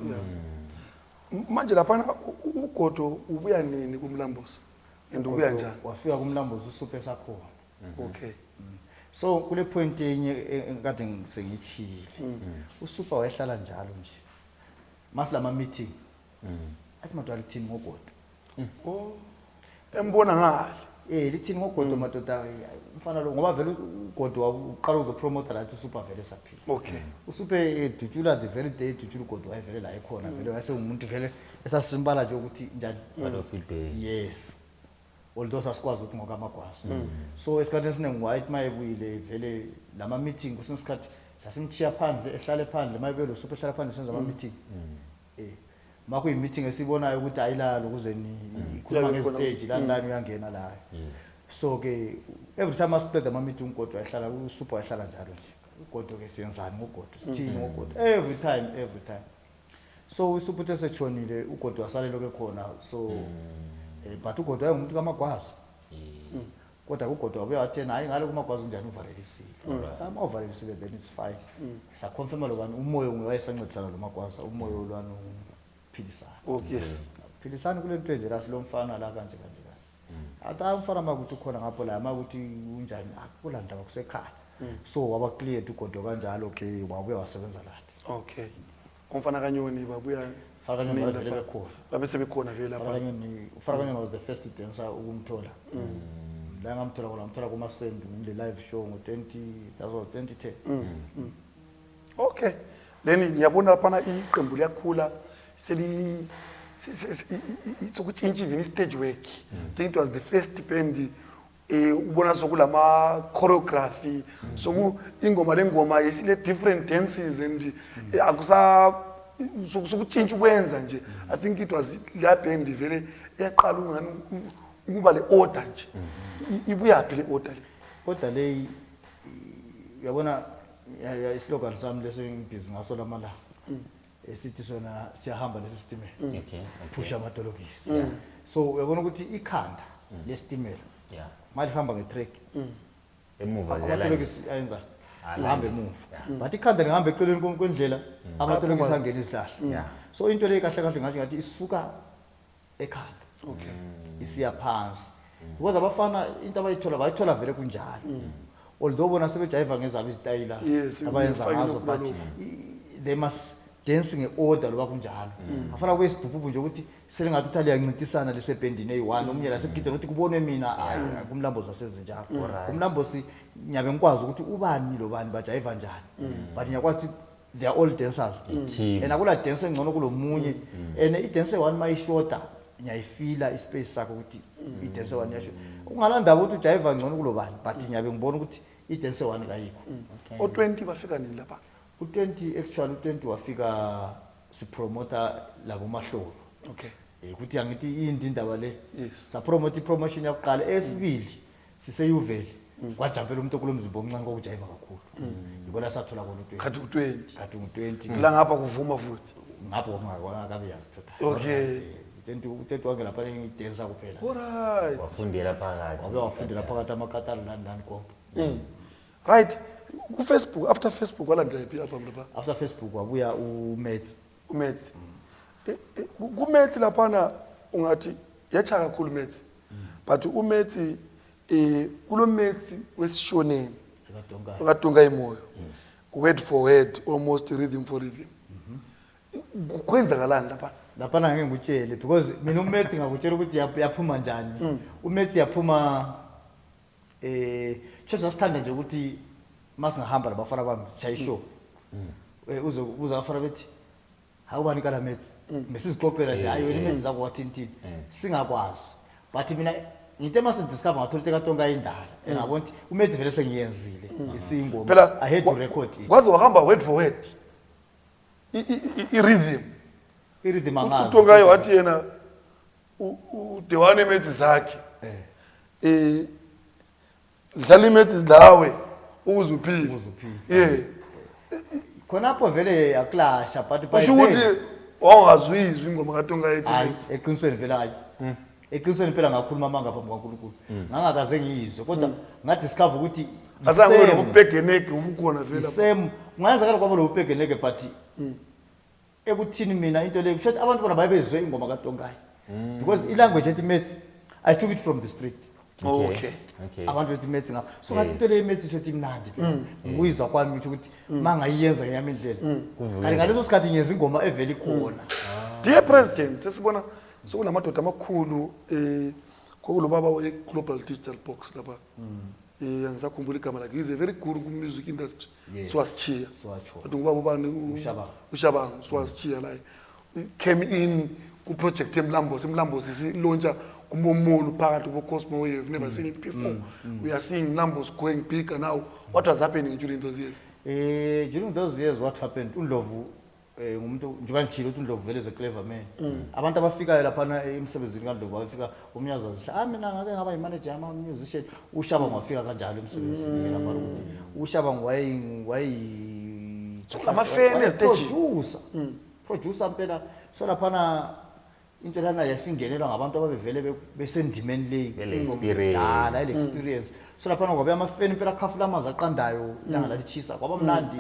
Manje laphana ugodo ubuya nini kumlambosi? And ubuya njani? Wafika kumlambosi uSuper esakhona. Okay. So kule point enye engikade sengiyitshile. USuper wayehlala njalo nje. Masilama meeting. Athi madoda lithini ngogodo. Oh. Embona ngale. Lithini ngogodo madoda umfana lo ngoba vele ugodo uqala uzopromota la uSuper vele saphila. Okay. USuper edutshula the very day edutshula ugodo wayevele la ekhona vele wayesewumuntu vele esasimbala nje ukuthi njani. Part of ibay. Yes. Although sasikwazi ukuthi ngokamagwaza. So esikhathini esiningi wayethi mayebuyile vele lama meeting kwesinye isikhathi sasimchiya phandle ehlale phandle mayebuye lo Super ehlala phandle senza ama meeting. Makuyi meeting esibonayo ukuthi ayilalo ukuze ni ikhuluma Iyabe khona. ngestage la lani uyangena la. So ke every time asiqeda ama meeting ugodo wayehlala uSuper wayehlala njalo nje. Ugodo ke siyenzani ngogodo sithini ngogodo every time every time. So uSuper uthe sechonile ugodo wasalelo ke khona so but ugodo wayengumuntu kamagwaza. Kodwa ugodo wabuya wathi yena hayi ngale kumagwaza unjani uvalelisile. Uma uvalelisile then it's fine. Saconfirma lo bani umoya unge wayesancedisana lo magwaza umoya lwani uphilisana. Oh yes. Philisana kule nto nje la silomfana la kanje kanje kanje. Athi hayi umfana makuthi ukhona ngapho la makuthi unjani akula ndaba kusekhaya. So waba cleared ugodo kanjalo ke wabuya wasebenza lathi. Okay. Umfana kaNyoni babuya Mfana kaNyoni nini vele lapha? bekhona. Babe sebekhona vele lapha. Mfana kaNyoni was the first dancer ukumthola. La ngamthola khona ngamthola kuma-Send ngile live show ngo-20 that was 2010. Okay. Then ngiyabona laphana iqembu liyakhula seli sokutshintsha even stage work. I think it was the first band ubona sokulama choreography soku ingoma lengoma isile different dances and akusa sokutshintsha ukwenza nje. I think it was la band vele eyaqala ungani ukuba le order nje. Ibuyaphi le order le? Kodwa le uyabona islogan sami leso engibhizi ngaso lamalanga. Esithi sona siyahamba lesi sitimela. Okay. Phusha amatolokisi. So uyabona ukuthi ikhanda lesitimela malihamba ngetrack. Emuva ziyalanda. Amatolokisi ayenza Alanda. ihamba emuva. But ikhanda lihamba eceleni kwendlela amatolokisi angena izihlahla. So into le kahle kahle ngathi ngathi isuka ekhanda. Okay. Isiya phansi. Because abafana into abayithola bayithola vele kunjalo. Although bona sebejayiva ngezabo izitayila Yes, abayenza ufake ngazo lokhu but nalokhu. They must dance ngeorder loba kunjalo. Afana kube isibhubhubhu nje ukuthi selengathi uthi liyancintisana lisebhendini eyi-1 omunye la segidela ukuthi kubonwe mina hayi kumlambo zasezinjalo. Kumlambo si ngiyabe ngikwazi ukuthi ubani lo bani bajayiva njani. But ngiyakwazi ukuthi they are all dancers. Team. And akula dance engcono kulomunye. And i-dance one mayishoda ngiyayifila ispace sakho ukuthi i-dance one iyashoda. Ungalandaba ukuthi ujayiva ngcono kulobani but ngiyabe ngibona ukuthi i-dance one kayikho. O20 bafika nini lapha? U20 actually u20 wafika sipromota labo mahlolo. Okay. Ukuthi angithi indi indaba le. Yes. Sapromote ipromotion yakuqala esibili siseyuveli. Kwajampela umuntu okulomzimba omncane kokujayiva kakhulu. Yibona sathola kona u20. Khathi u20. Khathi u20. La ngapha kuvuma futhi. Ngapho kwakungakabi yazi total. Okay. U20 wange lapha ngidansa kuphela. Alright. Wafundela phakathi. Wabe wafundela phakathi amakatala nani nani konke. Right. Ku Facebook after Facebook walandela iphi album lapha? After Facebook wabuya uMaths. uMaths. Ku Maths laphana ungathi yacha kakhulu Maths. But uMaths kulo Maths wesishoneni. Ekadonga. Ekadonga imoyo. Word for word almost rhythm for rhythm. Kwenzakalani lapha? Lapha ngeke ngikutshele because mina uMaths ngakutshela ukuthi yaphuma njani. uMaths yaphuma Church sasithanda nje ukuthi masingahamba nabafana bami sishaye ishow. Uze ubuza abafana bethi hawu bani kala Maths? Mesizixoxela nje hayi wena iMaths zakho wathintini. Singakwazi. But mina ngithe mase discover ngathola ukuthi kaTonga indala. Engabona ukuthi uMaths vele sengiyenzile isingoma. Phela I had to record it. Kwaze wahamba word for word. I rhythm. I-rhythm angazi. uTongayo wathi yena uDewane Maths zakhe. Dlala iMaths lawe ukuze uphile. Ukuze uphile. Yeah. Khonapho vele yaklasha but by Kusho ukuthi then wawungazwizwa ingoma kaTonga ethi hayi Maths. eqinisweni vele hayi. Eqinisweni phela ngakhuluma amanga phambi kwaNkulunkulu. Ngangakaze ngiyizwe kodwa ngadiscover ukuthi Azange ube Same. nobupegenege ubukhona vele. Same, kungayenzakala kwaba lobupegenege, but ekuthini mina into leyo kusho ukuthi abantu bona babezwe ingoma kaTongayi, because i-language ethi maths, I took it from the street. Okay. Abantu bethi maths ngapha, so ngathi into leyo maths isho ukuthi imnandi phela. Ngikuyizwa kwami ngisho ukuthi uma ngayiyenza ngeyami indlela, kanti ngaleso sikhathi ngiyenza ingoma evele ikhona. Dear President, sesibona sokunamadoda amakhulu, kwakulobaba we-Global Digital Box lapha. Angisakhumbula igama lakhe. He's a very guru ku-music industry. Siwasitshiya. Siwatsho. But ngubaba ubani? uShabangu. uShabangu siwasitshiya la. Came in ku-project eMlambosi, iMlambosi silauncha kumomolu phakathi ko-Cosmo. We have never seen it before. We are seeing Mlambos going bigger now. What was happening during those years? During those years, what happened, uNdlovu ngumuntu, njengoba ngitshilo ukuthi uNdlovu vele is a clever man. Abantu abafikayo laphana emsebenzini kaNdlovu abafika umnyazi wazisa, ah, mina ngake ngaba yi-manager yama-musician. UShabangu wafika kanjalo emsebenzini laphana, ukuthi uShabangu wayeyi So kulamafeni ezitejini. Producer mpela. So laphana into lana yasingenelwa ngabantu ababevele besendimeni leyi Bele experience. kudala, ele experience. So laphana kwabe amafeni impela akhafula amanzi aqandayo, ilanga lalitshisa, kwaba mnandi.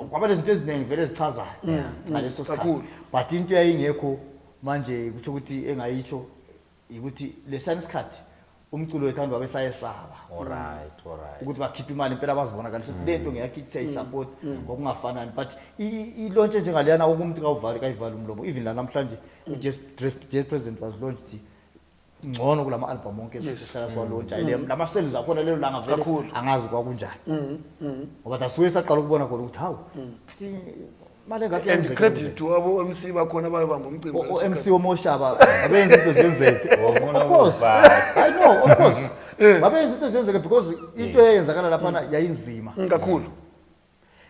Kwaba lezinto eziningi vele ezichazayo ngaleso sikhathi. Kakhulu. But into yayingekho manje, kusho ukuthi engayitsho ukuthi lesiyana isikhathi umculo wethu abantu babesayesaba All right. ukuthi bakhiphe imali impela, bazibonakalisa ukuthi lento ngeyakithi, siyayisupport, ngokungafanani. But ilaunch enjengaleyana, wonke umuntu kawuvali, kayivali umlomo. Even la namhlanje i-Just President was launched ngcono kulama album wonke esihlala siwalauncha. Lama sales akhona lelo langa vele Kakhulu. angazi kwakunjani, ngoba dasuke saqala ukubona khona ukuthi hawu, mali engaka And yenzeka. credit to abo MC bakhona bayobamba umcimbi O ngaleso MC omoshaba babenza into zenzeke. Wafuna Of course. ukufaka. I know, of course babenza into zenzeke, because into eyenzakala laphana yayinzima. Kakhulu.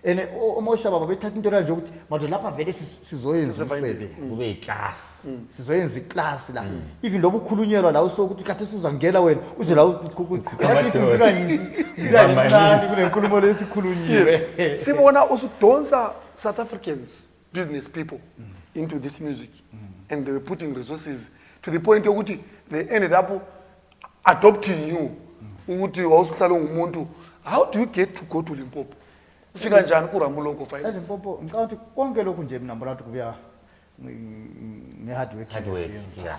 And omoshaba babethatha into nje ukuthi madoda, lapha vele sizoyenza Sizoyenza. umsebenzi. Kube yiclass. Sizoyenza iclass la, even lobu ukhulunyelwa la usokuthi khathi usuzangena wena uze la Ubambanise. kunenkulumo lesikhulunyiwe. Sibona usudonsa South Africans, business people, into this music, and they were putting resources to the point yokuthi they ended up adopting you, ukuthi wawusuhlala ungumuntu. How do you get to go to Limpopo? Ufika njani kuRamuloko Finance? ELimpopo, ngicabanga ukuthi konke lokhu nje mina ngibona ukuthi kubuya nge-hard work Hard work. esiyenzayo.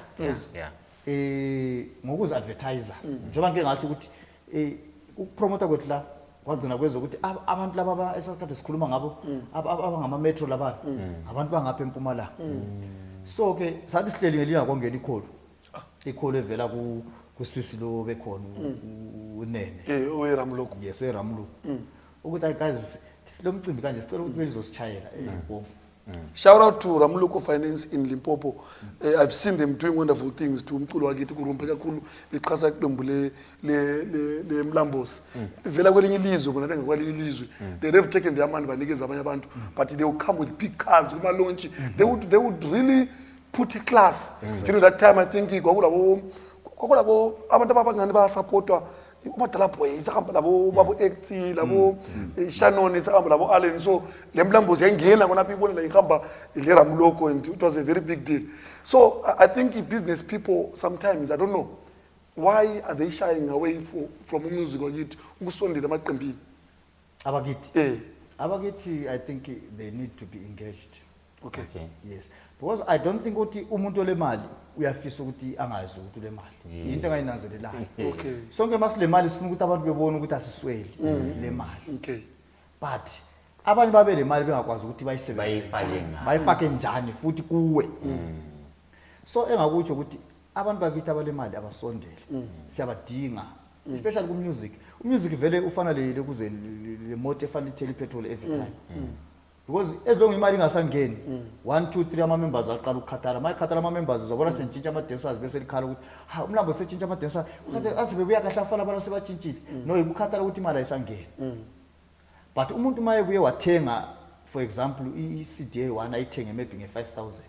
Ngokuzi-advertise, njengoba ngike ngathi ukuthi ukupromota kwethu la kwagcina kwenza ukuthi abantu laba esasikade sikhuluma ngabo, abangama-metro labana, abantu bangapha eMpumalanga. So ke sathi sihleli ngelinga, kwangena ikholo evela kusisi lo bekhona, uNene. OweRamuloko. Yes, weRamuloko, ukuthi hayi guys, silo mcimbi kanje, sicela ukuthi belizositshayela eLimpopo. Shout out to Ramuloko Finance in Limpopo. I've seen them doing wonderful things to umculo wakithi kurumba kakhulu, bexhasa iqembu le Mlambos. Vela kwelinye ilizwe bona, bengakwelinye ilizwe. They have taken their money banikeza abanye abantu, but they will come with big cars kuma launch. They would really put a class. During that time, I think kwakulabo abantu abangani bayasupportwa, uMadala Boy isahamba labo babo Act labo, Shannon isahamba labo Allen. So le Mlambosi yayingena khonapho, ibone la ihamba le Ramuloko, and it was a very big deal. So I think business people sometimes, I don't know why are they shying away from umusic wakithi ukusondela emaqembini. Abakithi? Abakithi, I think they need to be engaged. Yes, because I don't think ukuthi umuntu olemali uyafisa ukuthi angazi ukuthi ulemali. Into engayinanzelelayo, sonke masile mali sifuna ukuthi abantu bebone ukuthi asisweli, sile mali. But abanye babe le mali bengakwazi ukuthi bayisebenzise Bayifake njani, ngaphi. Bayifake njani futhi kuwe. So engakutsho ukuthi abantu bakithi abalemali abasondele, siyabadinga, especially ku-music. Umusic vele ufana lekuze le moto efana ithele ipetrol every time, because as long imali ingasangeni, one, two, three, ama-members aqala ukukhathala. Ma ekhathala ama-members, uzobona sentshintsha ama-dancers, bese likhala ukuthi ha, uMlambo setshintsha ama-dancers, aze bebuya kahle afana abantu sebantshintshile. No, yikukhathala ukuthi imali ayisangeni. But umuntu uma ebuye wathenga, for example, i-CD eyi-one, ayithenge maybe nge-5,000,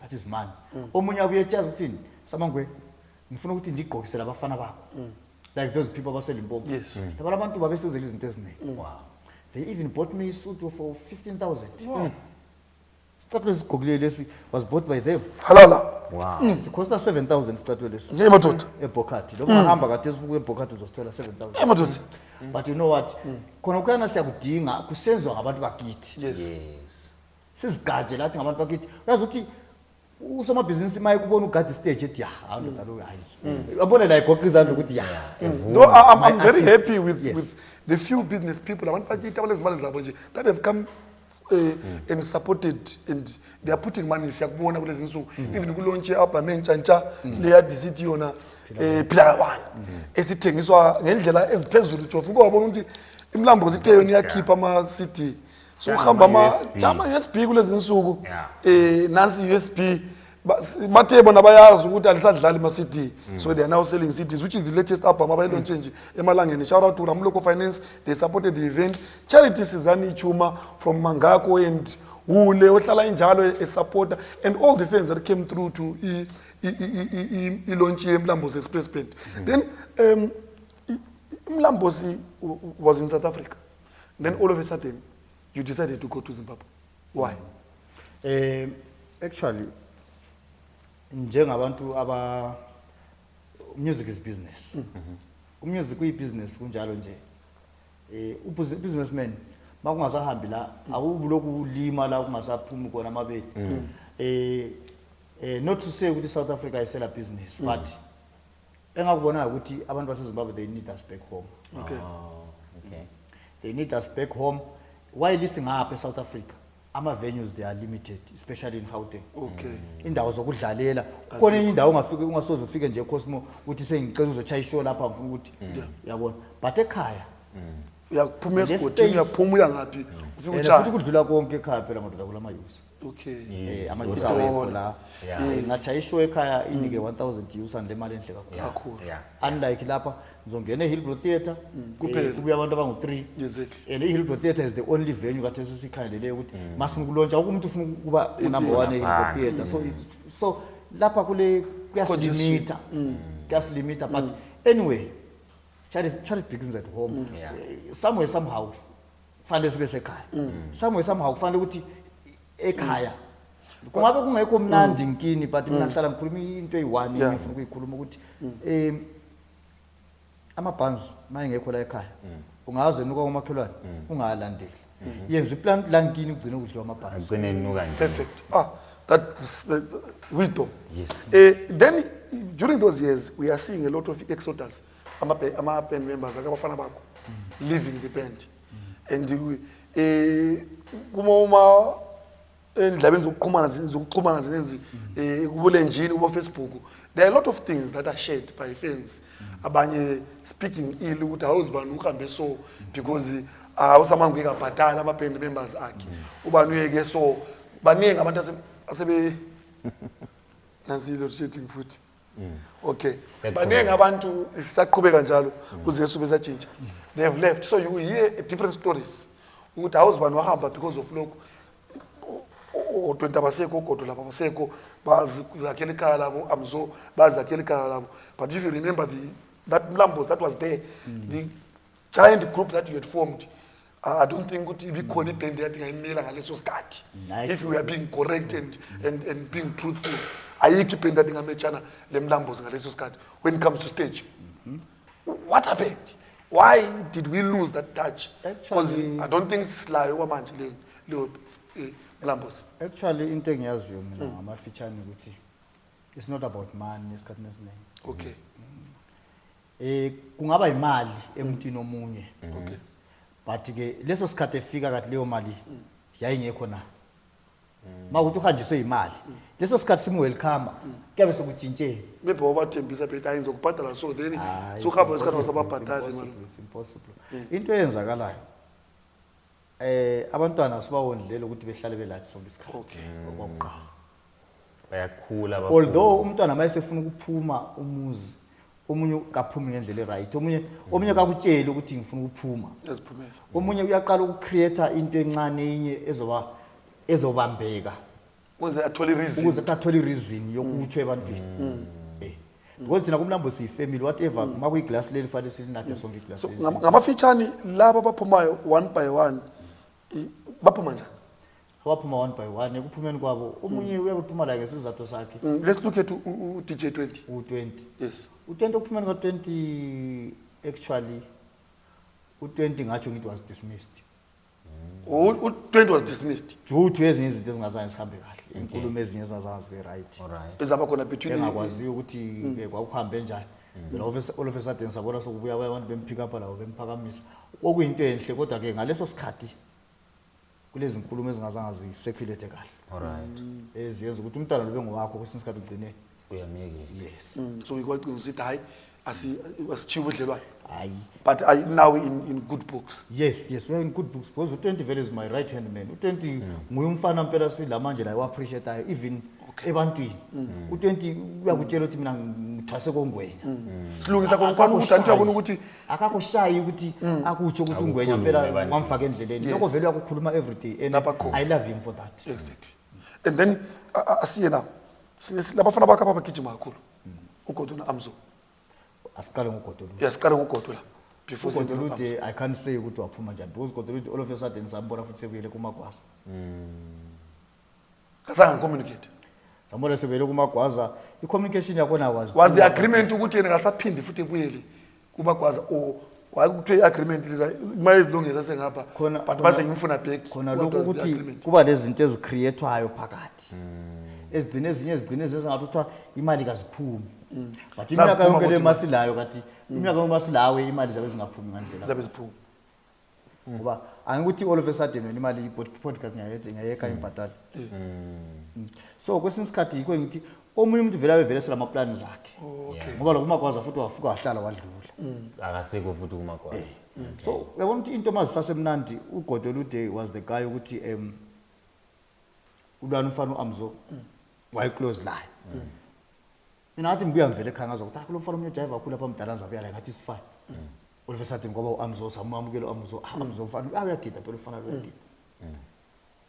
that is money. Omunye abuye etshazi ukuthini, "Samangwe, ngifuna ukuthi ndigqokise labafana bakho," like those people abaseLimpopo. Labana abantu babesenzela izinto eziningi. They even bought me isuit for 15,000. Isicathulo esigqokileyo lesi was bought by them. Halala. Wow. Sikhosta 7000 isicathulo lesi. Hey madoda. Ebhokhathi. Lokho ungahamba kade usuke ebhokhathi uzosithola 7000. Hey madoda. But you know what? Khona kuyana siyakudinga kusenziwa ngabantu bakithi. Yes. Yes. Sizigaje lathi ngabantu bakithi. Uyazi ukuthi usomabhizinisi maye kubona ugada stage ethi ya hayi ndoda lo hayi. Uyabona la igoqa izandla ukuthi ya. Though I'm My very artist. happy with, Yes. with the few business people abantu bakithi abalezimali zabo nje that have come and supported and they are putting money siyakubona kulezi nsuku even kulaunch ye-album entsha ntsha leya DCT yona Phila One esithengiswa ngendlela eziphezulu Jofu uke wabona ukuthi imlambo sithe yona iyakhipha ama-CD so Jama uhamba ama USB. jama USB kulezi nsuku Yeah. nansi USB bathe bona bayazi ukuthi alisadlali ma-CD so they are now selling CDs which is the latest album abayilaunche nje emalangeni. Shout out to Ramloko Finance, they supported the event. Charity Sizani Chuma from Mangako and Hule ohlala injalo esupporter and all the fans that came through to i-launch yeMlambosi Express Band. Then Mlambosi was in South Africa, then all of a sudden you decided to go to Zimbabwe. Why? Actually njengabantu aba music is business. Umusic uyi-business kunjalo nje. Businessman makungasahambi la awubuloku ulima la kungasaphumi khona amabele. Not to say ukuthi South Africa ayisela business, but engakubonayo ukuthi abantu baseZimbabwe, they need us back home. Oh, okay. They need us back home. While lisingapha eSouth Africa, ama venues, they are limited, especially in Gauteng. Indawo zokudlalela khona, enye indawo ungafike ungasoze ufike nje eCosmo uthi sengicela uzochaya ishow lapha, ngifuna ukuthi uyabona, but ekhaya Uyaphuma Le esigodini, space- uyaphuma uya ngaphi ufike And futhi utshaya. kudlula konke ekhaya phela madoda kulama-youth. Ama-youth awekho la. Ngachaya ishow ekhaya inike 1000 youths and le mali enhle kakhulu. Kakhulu. Unlike lapha ngizongena eHillbrow Theatre, Kuphela. kubuya abantu abangu-3. And i-Hillbrow Theatre is the only venue kade sesikhangelele ukuthi masifuna ukulauncha umuntu ufuna ukuba unumber one eHillbrow Theatre. So lapha kule kuyasilimita, kuyasilimita, but anyway, charity begins at home. Somewhere somehow kufanele sibe sekhaya, somewhere somehow kufanele ukuthi ekhaya kungabe kungekho mnandi nkini, but mina ngihlala ngikhuluma into eyi-one engifuna ukuyikhuluma ukuthi amabhansi uma engekho la ekhaya ungaze enuka komakhelwane ungayalandeli, yenza iplan la nkini ugcine kudliwa amabhansi. Agcine enuka nje. Perfect. Ah, that's the wisdom. Yes. Then during those years we are seeing a lot of exodus, ama band members akabafana bakho leaving the band and kuma uma endlabeni zokuxhumana zinezi kubulenjini kubo Facebook, there are a lot of things that are shared by fans, abanye speaking ill ukuthi awuzibani uhambe so because awusamangwe kabhadala ama band members akhe, ubani uyeke, so baningi abantu asebe nansi load shedding futhi. Okay. Siyaqhubeka. Baningi abantu sisaqhubeka njalo kuze sube satshintsha, they have left, so you will hear different stories ukuthi awuzibani wahamba because of lokhu, o-20 abasekho, ogodo labo abasekho, bazakhela ikhaya labo, amzo bazakhela ikhaya labo. But if you remember the that Mlambos that was there, the giant group that you had formed, I don't think ukuthi ibikhona ibhendi yathi ngayimela ngaleso sikhathi. Hayi. If we are being correct and being truthful, ayikho ibhendi yathi ingametshana le Mlambos ngaleso sikhathi when it comes to stage. What happened? Why did we lose that touch? Because I don't think silayo kwamanje leyo Mlambos. Actually into engiyaziyo mina ngamafitshane ukuthi it's not about money esikhathini esiningi. Kungaba imali emntwini omunye, but ke leso sikhathi efika kathi leyo mali yayingekho na makuthi uhanjiswe imali leso sikhathi simu-welcome kuyabe sekutshintshe. Maybe wabathembisa phela hayi ngizokubhadala, so then Hayi, sokuhamba isikhathi impossible, wasababhadali it's imali. impossible, it's impossible. Into eyenzakalayo abantwana sibawondlela ukuthi behlale belathi sonke isikhathi. Okwakuqala, Bayakhula. Although umntwana uma esefuna ukuphuma umuzi, omunye kaphumi ngendlela e-right, omunye kakutsheli ukuthi ngifuna ukuphuma. Eziphumela. Omunye uyaqala ukucreate into encane enye ezoba ezobambeka ukuze athole i-reason. Ukuze athole i-reason yokutsho ebantwini, because thina kumlambo siyi-family, whatever uma kuyiglasi leli fanele silinathe sonke iglasi So leli. ngamafitshane laba abaphumayo one by one, baphuma njani? Abaphuma one by one, ekuphumeni kwabo omunye uyabephuma la ngesizathu sakhe. Let's look at u-DJ 20. U-20. Yes. U-20, ekuphumeni ka-20, actually u-20 ngatsho ngithi was dismissed. U-20 was dismissed. Due to ezinye izinto ezingazange zihambe kahle, inkulumo ezinye ezingazange zibe right. All right. Bezaba khona between Engakwaziyo ukuthi-ke kwakuhambe njani. Phela all of a sudden sabona sokubuya abantu bempick up labo bemphakamisa, okuyinto enhle, kodwa-ke ngaleso sikhathi kulezi nkulumo ezingazange zi-circulate kahle All right. eziyenza ukuthi umntwana lobe ngowakho, kwesinye isikhathi ugcine Uyamyekela. Yes. So ikwagcina usithi hayi, asitshiye ubudlelwane. Hayi. But are you now in good books? Yes, we are in good books because u-20 vele is my right hand man. U-20 nguye umfana mpela sibili lamanje la wa-appreciate-ayo even ebantwini. U-20 uyakutshela ukuthi mina ngithwase kongwenya. Silungisa khona kwana ukuthi anti uyabona ukuthi Akakushayi ukuthi akutsho ukuthi ungwenya Akukhulume mpela ebantwini. wamfaka endleleni. Lokho vele uyakukhuluma every day and Lapha khona. I love him for that. Exactly. And then asiye now labafana bakho abagijima kakhulu, uGodo no-Amzo. Asiqale ngoGodolude. Yeah, siqale ngoGodo la before singene ku-Amzo. UGodolude, I can't say ukuthi waphuma njani because Godolude all of a sudden sambona futhi sebuyele kuMagwaza. Kazange communicate. Sambona sebuyele kuMagwaza, i-communication yakhona was Was the agreement ukuthi yena ngasaphindi futhi ebuyele kuMagwaza or kwakuthiwe i-agreement ma ezilungisa sengapha but baze ngimfuna back? Khona What lokhu was the ukuthi agreement? kuba lezi zinto ezicreate-wayo phakathi ezigcine ezinye zigcine zezingathi kuthiwa imali kaziphumi, but iminyaka Zaziphuma yonke le kodwa. masilayo kathi iminyaka yonke masilawe imali zabe zingaphumi ngandlela Zabe ziphuma. Ngoba angikuthi all of a sudden wena imali i-podcast ngiyayeka imbhatali. So kwesinye isikhathi yikho ngithi omunye umuntu vele abe vele selama-plani zakhe ngoba lokhu uMagwaza futhi wafika wahlala wadlula. Akasekho futhi kuMagwaza. So uyabona ukuthi into mazisasemnandi, uGodolude was the guy ukuthi ulwana umfana u-Amzo waye-close layo. Mina ngathi ngibuya ngivele ekhaya ngazwa ukuthi ah, kulo mfana omunye ojayiva kakhulu lapha mdala ngizabuya la, ngathi it's fine. All of a sudden ngoba u-Amzo samamukela u-Amzo, ah, Amzo mfana, ah, uyagida phela umfana lo, uyagida.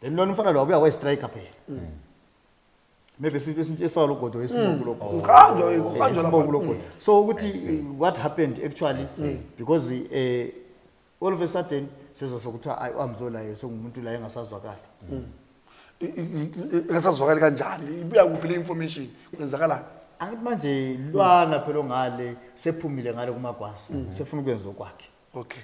Then lona umfana lo wabuya wayi-striker phela, maybe esifaka lo godo esimoku lokho. Kuhanjwa Esimoku lapha. lokho. So ukuthi what happened actually, because all of a sudden sezwa sokuthiwa ayi, u-Amzo laye sengumuntu la engasazwakali. Engasazwakali kanjani? Ibuya kuphi le information? Kwenzakalani? Angithi manje lwana phela ongale sephumile ngale kuMagwaza, sefuna ukwenza okwakhe.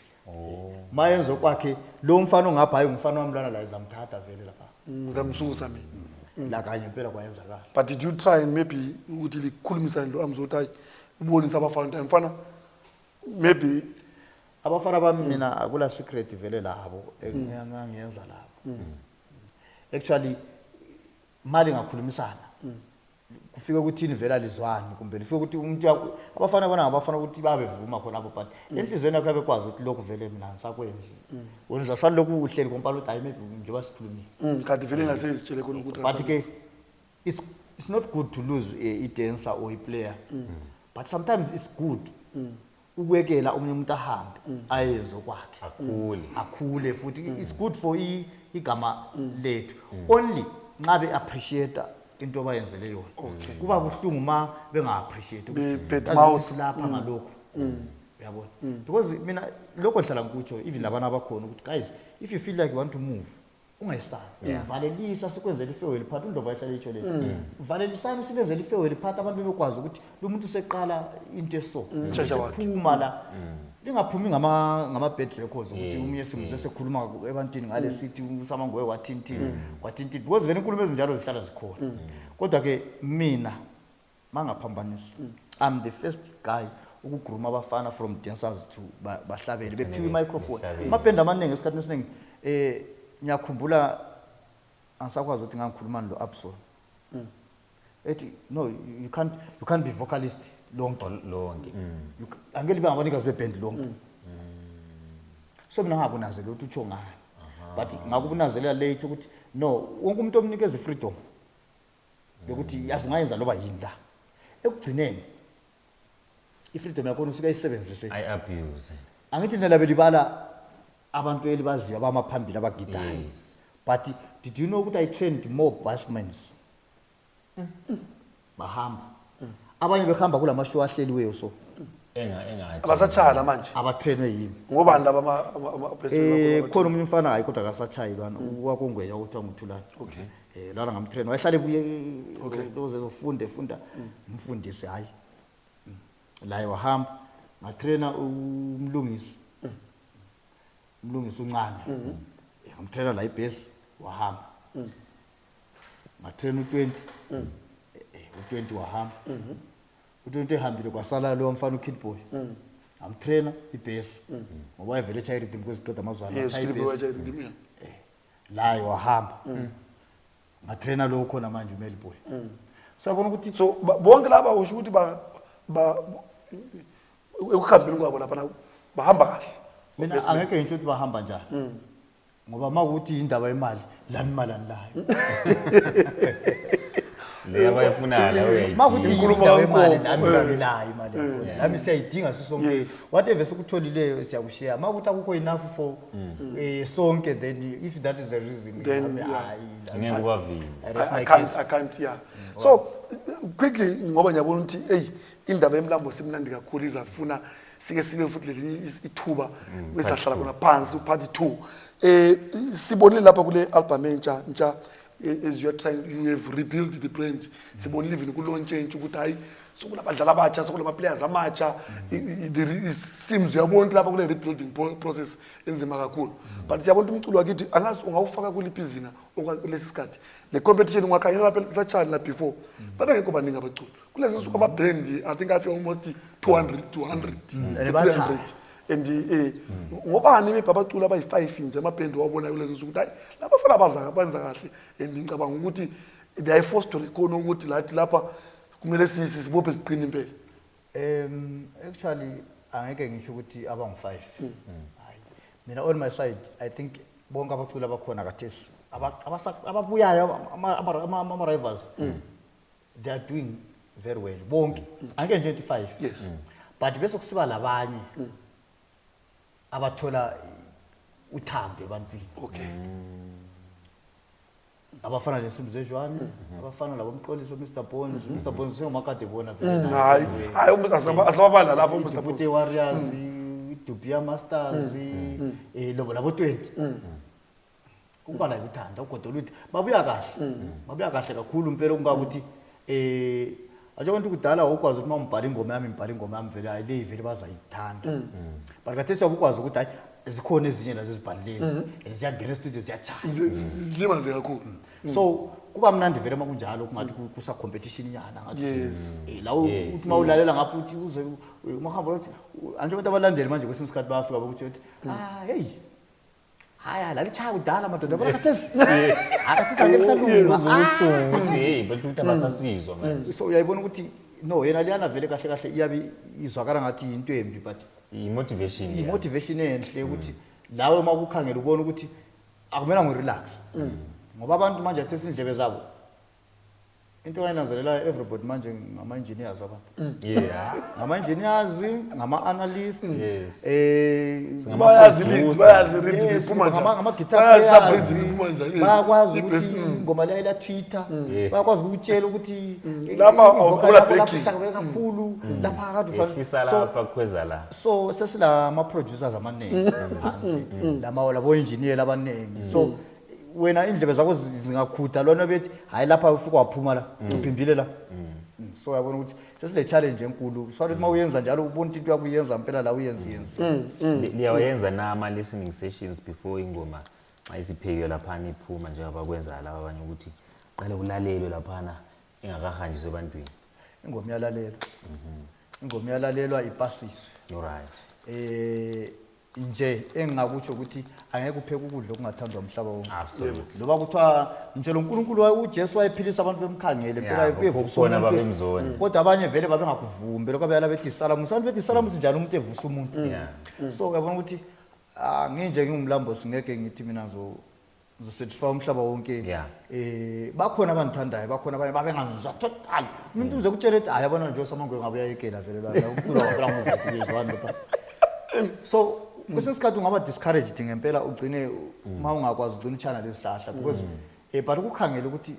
Ma yenza okwakhe lo mfana ongapha, hayi, umfana wami lwana la, izamthatha vele lapha. Ngizamsusa mina. La kanye impela kwayenzakala. But did you try and maybe ukuthi likhulumisane lo Amzo ukuthi hayi, ubonise abafana ukuthi hayi, mfana, maybe? Abafana bami mina akula secret vele labo engangiyenza labo. Actually mali ngakhulumisana kufike ukuthini vele alizwani kumbe lifike ukuthi umuntu abafana bona ngabafana ukuthi babevuma khonapho, but enhliziyweni yakho abekwazi ukuthi lokhu vele mina angisakwenzi. Wena uzasala lokhu uhleli kompala ukuthi hayi, maybe njengoba sikhulumile. Kanti vele ngasezitshele khona ukuthi But ke it's not good to lose i-dancer or i-player, but sometimes it's good ukwekela omunye umuntu ahambe ayenze okwakhe. Akhule. Akhule futhi it's good for igama lethu only nxa be-appreciate into abayenzele yona. Kuba buhlungu ma benga-appreciate ukuthi Be-bad yazi mouth. ukuthi silapha ngalokhu, uyabona, because mina lokho ngihlala ngikutsho even labana abakhona ukuthi guys, if you feel like you want to move, ungayisabi, valelisa sikwenzele i-farewell party. UNdlovu ayihlale itsho leyo, valelisani silenzele i-farewell party, abantu bebekwazi ukuthi lo muntu useqala into eso. Shesha wakhe. Sephuma la, lingaphumi ngama-bad records ukuthi omunye simuzwe sekhuluma ebantwini ngale sithi uSamangoye wathintini wathintini, because vele inkulumo ezinjalo zihlala zikhona. Kodwa-ke mina mangaphambanisi, I'm the first guy ukugrooma abafana from dancers to bahlabele bephiwe i-microphone. Behlabele. Amabhendi amaningi esikhathini esiningi, ngiyakhumbula angisakwazi ukuthi ngangikhuluma lo Abson ethi no, you can't be vocalist lonke. Lonke. Angeke libe ngabanikazi bebhendi lonke. So mina ngakunazelela ukuthi utsho ngani, but ngakubunazelela late ukuthi no, wonke umuntu omnikeza i-freedom yokuthi yazi ungayenza loba yini la, ekugcineni i-freedom yakhona usuke ayisebenzise. I-abuse. Angithi nina belibala abantu elibaziyo abamaphambili abagidayo. But did you know ukuthi I trained more bassmans bahamba, abanye behamba kula mashow ahleliweyo, so Enga Abasatshaya manje. Abatrainwe yimi. Ngobani laba ama Khona omunye umfana, hayi, kodwa akasatshayi lwana, wakongwenya okuthiwa nguThulani. Lana ngamtrain, wayehlale ebuye loze ufunde funda, ngimfundise, hayi. Laye wahamba, ngatraina umlungisi. Umlungisi uncane. Ngamtraina la ibhesi, wahamba. Ngatraina u20. U20 wahamba. U20 ehambile, kwasala lo mfana uKid Boy. Ngamtraina ibhesi. Ngoba wayevele echaya rhythm kweziqeda amazwana. Wachaya ibhesi. Laye wahamba. Ngatraina lo khona manje uMeli Boy. So yabona ukuthi So bonke laba usho ukuthi ba ekuhambeni kwabo lapha bahamba kahle. Mina angeke ngisho ukuthi bahamba njani. Ngoba makuthi indaba yemali, lami imali anilayo. Le abayifunayo la uyayidinga. Makuthi Inkulumo indaba yemali, kaNkomo, lami nganginayo imali yakhona. Lami siyayidinga sisonke. Whatever sikutholileyo siyakushiya. Makuthi akukho enough for sonke, then if that is the reason, Then, lami, yeah. hayi, Ngeke ubavimbe. I rest I, my I can't case. I can't, yeah. So quickly, ngoba ngiyabona ukuthi hey, indaba yemlambo simnandi kakhulu, izafuna sike sibe futhi leli ithuba kwesahlala khona phansi part 2. Sibonile lapha kule album entsha ntsha, as you are trying, you have rebuilt the brand. Sibonile even ku launch entsha ukuthi hayi, sokulabadlali abatsha, sokulama players amatsha. It seems uyabona ukuthi lapha kule rebuilding process enzima kakhulu, but siyabona ukuthi umculo wakithi angazi ungawufaka kuliphi izinga kulesi sikhathi, le competition ungakhangela lapha satshani la before babengekho baningi abaculi. Kulezi nsuku amabhendi I think afika almost 200, 200 And to batshaya. 300, and ngobani maybe abaculi abayi-5 nje amabhendi wabonayo kulezi nsuku ukuthi hayi, labafana baza benza kahle, and ngicabanga ukuthi they are forced to rekhona ukuthi lathi lapha kumele sibophe siqine impela? Actually angeke ngisho ukuthi abangu-5. Hayi. Mina on my side, I think bonke abaculi abakhona khathesi, ababuyayo, ama-rivals, they are doing very well bonke. Angeke nje ngithi 5. But bese kusiba labanye abathola uthando ebantwini. Abafana neNsimbi Zezhwane, abafana labomxoliso, Mr Bones, Mr Bones sengumakade bona vele naye. Hayi hayi, asababala lapho Mr. Dibute Bones. Warriors, Dubia Masters, lobo labo 20. Ukuba la ukuthanda ugodola ukuthi babuya kahle. Babuya kahle kakhulu impela, kungakuthi aje konke kudala ukwazi ukuthi mawumbhala ingoma yami, ngibhala ingoma yami vele, hayi, le vele bazayithanda. But khathesi uyakwazi ukuthi hayi, zikhona ezinye nazo ezibhalilezi and ziyangena e-studio, ziyachaya. Zilimaze kakhulu. So kuba mnandi vele uma kunjalo, kungathi kusa competition nyana ngathi la uthi mawulalela ngapha uthi uze uma uhamba uthi anje abantu abalandeli manje kwesinye isikhathi bayafika bokuthi uthi, "Ah, hey, haya, lalitshaya kudala madoda, bona khathesi, hayi, khathesi angeke lisalunga." Ubuhlungu ukuthi hey, but ukuthi abasasizwa manje. So uyayibona ukuthi no, yena liyana vele kahle kahle iyabe izwakala ngathi yinto embi, but I-motivation, yeah. I-motivation enhle ukuthi lawe uma kukhangela ubone ukuthi akumelanga urelax, ngoba abantu manje athesa indlebe zabo into ayinanzelelayo. Everybody manje ngama-engineers abantu, ngama-engineers, ngama-analyst. Bayazi lead, Ngama-producer. bayazi rhythm iphuma njani. Ngama-guitar Bayazi players, sub-rhythm iphuma njani. Bayakwazi I-bass, ukuthi ingoma leyo ila-Twitter, bayakwazi ukutshela ukuthi Lapha i-vocal awukula yakho lapha backing. ihlakabeke kakhulu lapha kade Ehlisa lapha, khweza la. So sesilama-producers amaningi phandle, lama labo-engineer abaningi, so wena indlebe zakho zingakhuda lona bethi hayi, lapha ufike waphuma la, uphimbile la. So uyabona ukuthi sesile challenge enkulu, so uma uyenza njalo ubona ukuthi into yakho uyenza mpela la uyenza uyenza. Liyawayenza na ama-listening sessions before ingoma xa isiphekiwe laphana iphuma, njengoba kwenza laba abanye ukuthi qale kulalelwe laphana ingakahanjiswa ebantwini? Ingoma iyalalelwa, ingoma iyalalelwa, ipasiswe. Nje engingakutsho ukuthi angeke upheke ukudla okungathandwa umhlaba wonke. Loba kuthiwa ngitshela uNkulunkulu uJesu wayephilisa abantu bemkhangele impela, uyevusa kukhona umuntu. Babemzonda. Kodwa abanye vele babengakuvumi lokho, abeyala bethi isalamusi, abantu bethi isalamusi njani umuntu evusa umuntu? So uyabona ukuthi ah, nginje ngingumlambo singeke ngithi mina ngizosatisfy umhlaba wonke. Bakhona abangithandayo, bakhona abanye babengangizwa total. Umuntu uze kutshela ethi hayi, yabona nje osamangwe ngabe uyayekela vele lana umculo wakho languvela lapha. So kwesinye isikhathi ungaba discouraged ngempela, ugcine uma ungakwazi ugcine utshana lezihlahla because but ukukhangela ukuthi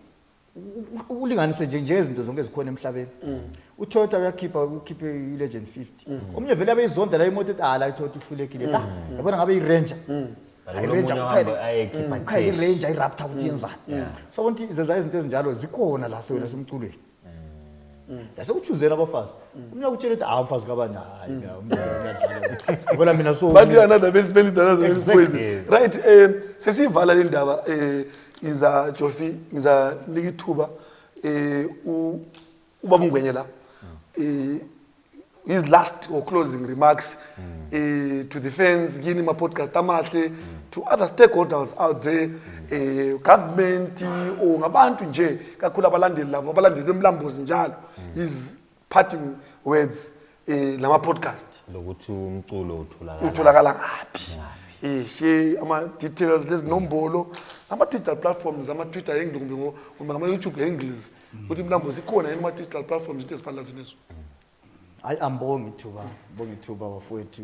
Ulinganise nje njengezinto zonke ezikhona emhlabeni. UToyota uyakhipha, ukhiphe i-Legend 50. Omunye vele abeyizonda la imoto, ethi, ah, la iToyota ihlulekile la, yabona ngabe i-Ranger. But Hayi, kulo i-Ranger munye kuphela. ohamba ayekhipha Ukhayela cash. i-Ranger, i-Raptor, ukuthi yenzani. So ukuthi zenza izinto ezinjalo zikhona la sewena semculweni, yasekuchuzela abafazi. Umnyaka utshela ukuthi, ah, umfazi kabani, hayi, uyadlala, yabona mina so But another man's man is another man's poison. Yes. Right, sesivala le ndaba. Ngiza Jofi, ngizanika ithuba ubaba uNgwenye la. His last or closing remarks to the fans, kini ma podcast amahle, to other stakeholders out there, government or ngabantu nje kakhulu abalandeli labo, abalandeli beMlambozi njalo. His parting words lama podcast. Lokuthi umculo utholakala Utholakala ngaphi, share ama-details lezinombolo, ama-digital platforms, ama-Twitter handle, kumbe ngama-YouTube handles, ukuthi iMlambozi ikhona yini kuma-digital platforms, into ezifana lazinezo. Hayi, ambonge ithuba, bonge ithuba bafowethu.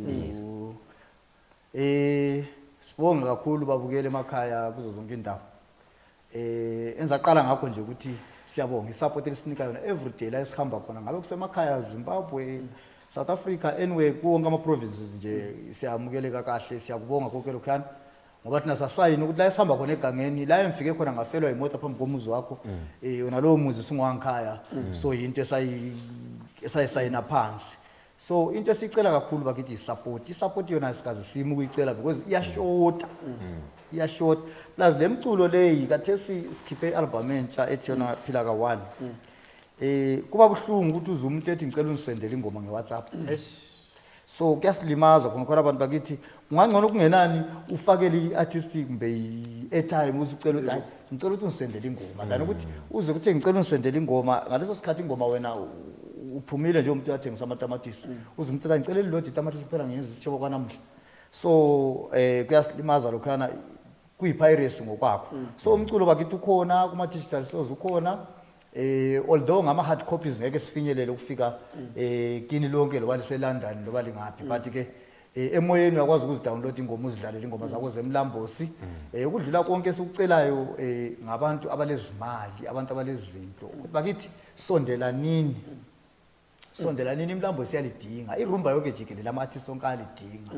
Sibonge kakhulu babukele emakhaya kuzo zonke indawo. Enzaqala ngakho nje ukuthi siyabonga isupport elisinika yona every day la esihamba khona, ngabe kusemakhaya, Zimbabwe, South Africa, anyway kuwonke ama provinces nje siyamukeleka kahle. Siyakubonga konke lokhuyana, ngoba thina sasayina ukuthi la esihamba khona egangeni, la engifike khona ngafelwa imoto phambi komuzi wakho, yona lowo muzi sungowangikhaya. So yinto esayisayina phansi. So into esiyicela kakhulu bakithi i-support. I-support yona sikaze sime ukuyicela because iyashota, iyashota. Plus le mculo leyi kathesi sikhiphe i-album entsha ethi yona Phila Ka-One. Kuba buhlungu ukuthi uze umuntu ethi, "Ngicela ungisendele ingoma nge-WhatsApp." So kuyasilimaza khona khona abantu bakithi. Kungangcono kungenani ufakele i-artist kumbe i-airtime, uze ucele ukuthi, "Hayi, ngicela ukuthi ungisendele ingoma," than ukuthi uze kuthi, "Ngicela ungisendele ingoma." Ngaleso sikhathi ingoma wena uphumile nje, umuntu uyathengisa amatamatisi, uze umuntu athi, "Ngicela elilodwa itamatisi kuphela, ngenza isitshebo kwanamuhla." So kuyasilimaza lokhuyana, kuyi-piracy ngokwakho. So umculo bakithi ukhona kuma-digital stores, ukhona, although ngama hard copies ngeke sifinyelele ukufika kini lonke, loba lise London loba lingaphi, but ke emoyeni uyakwazi ukuzidownload ingoma, uzidlalele ingoma zakho zeMlambosi. Ukudlula konke esikucelayo ngabantu abalezimali, abantu abalezinto, ukuthi bakithi sondelanini, sondelanini, iMlambo siyalidinga, irumba yonke jikelele, ama-artist onke ayalidinga.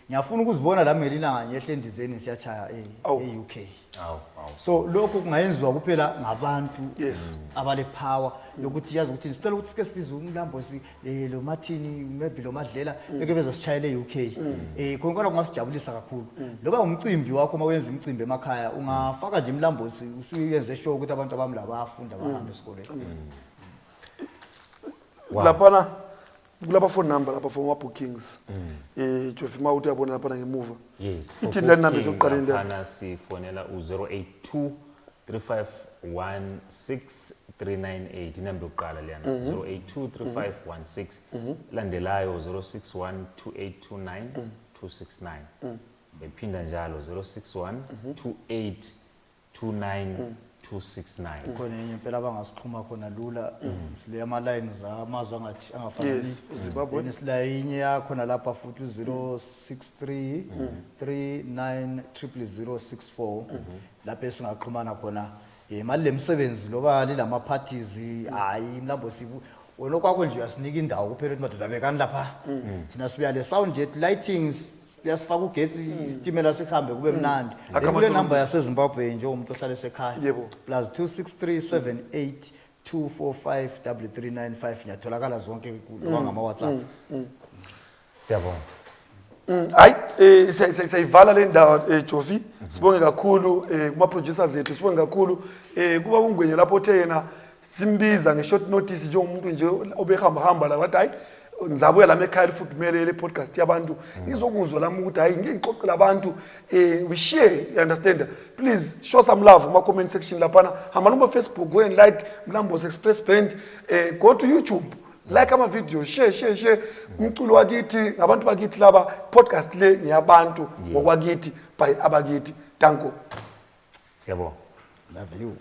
Ngiyafuna ukuzibona lami ngelinye ngehle endizeni siyachaya Awu. e-UK. Awu, awu. So lokhu kungayenziwa kuphela ngabantu abale power yokuthi yazi ukuthi sicela ukuthi sike sibize uMlambo si lo Martin, maybe lo Madlela, beke bezositshayela e-UK. Khona khona kungasijabulisa kakhulu. Loba umcimbi wakho, uma wenza imicimbi emakhaya, ungafaka nje iMlambosi, usuyenze sure ukuthi abantu abami la bayafunda, bahambe esikolweni. Laphana kulapha phone number lapha for ama-bookings, Jofi, ma uthi uyabona laphana ngemuva. Yes. Ithini le number esokuqaleni le? Laphana sifonela u-082 3516 398, inamba yokuqala leyana, 082 3516. Landelayo 061 2829 269. Bephinda njalo, 061 2829 269. Khona enye impela abangasixhuma khona lula, sile ama-lines amazwe angathi angafani. Yes, uZimbabwe. Then sila inye yakhona lapha futhi, u-063 39 00064, lapho esingaxhumana khona. Mali lemsebenzi loba lilama-parties, hayi, Mlambo sibu wena okwakho nje uyasinika indawo kuphela ukuthi, "Madoda, bekani lapha." Thina sibuya le sound yethu, lightings, uyasifaka ugetsi, isitimela sihambe, kube mnandi. Then kule number yaseZimbabwe njengomuntu ohlala esekhaya, plus 263 78 245 3395. Ngiyatholakala zonke loba ngama-WhatsApp. Siyabonga. Hayi, siyayivala le ndawo, Jofi. Sibonge kakhulu kuma producers ethu, sibonge kakhulu kuba uNgwenye lapho othe yena simbiza nge-short notice njengomuntu nje obehamba hamba la, wathi, "Hayi, ngizabuya lami ekhaya lifudumele le podcast yabantu, ngizokuzwa lami ukuthi hayi, ngike ngixoxele abantu." We share, you understand? Please show some love kuma comment section laphana. Hamba noma Facebook, go and like Mlambos Express Band. Go to YouTube, like ama video, share, share, share umculo wakithi ngabantu bakithi laba. Podcast le ngeyabantu ngokwakithi by abakithi. Danko. Siyabonga. Love you.